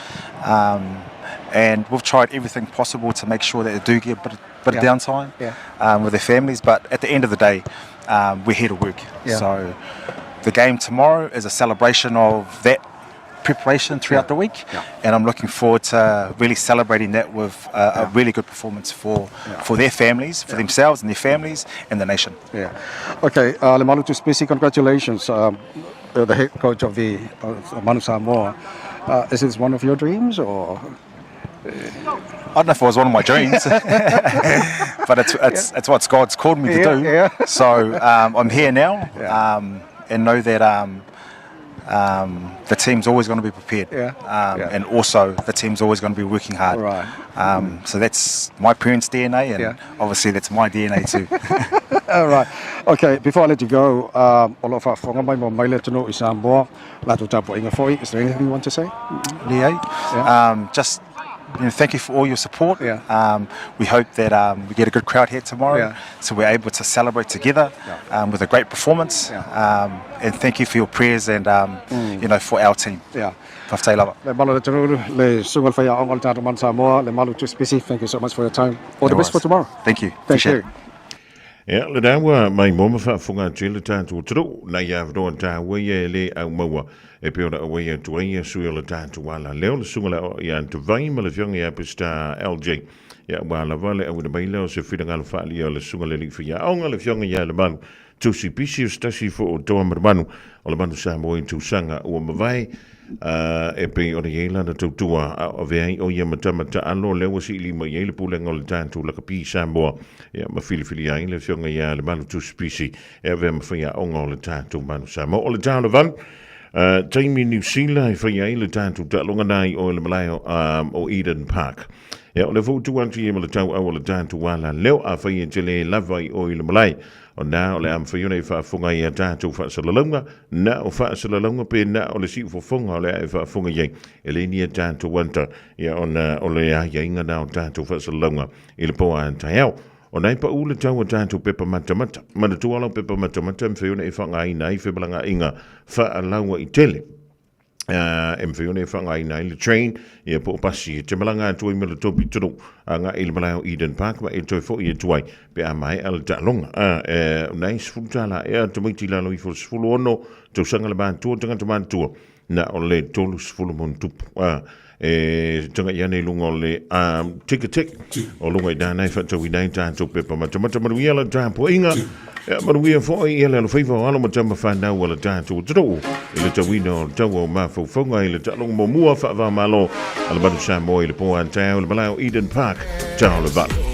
And we've tried everything possible to make sure that they do get a bit of downtime with their families. But at the end of the day, we're here to work. Yeah. So the game tomorrow is a celebration of that preparation throughout the week. Yeah. And I'm looking forward to really celebrating that with a really good performance for their families, for themselves and their families and the nation. Yeah. Okay, Lemalu Tusipisi, congratulations, the head coach of the Manu Samoa. Is this one of your dreams or? I don't know if it was one of my dreams, but it's what God's called me to do. Yeah. So I'm here now, Yeah. and know that The team's always going to be prepared. Yeah. And also, the team's always going to be working hard. Right. So that's my parents' DNA, and Yeah. obviously that's my DNA too. All right. Okay, before I let you go, o lo faafofoga mai mo mai le atunuu i Samoa, latou tapuaiga foi, is there anything you want to say? Leai. Just thank you for all your support. Yeah. We hope that we get a good crowd here tomorrow, Yeah. so we're able to celebrate together with a great performance. And thank you for your prayers and for our team. Faafetai lava. Le malu le atunuu, le susuga i le faiaoga o le tatou Manu Samoa, Lemalu Tusi Pisi, thank you so much for your time. All the No best for worries. tomorrow. Thank you. Thank Appreciate you. it. Ia, lena ua maimoa ma faafofoga atu ai le tatou atunuu, nai avanoa taua ia e le aumaua e pei ona auai atu ai ia sui o le tatou ala leo, le susuga i le aoao ia Tavai ma le afioga ia Peseta LJ. Ia, aua lava le auina mai lea o se finagalo faaalia o le susuga i le alii faiaoga, le afioga ia Lemalu Tusi Pisi, o se tasi foi o toa manumanu o le Manu Samoa i tausaga ua mavae, ā, e pei ona i ai lana tautua a o avea ai ʻo ia ma tama taalo, lea ua siili mai ai le pulega o le tatou lakapi i Samoa, ia, ma filifilia ai le afioga ia Lemalu Tusi Pisi e avea ma faiaoga o le tatou Manu Samoa. O le ta o le valu, ā, taimi Niu Sila e fai ai le tatou taaloga na i o i le malae o, ā, o Eden Park. Ia, o lea foi ua tuu atu i ai ma le tauau o le tatou ala leo, afai e tele lava i o i le malae, O na o le a mafai ona e faafofoga ai i a tatou faasalalauga, na o faasalalauga pe na o le siufofoga o le a e faafofoga i ai, e le ni a tatou ata, ia ona o le aiaiga na o tatou faasalalauga i le po a taeao. O na e paʻu le tau o tatou pepa matamata. Manatua lau pepa matamata e mafai ona e faaaogaina ai femalagaaiga faalauaitele. E mafai ona e faaaogaina ai le train, ia po o pasi e te malaga atu ai ma le tou pitonuu agai i le malae o Eden Park ma e toe foi atu ai pe a maea le taaloga. E, nai $10 ea tamaiti i lalo ifo o le 16 tausaga le matua, tagata matutua na o le 30 ma ona tupu. E tagai ane i luga o le Ticketek o luga i nana e faatauina ai tatou pepa matamata. Manuia la tapuaiga, ia manuia foi ia le alofaiva o alo ma tama fanau a le tatou atunuu i le tauina o le taua o mafaufauga i le taaloga muamua faava-o-Malo a le Manu Samoa i le po a taeao i le malae o Eden Park, ta o le 8.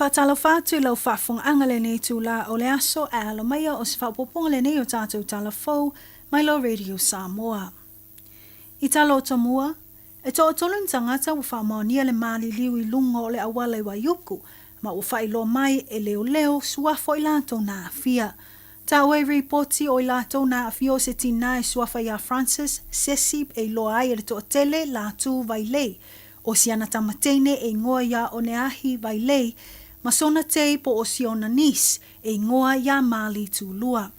faatalofa atu i lau faafofogaaga lenei itulā o le aso ae alo maia o se faaopoopoga lenei o tatou tala fou mai lo Radio Samoa. I tala o Tomua, e toatolu ni tagata ua faamaonia le maliliu i luga o le auala i Waiuku ma ua faailoa mai e leoleo suafa o i latou na aafia. Taua i ripoti o i latou na aafia o se tinā e suafa iā Francis Sesi e iloa ai e le toatele Latu Vailei O siana tama teine e ingoa iā Oneahi Vailei ma sona tei po o siona niece e ingoa iā Marley Tulua.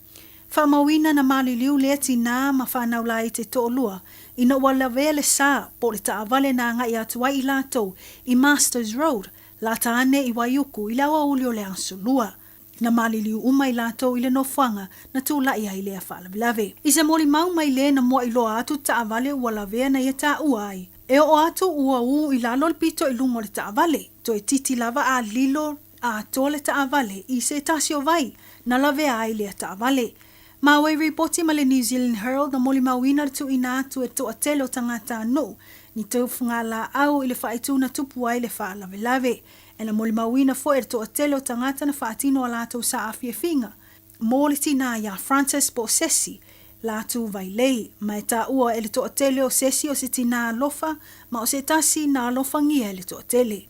Faamauina na maliliu lea tinā ma whanau la i te toʻolua ina ua lavea le sa po o le taavale na agai atu ai i latou i Masters Road, lata ane i Waiuku i le aoauli o le Aso Lua. Na maliliu uma i latou i le nofoaga na tulaʻi ai lea faalavelave. I se molimau mai le na muaʻiloa atu taavale ua lavea na ia taua ai. E oo atu ua ū i lalo le pito i luga o le taavale, toe titi lava a lilo atoa le taavale i se tasi o vai na lavea ai lea taavale. Maua i ripoti ma le New Zealand Herald na molimauina le tuuina atu e toatele o tagata nuu ni taufugalāau i le faaitu na tupu ai le faalavelave. E na molimauina foi e le toatele o tagata na faatino a latou saaafiafiga mo le tinā iā Francis po o Sesi Latu Vailei, ma e taua e le toatele o Sesi o se tinā alofa ma o se tasi na alofagia e le toatele.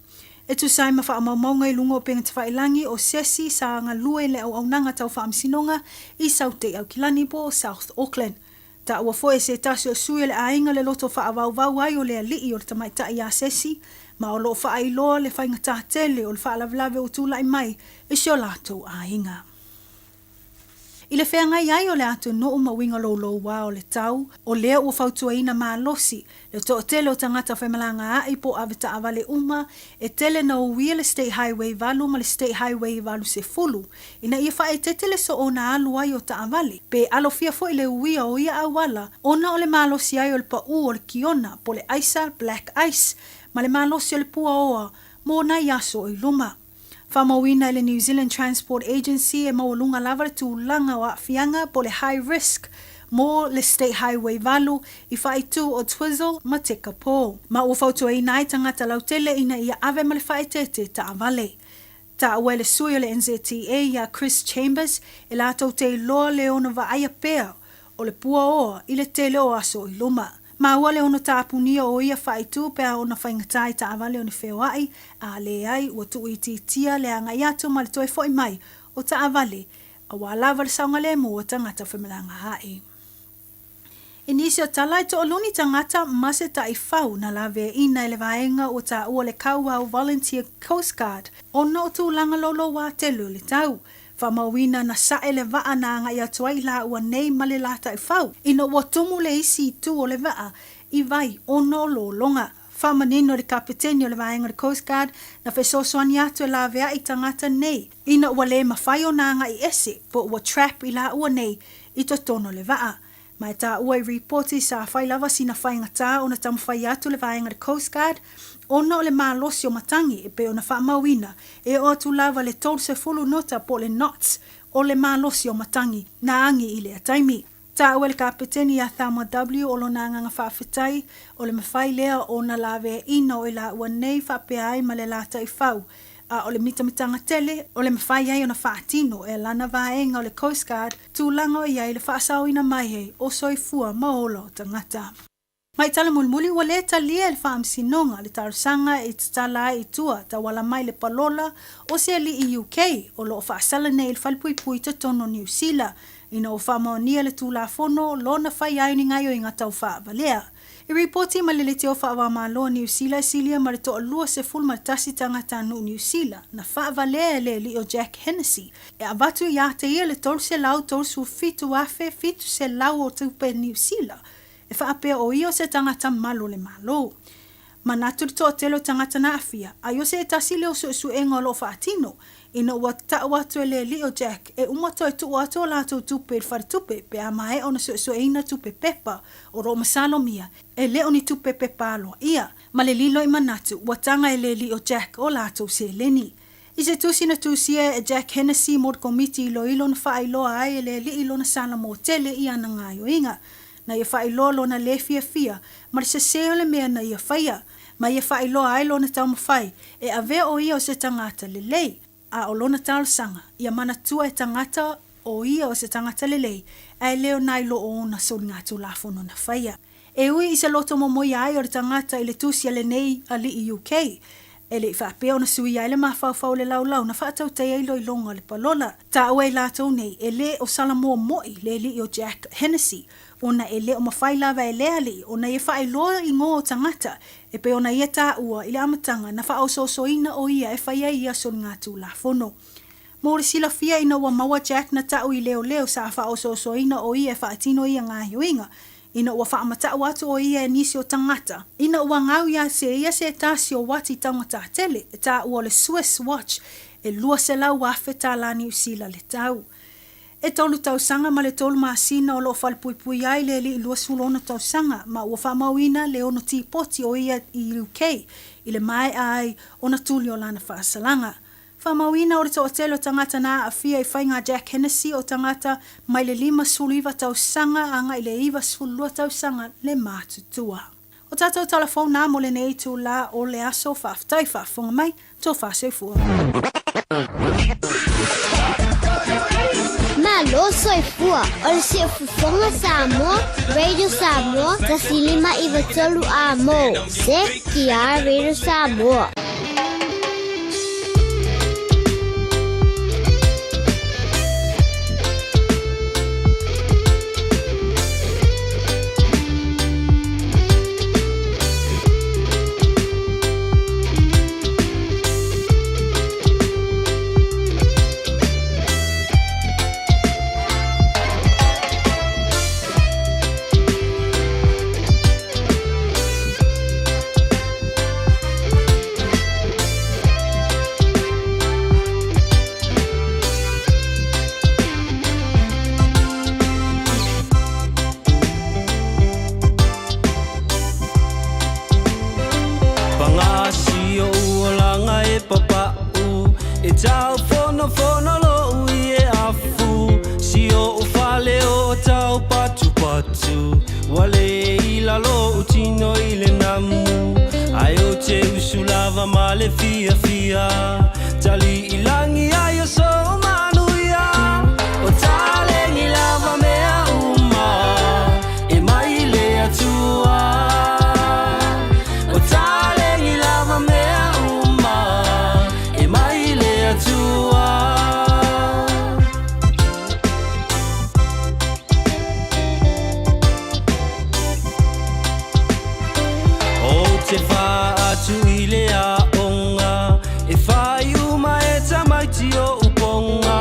E tusa ai ma faamaumauga i luga o upegatafailagi o Sesi sa galue i le auaunaga tau faamasinoga i Sautei Aukilani po o South Auckland. Taua foi e se tasi o sui o le aiga le loto faavauvau ai o le alii o le tamaitai iā Sesi, ma o lo o faailoa le faigata tele o le faalavelave ua tulai mai i si o latou aiga. I le feagai ai o le atunuu ma uiga loulouā o le tau, o lea ua fautuaina malosi le toatele o tagata femalagaai po o avetaavale uma e tele na uia le State Highway 8 ma le State Highway 80 ina ia faaeteete le soona alu ai o taavale pe alofia foi le uia o ia auala ona o le malosi ai o le paū o le kiona po o le aisa black ice ma le malosi o le puaoa mo nai aso o i luma. Faamauina e le New Zealand Transport Agency e maualuga lava le tulaga o aafiaga po o le high risk mo le State Highway 8 i faaitu o Twizel ma Tekapo, ma ua fautuaina ai tagata lautele ina ia ave ma le faaeteete taavale. Taua e le sui o le NZTA iā Chris Chambers e latou te iloa le ono vaaia pea o le puaoa i le tele o aso i luma. Maua le ono tapunia o ia faaitu pe a ona faigata i taavale o ni feoai, a leai ua tuuitiitia le agai atu ma le toe foi mai o taavale auā lava le saogalemu o tagata femalagaai. I nisi o tala e toalua ni tagata ma se taifau na laveaina e le vaega ua taua le Kawau Volunteer Coast Guard ona o tulaga loulouā tele o le tau. Faamauina na sae le vaa na agai atu ai lāua nei ma le lā taifau ina ua tumu le isi itu o le vaa i vai ona o lologa. Faamanino le Kapeteni o le vaega o le Coast Guard na fesoasoani atu e laveai tagata nei ina ua le mafai ona agai ese po ua trap i lāua nei i totonu o le vaa. Ma e taua i ripoti sa fai lava sina faigata ona taumafai atu le vaega le Coast Guard ona o le malosi o matagi e pei ona faamauina e oo atu lava le 30 nota po o le knots o le malosi o matagi na agi i lea taimi. Taua e le Kapeteni ia Thelma W o lona agaga faafetai o le mafai lea ona laveaina o i laua nei faapea ai ma le la taifau a o le mitamitaga tele o le mafai ai ona faatino e lana vaega o le Coast Guard tulaga o i ai le faasaoina mai ai o soifua ma ola o tagata. Mai tala mulimuli ua le talia e le Faamasinoga le talosaga e tatala ai i tua tauala mai le palola o se alii UK o lo o faasala nei i le falepuipui i totonu o Niu Sila ina ua faamaonia le Tulafono lona fai ai ni gaioiga tau faavalea. I ripoti mai le Leitio Faavaomalo o Niu Sila e silia ma le toa 21 tagata nuu Niu Sila na faavalea e le alii o Jack Hennessy e avatu iā te ia le 337,700 o tupe Niu Sila e faapea o ia o se tagata malu o le Malo. Manatu le toatele o tagata na aafia, ai o se tasi lea o suesuega o lo o faatino, ina ua tau atu e le alii o Jack e uma toe tuu atu o latou tupe i le faletupe pe a maea ona suesueina tupe pepa o lo o masalomia e le o ni tupe pepa aloaia. Ma le lilo i manatu ua taga e le alii o Jack o latou seleni. I se tusi na tusia e Jack Hennessy mo le Komiti Iloilo na faailoa ai e le alii lona sala motele i ana gaoioiga. Na ia faailoa lona le fiafia ma le sesē o le mea na ia faia. ma ia faailoa ai lona taumafai e avea o ia o se tagata lelei, a o lona talosaga, ia manatua e tagata o ia o se tagata lelei, ae le o nai lo o ona soligatulafono na faia. E ui i se loto momoia ai o le tagata i le tusi a lenei alii UK, e le i faapea ona suia ai le mafaufau o le laulau na faatautaia iloiloga o le palola. Taua i latou nei, e le o Salamoa moi le alii o Jack Hennessy, ona e le o mafai lava e lea alii ona ia faailoa igoa o tagata e pei ona ia taua i le amataga na faaosoosoina o ia e fai ai ia soligatulafono. Mo le silafia ina ua maua Jack na ta'u i leoleo sa faaosoosoina o ia e faatino ia gaoioiga, ina ua faamata'u atu o ia e nisi o tagata, ina ua gau ia se ia se tasi o uati taugatā tele, e taua o le Swiss watch e 200,000 tālā Niu Sila le tau. E tolu tausaga ma le tolu masina o lo o falepuipui ai le alii 26 tausaga ma ua faamauina le ono tipoti o ia i UK i le maea ai ona tuli o lana faasalaga. Faamauina o le toatele o tagata na aafia i faiga a Jack Hennessy o tagata mai le 59 tausaga agai le 92 tausaga le matutua. O tatou tala fou na mo lenei itulā o le aso, faafetai faafofoga mai, tofa soifua. Malo soifua o le siufofoga Samoa, Radio Samoa, 1593 A mo, CKR Radio Samoa. Paga si o'u olaga e papa'u E tau fonofono lo'u ie afu Si o'u fale o tau patupatu Ua le i lalo o'u tino i le namu Ae ou te usu lava ma le fiafia Tali i lagi ai o sou manuia O taleni lava mea uma E mai le Atua O taleni lava mea uma E mai le Atua. Ou te faa atu i le aoga E fai uma e tamaiti o'u poga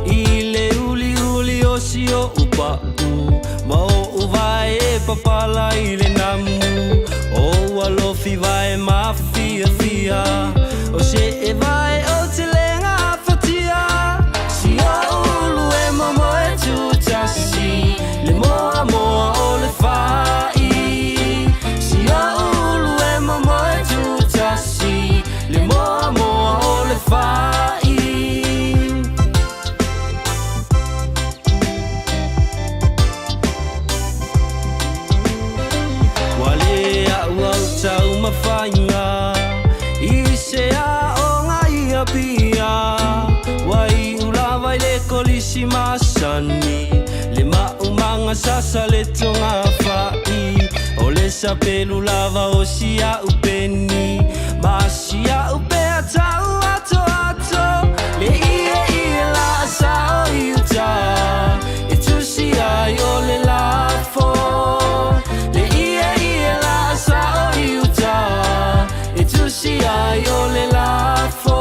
I le uliuli o si o'u pa'u Ma o'u vae e papala i le namu O ua lofi vae mafiafia O se e vae o te le gafatia Si o'u ulu e momoe tutasi Le moamoa o le fa'i Si o'u ulu e momoe tutasi Le moamoa o le fa'i. Ua le a'u au taumafaiga I se aoga i Apia Ua iu lava i le kolisi masani Le maumaga sasa le togafa'i O le sapelu lava o si a'u peni Ma si a'u pea tau atoato Le ieie la'asa o i uta E tusi ai o le lafo Le ieie la'asa o i uta E tusi ai o le lafo.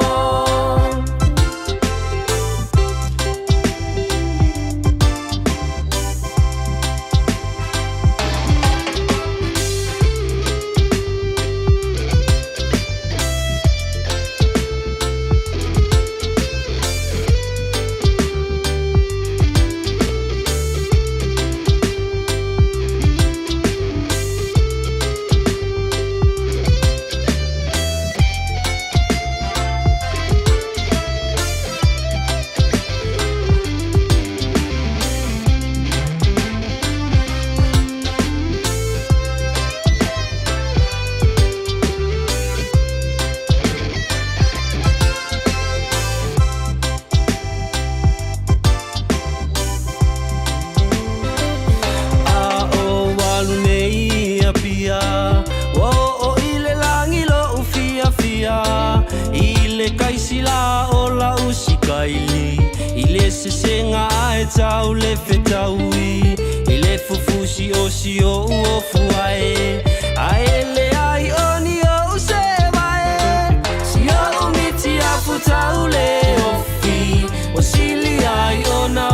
le kaisila o lau sikaili I le sesega ae tau le fetaui I le fufusi o si ou ofu ae Ae leai o ni ou sevae Si ou miti afu tau le ofi O sili ai ona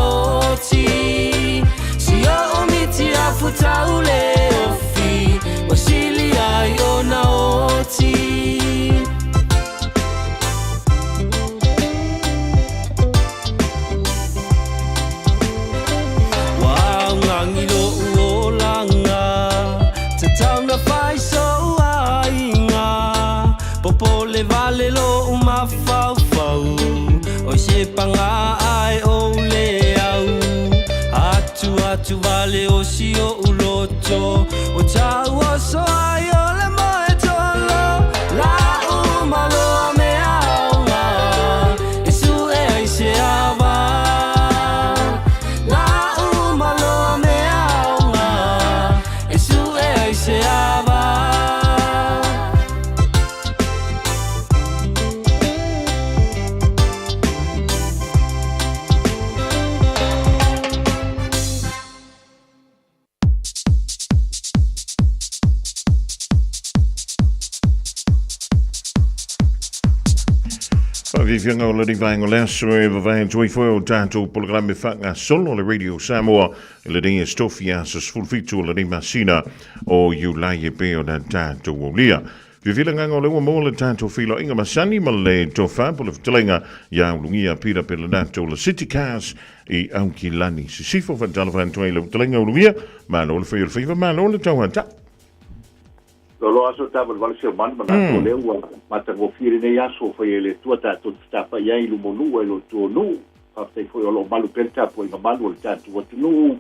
oti Si ou miti afu tau le ofi O sili ai ona oti. Ua augagi lo'u olaga Tatau na fai so'u aiga Popole vale lo'u mafaufau Oi se pagā ae ou le au Atu atu vale o si o'u loto O ta'u oso ai o le moe tolo La'u maloa mea aoga E su'e ai se ava La'u maloa mea aoga E su'e ai se ava. Faafiafiaga o lenei vaega o le aso e vavae atu ai foi o tatou polokalame faagasolo le Radio Samoa i lenei aso tofi aso 17 o lenei masina o Iulai e pei ona tatou aulia. Fiafia le agaga o lea ua maua le tatou feiloaiga masani ma le tofa po o le fetalaiga ia Ulugia Peter Pelenato o le City Cars i Aukilani Sisifo. Faatalofa atu ai i lau fetalaiga Ulugia, malo le fai o le faiva, malo le tauata. Loaloa aso tavalevale se manu manatu o lea ua matagofie lenei aso ua faia e le Atua tatou te fetafa'i ai i luma o nuu ae lo tua o nuu. Faafetai foi o lo o malu pea le tapuaiga malu a le tatou atunuu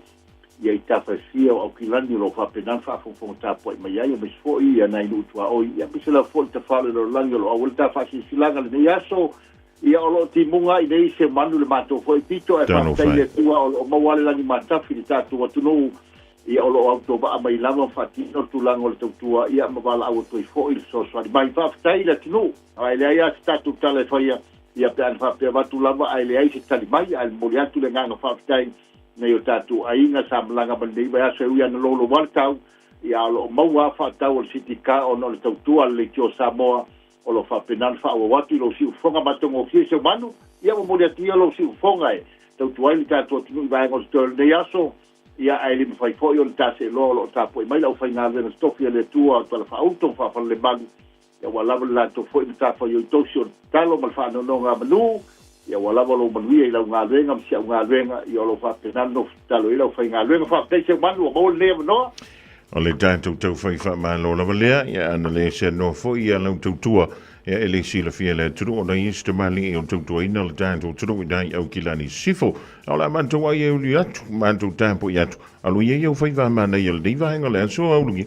ia i tafa e fia o Aukilani o lo o faapena ona faafogafoga tapuai mai ai aemaise foi ia nai nuu tuaoi ia aemaise lava foi le tafao o le lalolagi o lo o auai le ta faasilasilaga lenei aso. Ia o lo o timuga ai nei se manu le matou foi pito ae faafetai i le Atua o lo o maua le lagi matafi i le tatou atunuu. Ia o lo o autovaa mai lava ma faatino le tulaga o le tautua ia ma valaau atu ai foi le fesoasoani mai. Faafetai i le atunuu, ae leai lava se tatou tala e faia, ia pe ana faapea avatu lava ae leai se tali mai, ae momoli atu le agaga faafetai nei o tatou aiga sa malaga mai lenei vaiaso e ui ana lolo le tau, ia a o lo o maua lava faatau o le City Car ona o le tautua a le Leitio o Samoa o lo o faapena ona faaauau atu i lou siufofoga matagofie se manu, ia momoli atu ia lou siufofoga e tautua ai le tatou atunuu i vaega o le totoe o lenei aso. Ia, ae le mafai foi ona ta seeloa o lo o tapuai mai le aufaigaluega totofi a le Atua o Talafaauto ma Faafalelemalu, ia ua lava le latou foi matafaioi tausi o le tatalo ma le faanonogamanu, ia ua lava lou manuia i lau galuega ma si au galuega, ia o lo o faapena ona nofo tatalo i ai le aufaigaluega. Faafetai Seumanu ua maua lenei avanoa. O le tatou taufai faamalo lava lea, ia ana le seanoa foi ia lau tautua, ia e le silafia e le atunuu ona i ai se tamalii o tautuaina le tatou atunuu i nai Aukilani Sisifo. A o le a matou ai e uli atu, matou tapuai atu, alu ia i au faiva manaia o lenei vaega o le aso Aulugia.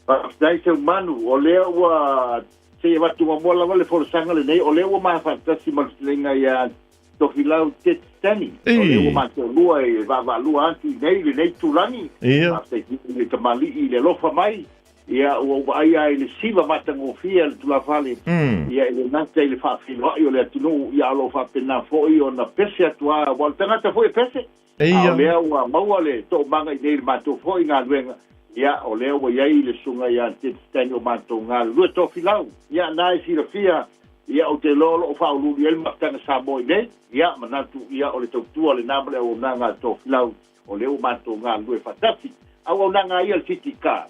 Faafetai Seumanu, o lea ua se i avatu muamua lava le folasaga lenei, o lea ua ma faatasi ma le fetalaiga ia Tofilau Ted Stanley, o lea ua matou lua e vaavaalua atu i nei lenei itulagi. Faafetai foi i le tamalii i le alofa mai. Ia, ua ou vaai lava i le siva matagofie a le tulafale, ia, e le gata i le faafeiloai o le atunuu, ia, a o lo o faapena foi ona pese atu lava, aua o le tagata foi e pese, a o lea ua maua le toomaga i nei i le matou foi galuega, ia, o lea ua i ai le susuga ia Ted Stanley o matou galulue Tofilau. Ia, na e silafia, ia, ou te iloa o lo o faauluulu i ai le Mafutaga Samoa i nei, ia, manatu, ia, o le tautua lena ma le auaunaga a Tofilau. O lea ua matou galulue faatasi. Auaunaga ia le City Car.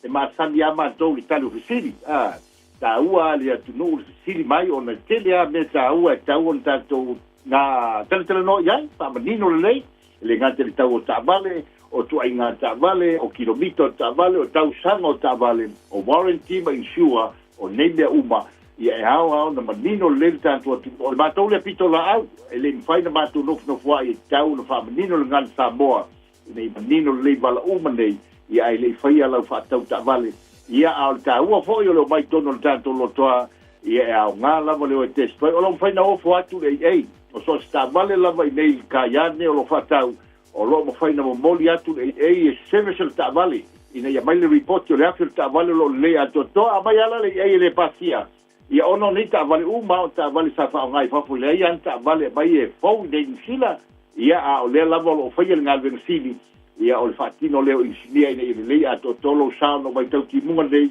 E masani lava matou i le tali o fesili. A, taua lava le atunuu le fesili mai ona e tele lava mea taua e tatau ona tatou na talatalanoa i ai, faamanino lelei, e le gata i le tau o taavale, o tuaiga taavale, o kilomita o taavale, o tausaga o taavale, o warranty ma insure, O nei mea uma, ia e ao lava ona manino lelei le tatou atunuu. O le matou lea pitolaau, e le i mafai ona matou nofonofoai e tatau ona faamanino le gagana Samoa ina ia manino lelei vala uma nei, ia ae le i faia lau faatau taavale. Ia, a o le taua foi o le omai i totonu o le tatou lotoa, ia e aoga lava le o e test drive. O lo o mafai ona ofo atu le AA, o so o se taavale lava i nei i le kaiane o lo o faatau, O lo o mafai ona momoli atu le AA e service le taavale ina ia aumai le report o le afi o le taavale o lo o lelei atoatoa. Aumai ala le AA e le pasia, Ia ona o nei taavale uma o taavale sa faaaoga i fafo, e leai lava ni taavale e aumai e fou i nei Niu Sila, ia a o lea lava o lo o faia le galuega sili, ia o le faatino lea o inisinia ina ia lelei atoatoa lou sa ona o vaitau timuga nei,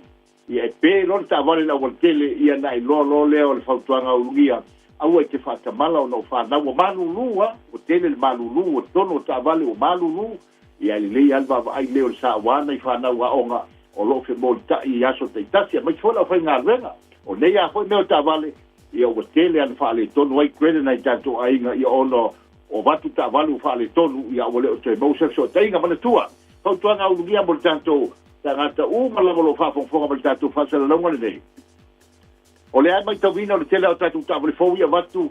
ia e pe loa le taavale i le aualatele, ia ona e iloa loa lea o le fautuaga a Ulugia, aua e te faatamala ona o fanau ua malulu a, ua tele le malulu, ua totonu o taavale ua malulu, Ia e lelei lava le vaavaai lelei o le sa aua nai fanau aoga o lo o femolitai i aso taitasi aemaise foi le aufaigaluega. O nei lava foi mea o taavale, ia ua tele lava ina faaletonu ai credit a nai tatou aiga ia ona o avatu taavale ua faaletonu ia ua le o toe maua se fesootaiga. Manatua, fautuaga ulugia mo le tatou tagata uma lava o lo o faafogafoga mai i le tatou faasalalauga lenei. O lea e matauina o le tele o tatou taavale fou ia avatu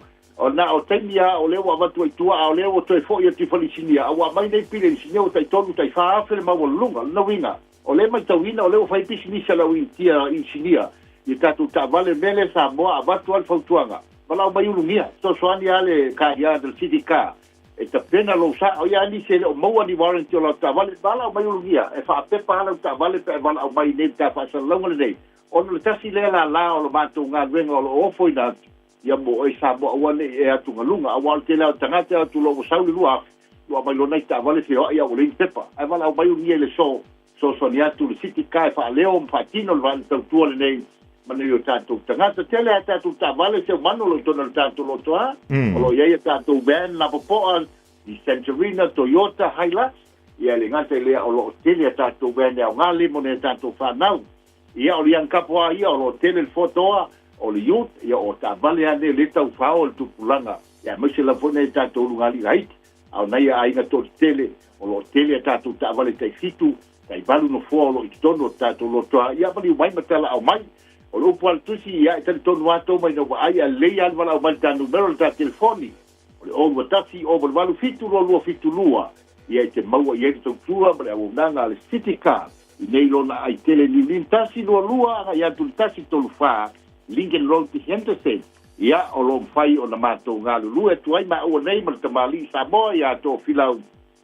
na o taimi lava o lea ua avatu ai tua, a o lea ua toe foi atu i fale isinia, a ua aumai nei pili inisinia ua tai tolu tai fa afe le maualuluga. O lona uiga, o lea e matauina o lea ua fai pisinisi a le au Initia inisinia i tatou taavale. O le mea lea Samoa, avatu lava le fautuaga, valaau mai Ulugia, fesoasoani lava le car yard a le City Car e tapena lou sa. O ia a nisi e le o maua ni warranty o lau taavale, valaau mai Ulugia e faapepa lava lau taavale pe a e valaau mai i nei le ta faasalalauga lenei, ona o le tasi lea lala o le matou galuega o lo o ofoina atu ia mo oe Samoa aua ne i e atugaluga, aua o le tele lava o tagata e o atu loa ua sau le 2000, ua aumai loa nai taavale feoai a ua leai ni pepa. Ae valaau mai ulugia i le so, fesoasoani atu le City Car e faaleo ma faatino le tautua lenei ma nai o tatou tagata. Tele lava tatou taavale seumanu o lo o i totonu o le tatou lotoa, o lo o i ai a tatou van lapopoa, Nissan Serena, Toyota, Hilux, ia e le gata i lea o lo o tele a tatou van e aoga le mo nai a tatou fanau. Ia, o le young couple lava ia, o lo o tele le fotoa, o le youth, ia o taavale lava nei o lea e taufao i le tupulaga, ia aemaise lava foi nai a tatou ulugalii laiti, a o nai aiga toatetele, o lo o tele a tatou taavale tai fitu, tai valu nofoa o lo o i totonu o le tatou lotoa, ia maliu mai ma talaau mai. O le upu a le tusi, ia e talitonu lava tou mai na vaai, a lelei lava le valaau mai i le ta numera o le ta telefoni, o le 021 088 722 72, ia e te maua i ai le tautua ma le auaunaga a le City Car. I nei lona ai tele niu niu 1 2 2 agai atu i le 1 3 4 Lincoln Road i Henderson. Ia, o lo o mafai ona matou galulue atu ai maua nei ma le tamalii Samoa ia Tofilau,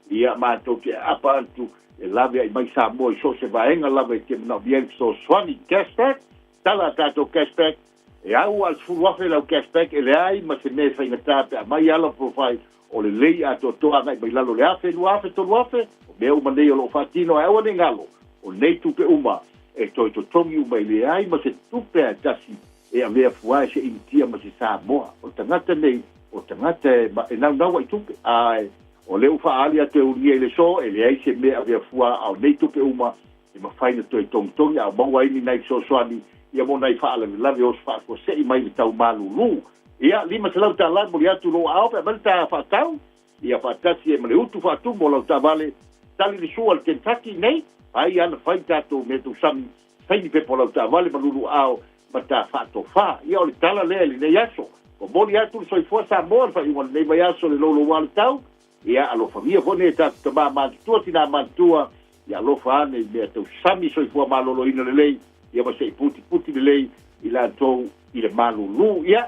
ia matou te aapa atu e laveai mai Samoa i so o se vaega lava e te manaomia ai le fesoasoani. Cashback, tala a tatou cashback, e au lava le 10,000 lau cashback, e leai ma se mea e faigata pe aumai ala profile o lelei atoatoa agai mai lalo o le 1000, 2000, 3000, o mea uma nei o lo o faatino ae aua ne i galo, o nei tupe uma e toe totogi uma e leai ma se tupe a e tasi e avea fua e se Initia ma se Samoa. O le tagata nei, o tagata e, e naunau ai tupe, ae o lea ua faaali atu e ulugia i le so, e leai se mea e avea fua a o nei tupe uma e mafai ona toe togitogi a o maua ai ni nai fesoasoani ia mo nai faalavelave oso faafuasei mai le tau malulu. Ia, $500 e moli atu lou aao pe aumai le ta faatau, ia faatasi ai ma le utu faatumu o lau taavale, tali le sua a le Kentucky nei, ai ana fai tatou mea tausami, saini pepa o lau taavale ma lulu aao ma ta faatofa. Ia o le tala lea i lenei aso. Momoli atu le soifua Samoa i le faaiuga o lenei vaiaso le louloua o le tau. Ia alofagia foi nei tatou tamā matutua, tinā matutua, ia alofa ane i mea tausami soifua maloloina lelei, ia ma se i putiputi lelei i latou i le malulu. Ia,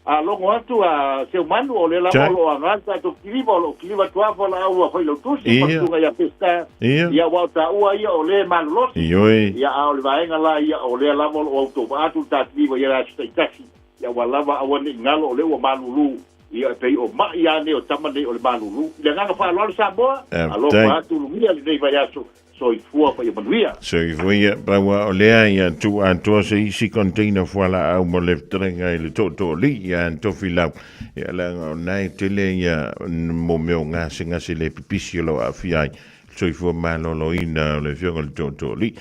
a logo atu a Seumanu, o lea lava o lo o aga le tatou kiliva, o lo o kiliva atu lava fualaau a Failautusi, ma susuga ia Peseta, ia aua o taua ia o le malolosi. Ia, a o le vaega la ia, o lea lava o lo o autovaa atu le ta kiliva i aso taitasi, ia aua lava aua ne i galo o lea ua malulu. Ia e pei o ma'i lava nei o tama nei o le malulu. I le agaga faaaloalo Samoa, alofa atu ulugia lenei vaiaso, soifua ma ia manuia. Soifua ia, pau a o lea ia tuu atoa se isi container fualaau mo le fetalaiga i le tootooalii ia Tofilau. Ia leaga o na e tele ia mo mea o gasegase le pipisi o lo o aafia ai le soifua maloloina o le afioga i le tootooalii.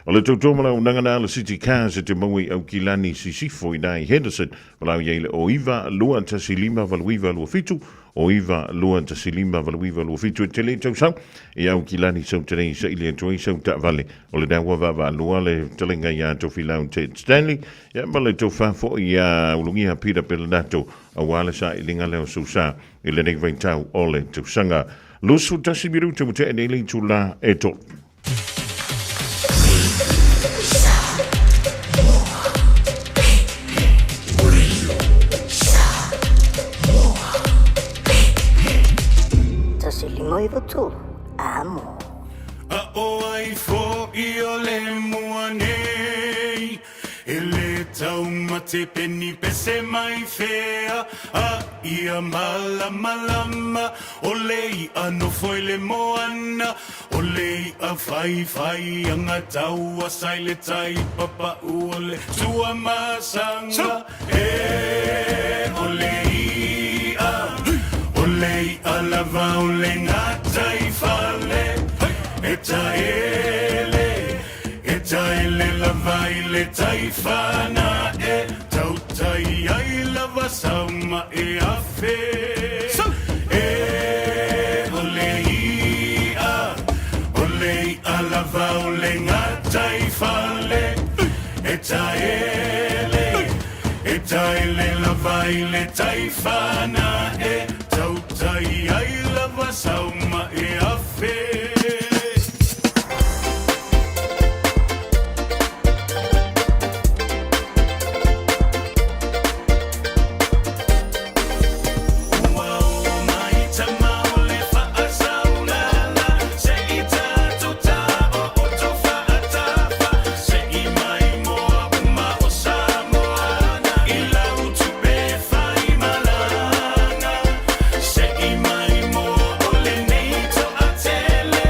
O le tautua ma le auaunaga na le City Cars e te maua i Aukilani Sisifo i na i Henderson. Valaau i ai le 09 215 8927, 09 215 8927 e tele tausau i Aukilani sau tenei saili atu ai sau taavale. O le ua vaavaalua le fetalaiga ia Tofilau Ted Stanley, ia ma le tofa foi ia Ulugia Peter Pelenato aua le sailiga lea o Sousa i lenei vaitau o le tausaga. 21 minute ua tea nei le itula e 3. 153, amo. A ʻo ai foʻi o le mua nei, e le taumate. te peni pese mai fea A ia malamalama O le i'a nofo i le moana O le i'a whaiwhai anga taua sa i le tai papa'u o le Tuamasaga E o le i'a O le i'a lava o le gataifale E taele E taele lava i le tai fanae Tautai ai lava sau ma'e afe E o le i'a O le i'a lava o le gataifale E taele E taele lava i le tai fanae Tautai ai lava sau ma'e afe. Ua oo mai tama o le faasaulala Se i tatou taooto faatafa Se i maimoa uma o Samoana I lau tupe faimalaga Se i maimoa o lenei toatele.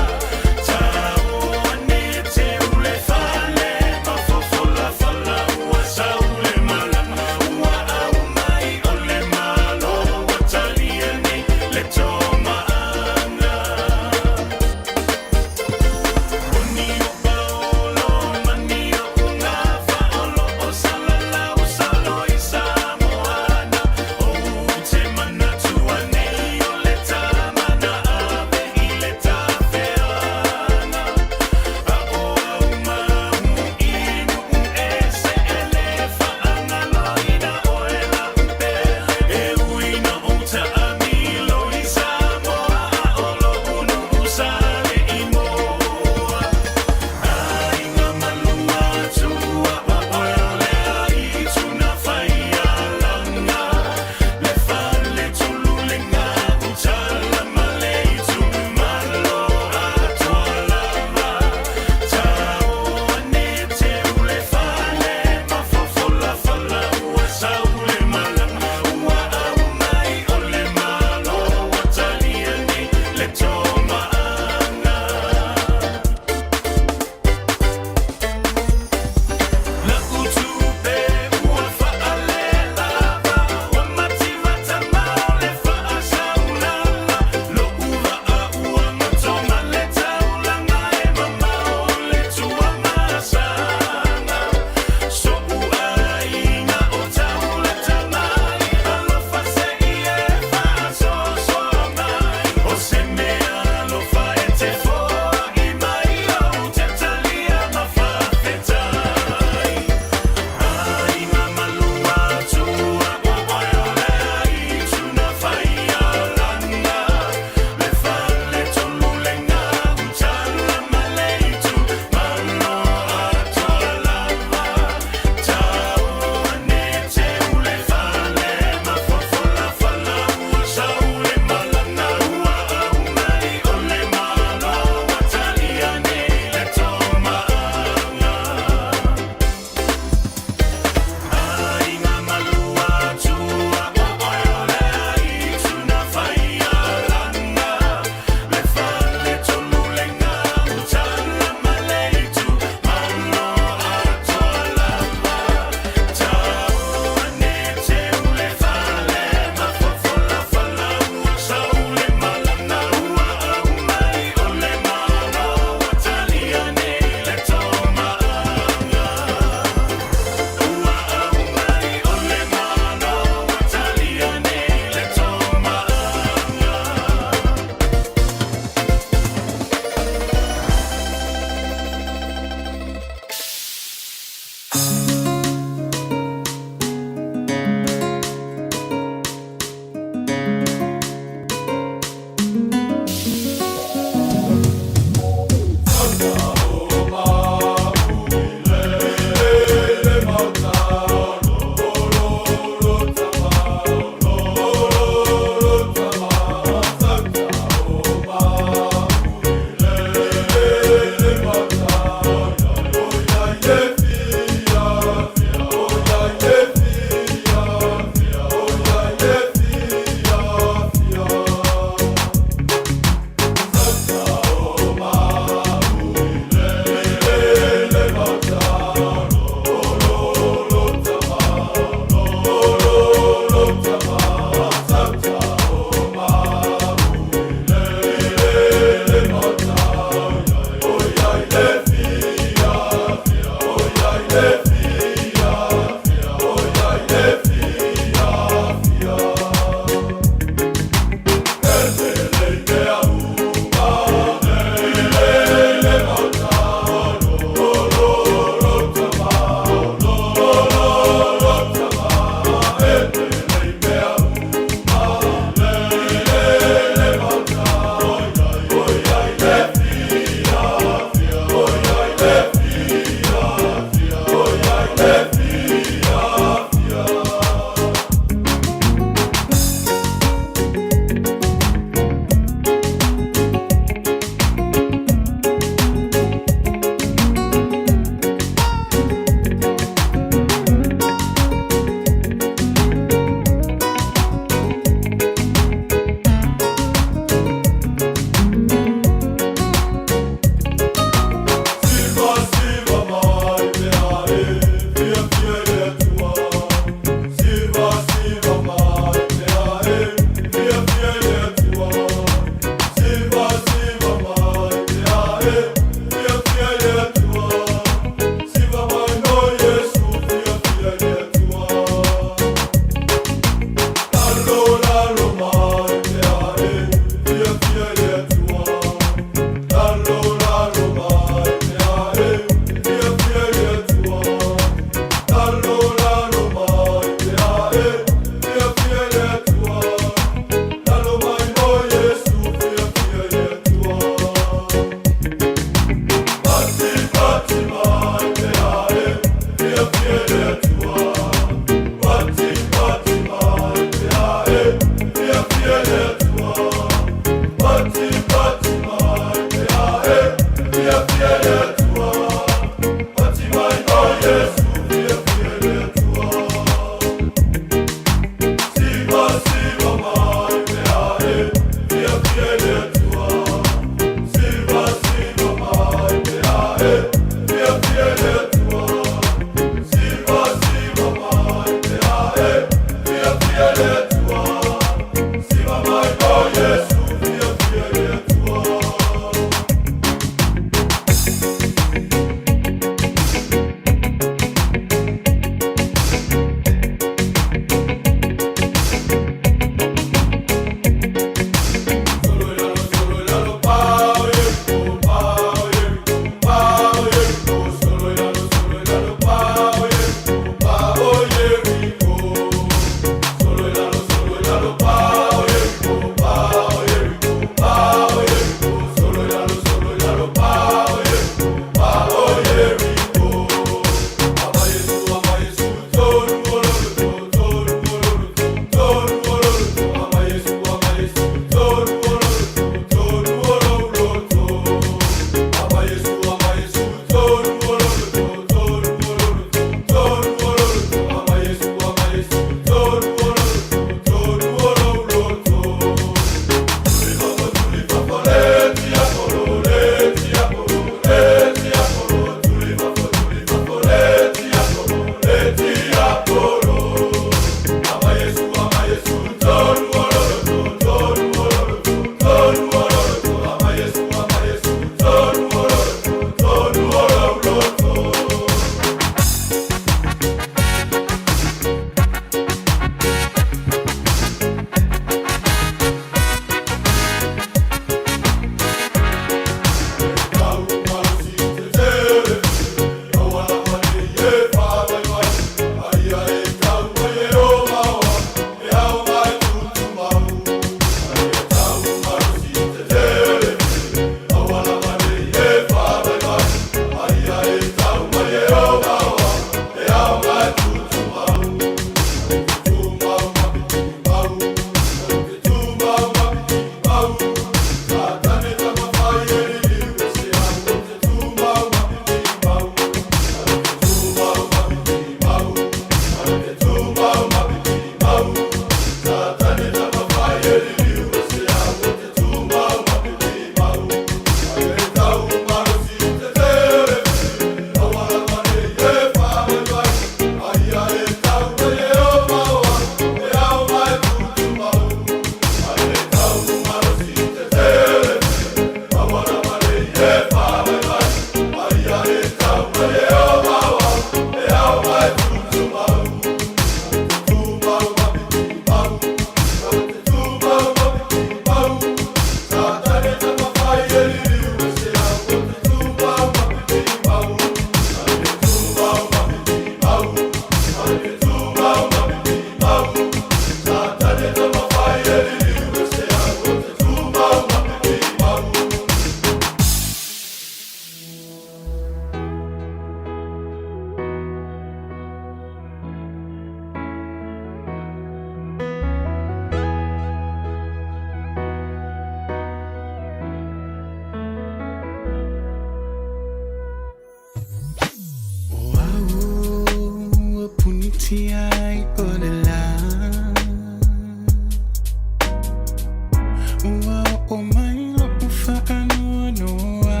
Ua oo mai loʻu faanoanoa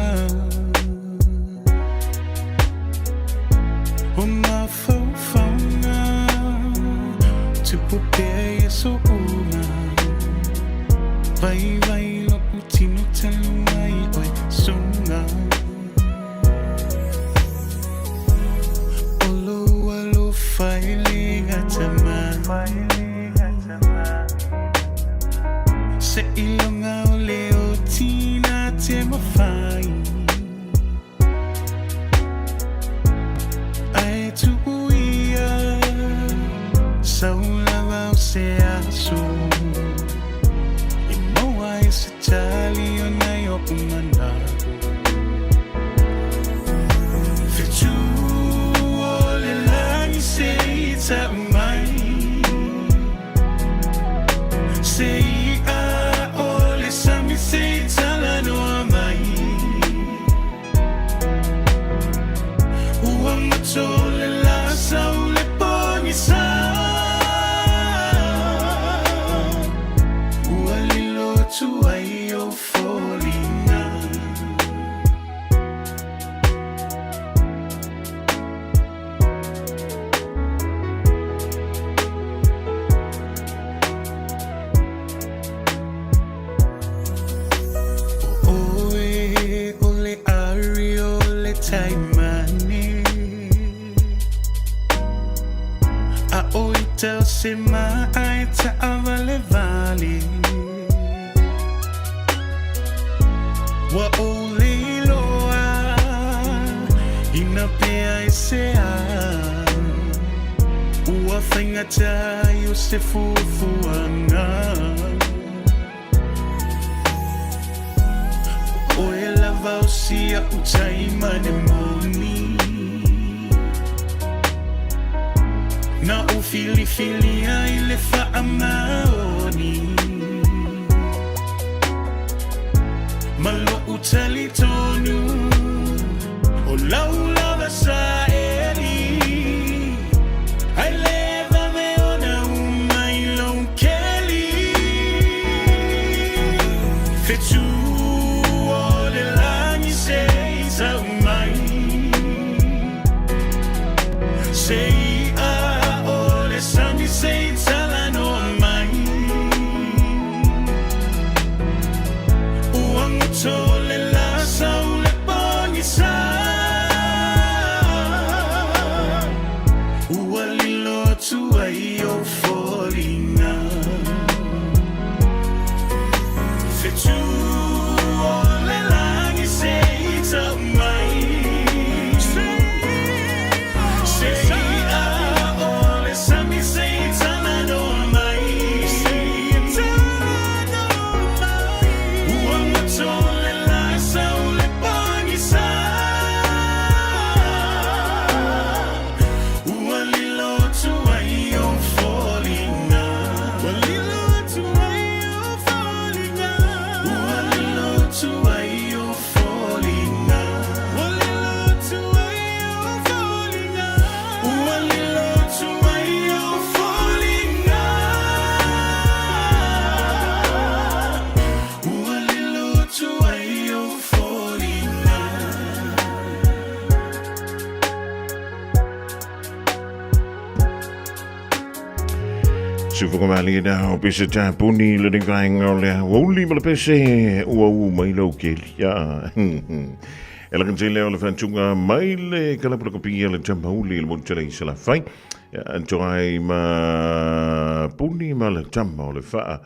O mafaufauga Tupu pea i aso uma Vaivai loʻu tino talu mai ʻoe Suga O lou alofa e le gata mai Seiloga o le oti na te mawhai Ae tuu ia Sau lava o se aso E maua ai se tali o nai oʻu manaʻo Fetu o le lani se i tau mai Se iʻa o le sami se i talanoa mai Ua mato le lā sau le pogisa Ua lilo atu ai ou foliga. ʻO ʻoe ʻo le ari o le taimane A ʻo ita o se maʻa e taʻawalewale Ua ou lei loa Ina pea e se a Ua faigata ai o se fuafuaga ʻO ʻoe lava o si aʻu taimane moni Na ou filifilia i le faamaoni Ma loʻu talitonu O lau lava saeli Ai le vave ona uma i lou keli Fetu o le lani se i tau mai Se iʻa o le sami se i talanoa mai Ua goto le lā sau le pogisa Ua lilo atu ai ou foliga Fetu o le lani se i tau mai Se iʻa o le sami se i talanoa mai Ua goto le lā sau le pogisa Ua lilo atu ai ou foliga Ua lilo atu ai ou foliga Ua lilo atu ai ou foliga Ua lilo atu ai ou foliga Ua lilo atu ai ou foliga Ua lilo atu ai ou foliga. Sufokomalie na o pese tāpuni le nei vaenga o le aoauli ma le pese ua u mai lau keli. Ia. E laka tele o le whantunga mai le kalapula kopia le tamauli le motu i Salafai. Ia, antoai ma puni ma le tama o le whaa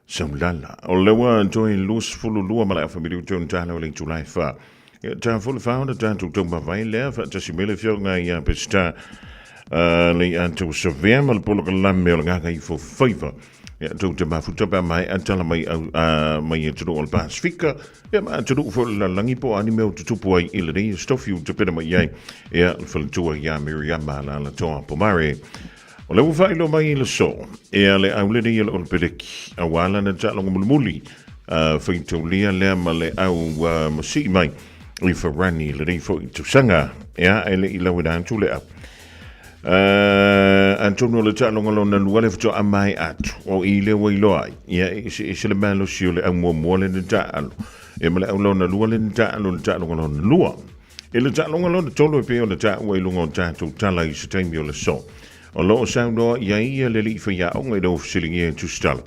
Saulala. O le ua toe 22 ma le afa miliuta o tala o le itula e fa. Ia ta fo le fa ona tatou tau mavae lea faatasi mai le afioga ia Pesita le ia tou savea ma le polokalame o le gagaifo faiva. Ia tou te mafuta pe a maea tala mai au mai atunuu o le Pasifika ia ma atunuu foi o le lalolagi po o a ni mea o tutupu ai i lenei aso-tofi ua tapena mai ai ia le faletua ia Miriama Alaalatoa Pomare. O lea ua faailoa mai i le so, ea le au lenei e le o le peleki, auā lana taaloga mulimuli, a faitaulia lea ma le au masii mai i Farani lenei foi tausaga, ea e le i lauina atu le au. Atonu o le taaloga lona lua le faatoa maea atu, o i lea ua iloa ai, ia e eseese le malosi o le au muamua lea na taaalo, ia ma le au lona lua lea na taaalo i le taaloga lona lua. I le taaloga lona tolu e pei ona taua i luga o tatou tala i se taimi o le aso, o lo o saunoa i ai ia le alii faiaoga i le fesiligia e Tusitala,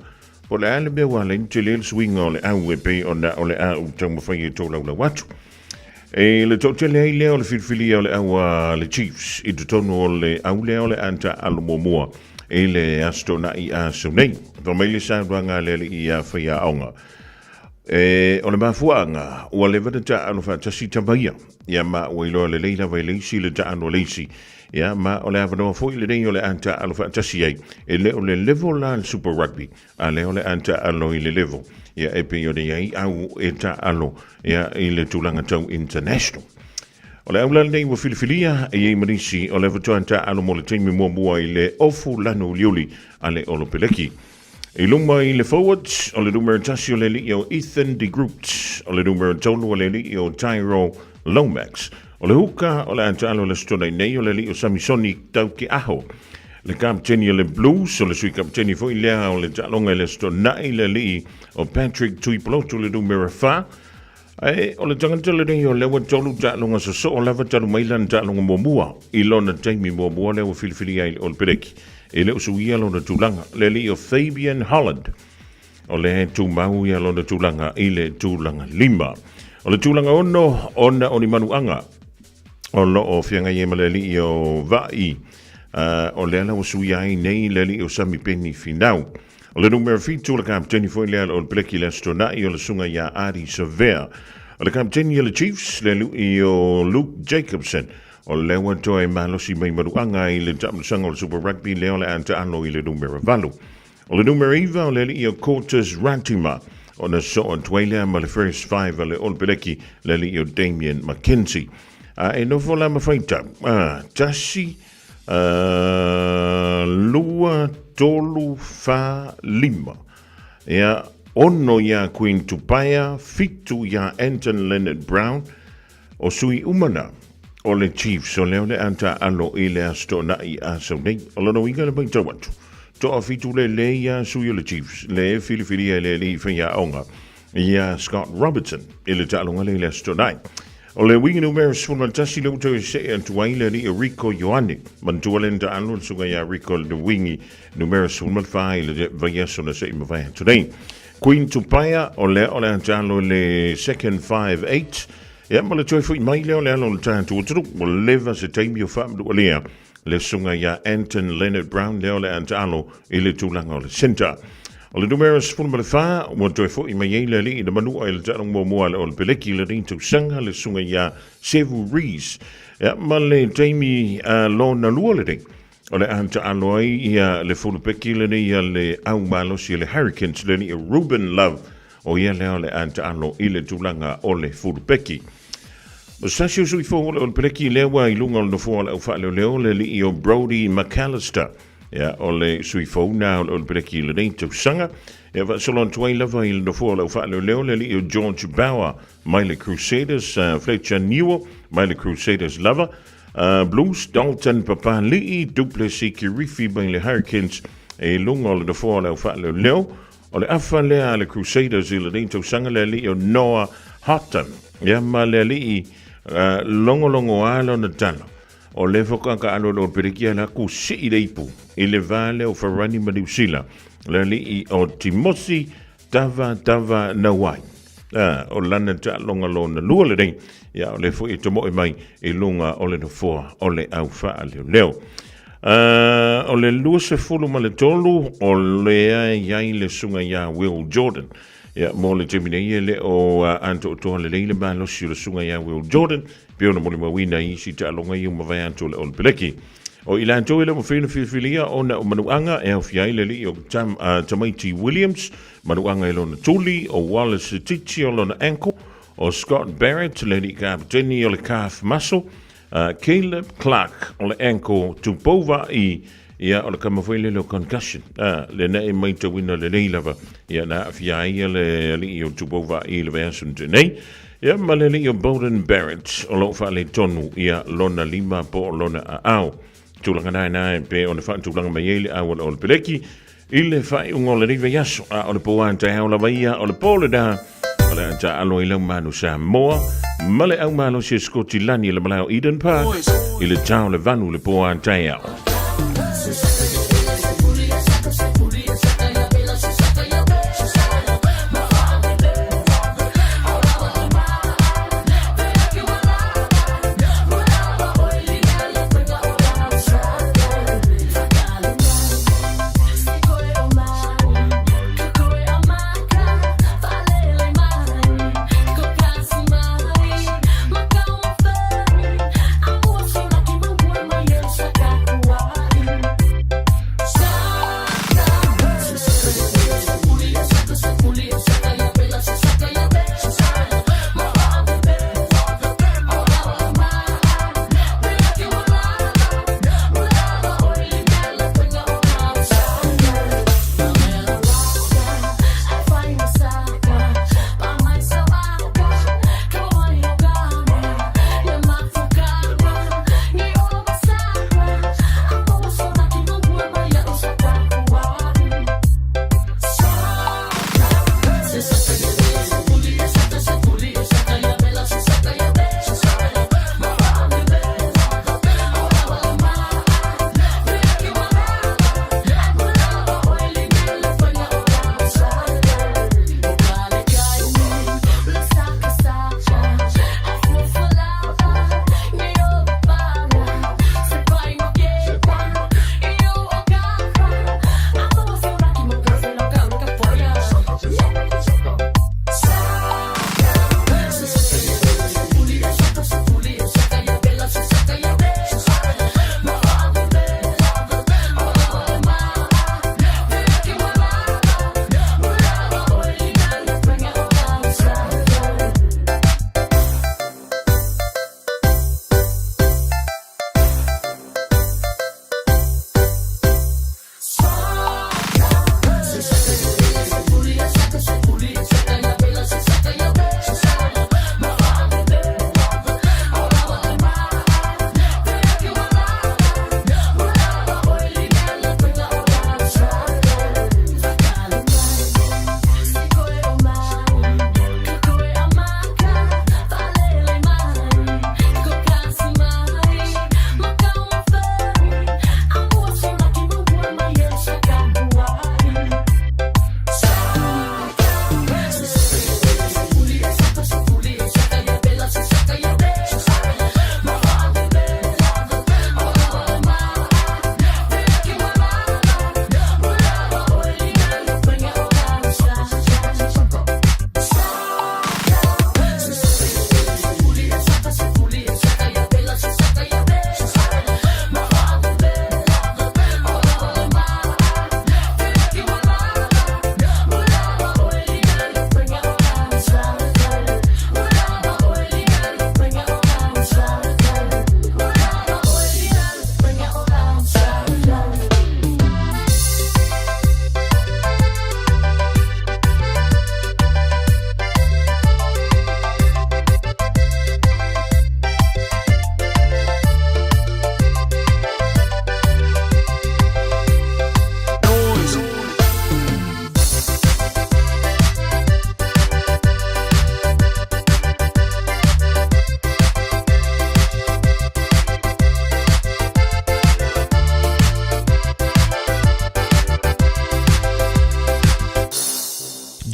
po o le a le mea ua ala ai ona tele le suiga o le au e pei ona o le a ou taumafai e tolaulau atu. E le toatele ai lea o le filifilia o le au a le Chiefs i totonu o le au lea o le a taaalo muamua i le Aso Toonai aso nei. Fai mai le saunoaga a le alii ia Faiaoga. E, o le mafuaaga, ua leva na taaalo faatasi tama ia. Ia ma ua iloa lelei lava e le isi le taaalo a le isi. Ia ma o le avanoa foi lenei o le a taaalo faatasi ai. E le o le level la le Super Rugby, A lea o le a taaalo i le level, ia e pei ona i ai au e taaalo ia i le tulaga tau international. O le au la lenei ua filifilia e i ai ma nisi o le faatoa taaalo mo le taimi muamua i le ofu lanu uliuli a le Olopeleki. I luma i le forwards, o le numera 1 o le alii o Ethan de Groot, o le numera 3 o le alii o Tyrell Lomax, o le huka o le a taaalo i le Aso Toonai nei o le alii o Samisoni Taukeaho, Le kapeteni o le Blues, o le sui kapeteni foi lea o le taaloga i le Aso Toonai, le alii o Patrick Tuipulotu le numera 4. Ae o le tagata lenei o lea ua tolu taaloga sosoo lava talu mai lana taaloga muamua i lona taimi muamua lea ua filifilia ai le Olopeleki. E le o suia lona tulaga. Le alii o Fabian Holland, o lea e tumau ia lona tulaga i le tulaga 5. O le tulaga 6, ona o ni manuaga o lo o feagai ai ma le alii o Vaai, o lea la ua suia ai nei le alii o Samipeni Finau. O le numera 7 o le kapeteni foi lea o le Peleki le Aso Toonai o le susuga ia Ardie Savea. O le kapeteni o le Chiefs, le alii o Luke Jacobson, o lea ua toe malosi mai manuaga i le taamilosaga o le Super Rugby lea o le a taalo i le numera 8. O le numera 9 o le alii o Cortez Ratima, ona soo atu ai lea ma le first five a le All Peleki, le alii o Damian McKenzie. A e nofo la ma faitau, a, tasi, a, lua, tolu, whā, lima. Ia, ono iā Queen Tupaea, fitu iā Anton Leonard Brown, O sui uma na, o le Chiefs o lea o le a taaalo i le Aso Toonai aso nei. O lona uiga le matau atu, toafitu lelei ia sui o le Chiefs le filifilia e le alii faiaoga ia Scott Robertson i le taaloga lea i le Aso Toonai. O le uiga numera 11 lea ua toe see atu ai le alii o Rieko Ioane. Manatua lea na taaalo le susuga ia Rieko le uigi numera 14 i le vaiaso na se i mavae atu nei. Queen Tupaea, o lea o le a taaalo i le second 5-8. Ia, ma le toe foi mai lea o le alo o le tatou atunuu, ua leva se taimi o faamanualia le susuga ia Anton Leonard Brown lea o le a taalo i le tulaga o le centre. O le numera 14, ua toe foi mai ai le alii na manua i le taaloga muamua a le Olopeleki i lenei tausaga, le susuga ia Sevu Rees. Ia, ma le taimi lona lua lenei, O le a taalo ai ia le fulupeki lenei a le au malosi a le Hurricanes le alii Ruben Love, o ia lea o le a taalo i le tulaga o le fulupeki. O se tasi o sui fou o le Olopeleki lea ua i luga o le nofoa o le au faaleoleo le alii o Brodie McAlister. Ia, o le sui fou na o le Olopeleki i lenei tausaga. Ia, faasolo atu ai lava i le nofoa o le au faaleoleo le alii o George Bower mai le Crusaders, Fletcher Newell mai le Crusaders lava, Blues, Dalton Papali'i, Duplessis Kirifi mai le Hurricanes i luga o le nofoa o le au faaleoleo. O le afa lea a le Crusaders i lenei tausaga le alii o Noah Hotham. Ia ma le alii logologoa lona tala. O le faatoa le Peleki la ku sii le ipu i le va lea o Farani ma Niu Sila. Le alii o Timoci Tava tava nauai. A, o lana taaloga lona lua lenei, ia o le foi e tomoe mai i luga o le nofoa o le au faaleoleo. A, o le 23 o lea e i ai le susuga ia Will Jordan. Ia, mo le taimi nei e le o atoatoa lelei le malosi o le susuga ia Will Jordan, pei ona molimauina i isi taaloga ia ua mavae atu o le Olopeleki. O i latou e le o mafai ona filifilia ona o manuaga e aofia ai le alii o Tam, Tamaiti Williams, manuaga i lona tuli, o Wallace Sititi o lona ankle, o Scott Barrett, le alii kapeteni o le calf muscle, Caleb Clark o le ankle, Tupou Vaai, ia o le kama foi lele o concussion, lena e maitauina lelei lava, ia na aafia ai ia le alii o Tupou Vaai i le vaiaso na tea nei. Ia ma le alii o Beauden Barrett o lo o faaletonu ia lona lima po o lona aao. Tulaga na ina e pei ona faatulaga mai ai le auala o le peleki i le faaiuga o lenei vaiaso, a o le pō a taeao lava ia o le pō lena o le a taaalo ai lau manu Samoa ma le aumalosi o Sikotilani i le malae o Eden Park i le ta o le 8 le pō a taeao.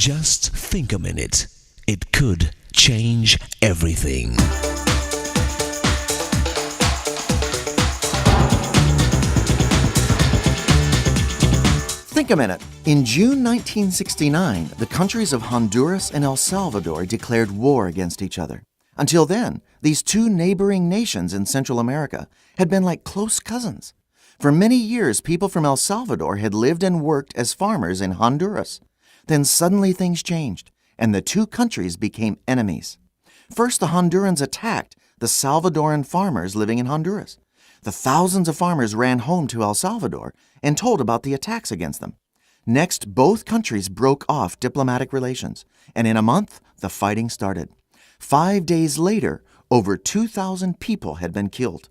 Just think a minute. It could change everything. Think a minute. In June 1969, the countries of Honduras and El Salvador declared war against each other. Until then, these two neighboring nations in Central America had been like close cousins. For many years, people from El Salvador had lived and worked as farmers in Honduras. Then suddenly things changed, and the two countries became enemies. First, the Hondurans attacked the Salvadoran farmers living in Honduras. The thousands of farmers ran home to El Salvador and told about the attacks against them. Next, both countries broke off diplomatic relations, and in a month, the fighting started. 5 days later, over 2,000 people had been killed.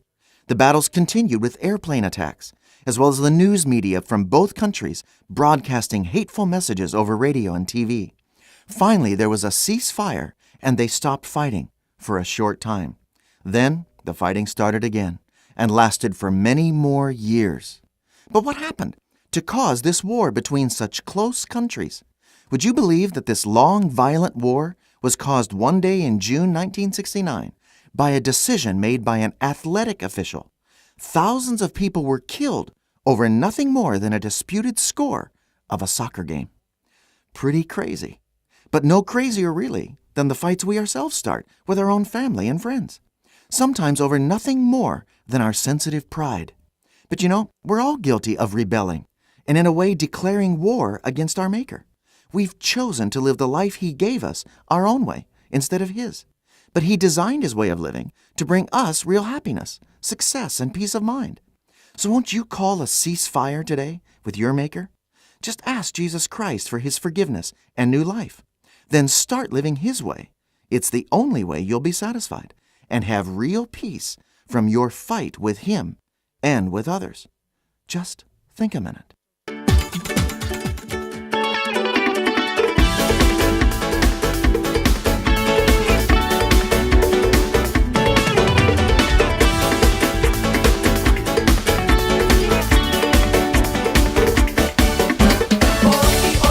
The battles continued with airplane attacks, as well as the news media from both countries broadcasting hateful messages over radio and TV. Finally, there was a ceasefire, and they stopped fighting for a short time. Then the fighting started again and lasted for many more years. But what happened to cause this war between such close countries? Would you believe that this long, violent war was caused one day in June 1969 by a decision made by an athletic official? Thousands of people were killed over nothing more than a disputed score of a soccer game. Pretty crazy. But no crazier, really, than the fights we ourselves start with our own family and friends, sometimes over nothing more than our sensitive pride. But you know, we're all guilty of rebelling and, in a way, declaring war against our Maker. We've chosen to live the life He gave us our own way instead of His. But He designed His way of living to bring us real happiness, success, and peace of mind. So won't you call a ceasefire today with your Maker? Just ask Jesus Christ for His forgiveness and new life. Then start living His way. It's the only way you'll be satisfied and have real peace from your fight with Him and with others. Just think a minute. Oli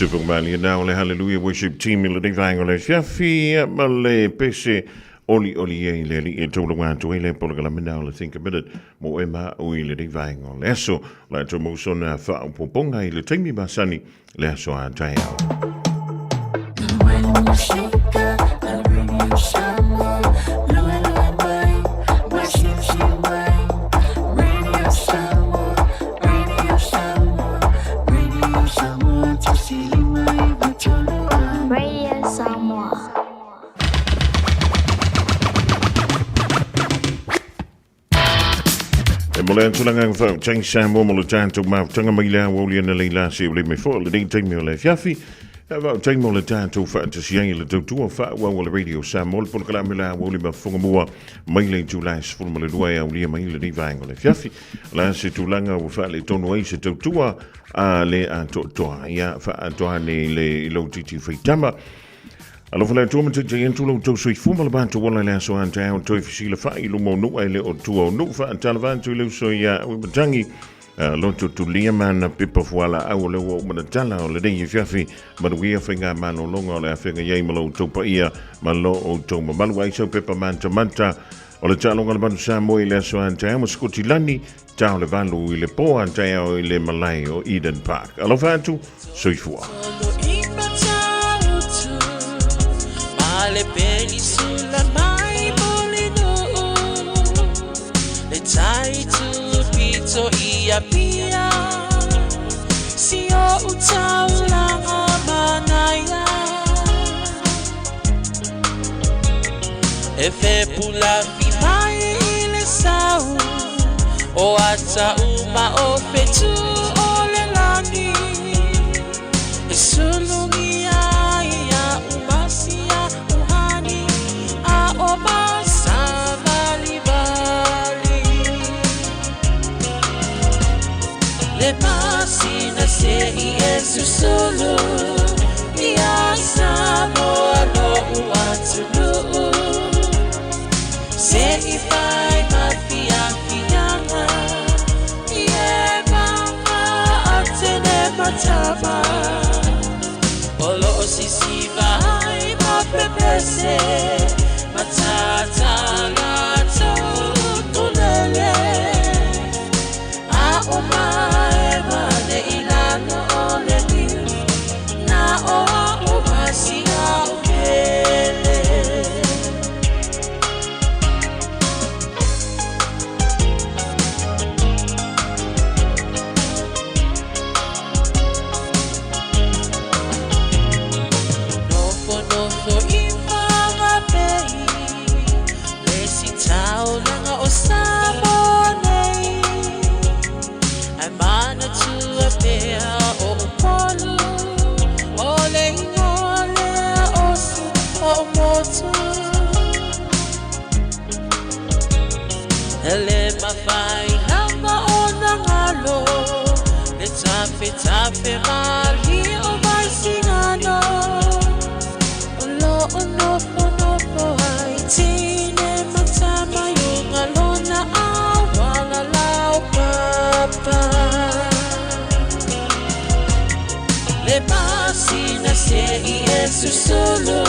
Sufumali na o le Hallelujah Worship Team i lenei vaega o le afiafi ma le pese oli oli e i le alii e taulaga atu ai le polokalame na o le Think a Minute mo e ma au i lenei vaega o le aso. O le atu mausona faaopoopoga i le taimi masani le aso a taeao. Radio Samoa. E mo le tulaga whau Jane Samoa mo le tātou mautanga mai le awauli ana leila se o le me fo le nei taimi o le fiafi. E vau taimi o le tātou whaatasi ai le tautua whaau o le Radio Samoa le polokalame le awauli ma whangamua mai le itulā e 12 e aulia mai lenei vaega o le afiafi. O le a se tulaga ua faaletonu ai se tautua a le atoatoa? Ia faaatoa ane i le i lou titi faitama. Alofa le Atua ma taitai atu lo outou soifua ma le matou ola i le aso a taeao toe fesilafai i luma o nuu ae le o tua o nuu faatalava atu i le uso ia Uimatangi loto tulia ma ana pepa fualaau o lea ua uma na tala o lenei afiafi manuia faiga malologa o le afega i ai ma lo outou paia ma lo outou mamalu ai sau pepa matamata o le taaloga le manu Samoa i le aso a taeao ma Sikotilani tao le 8 i le po a taeao i le malae o Eden Park. Alofa atu, soifua. E fepulafi mai i le sau o ata uma o fetu o le lani e sulugia ia umasia uhani a o masavalivali le masina se i e susulu ia Samoa lo'u atunuu se i fai mafiafiaga i e maga atene matama o loo sisiva ai mapepese matatala tulele a o mae mane i lalo o le liu na o a o masia o pele. Nofo nofo i whangapei le si taulaga o Samoa nei ai manatua pea o Upolu o le ingoa lea o si o motu Ele mawhai lava o na ngalo le tafe tafe mali o mai singano o lo o nofo nofo ai tine matama yunga lona awala lau papa le masina se i e susulu.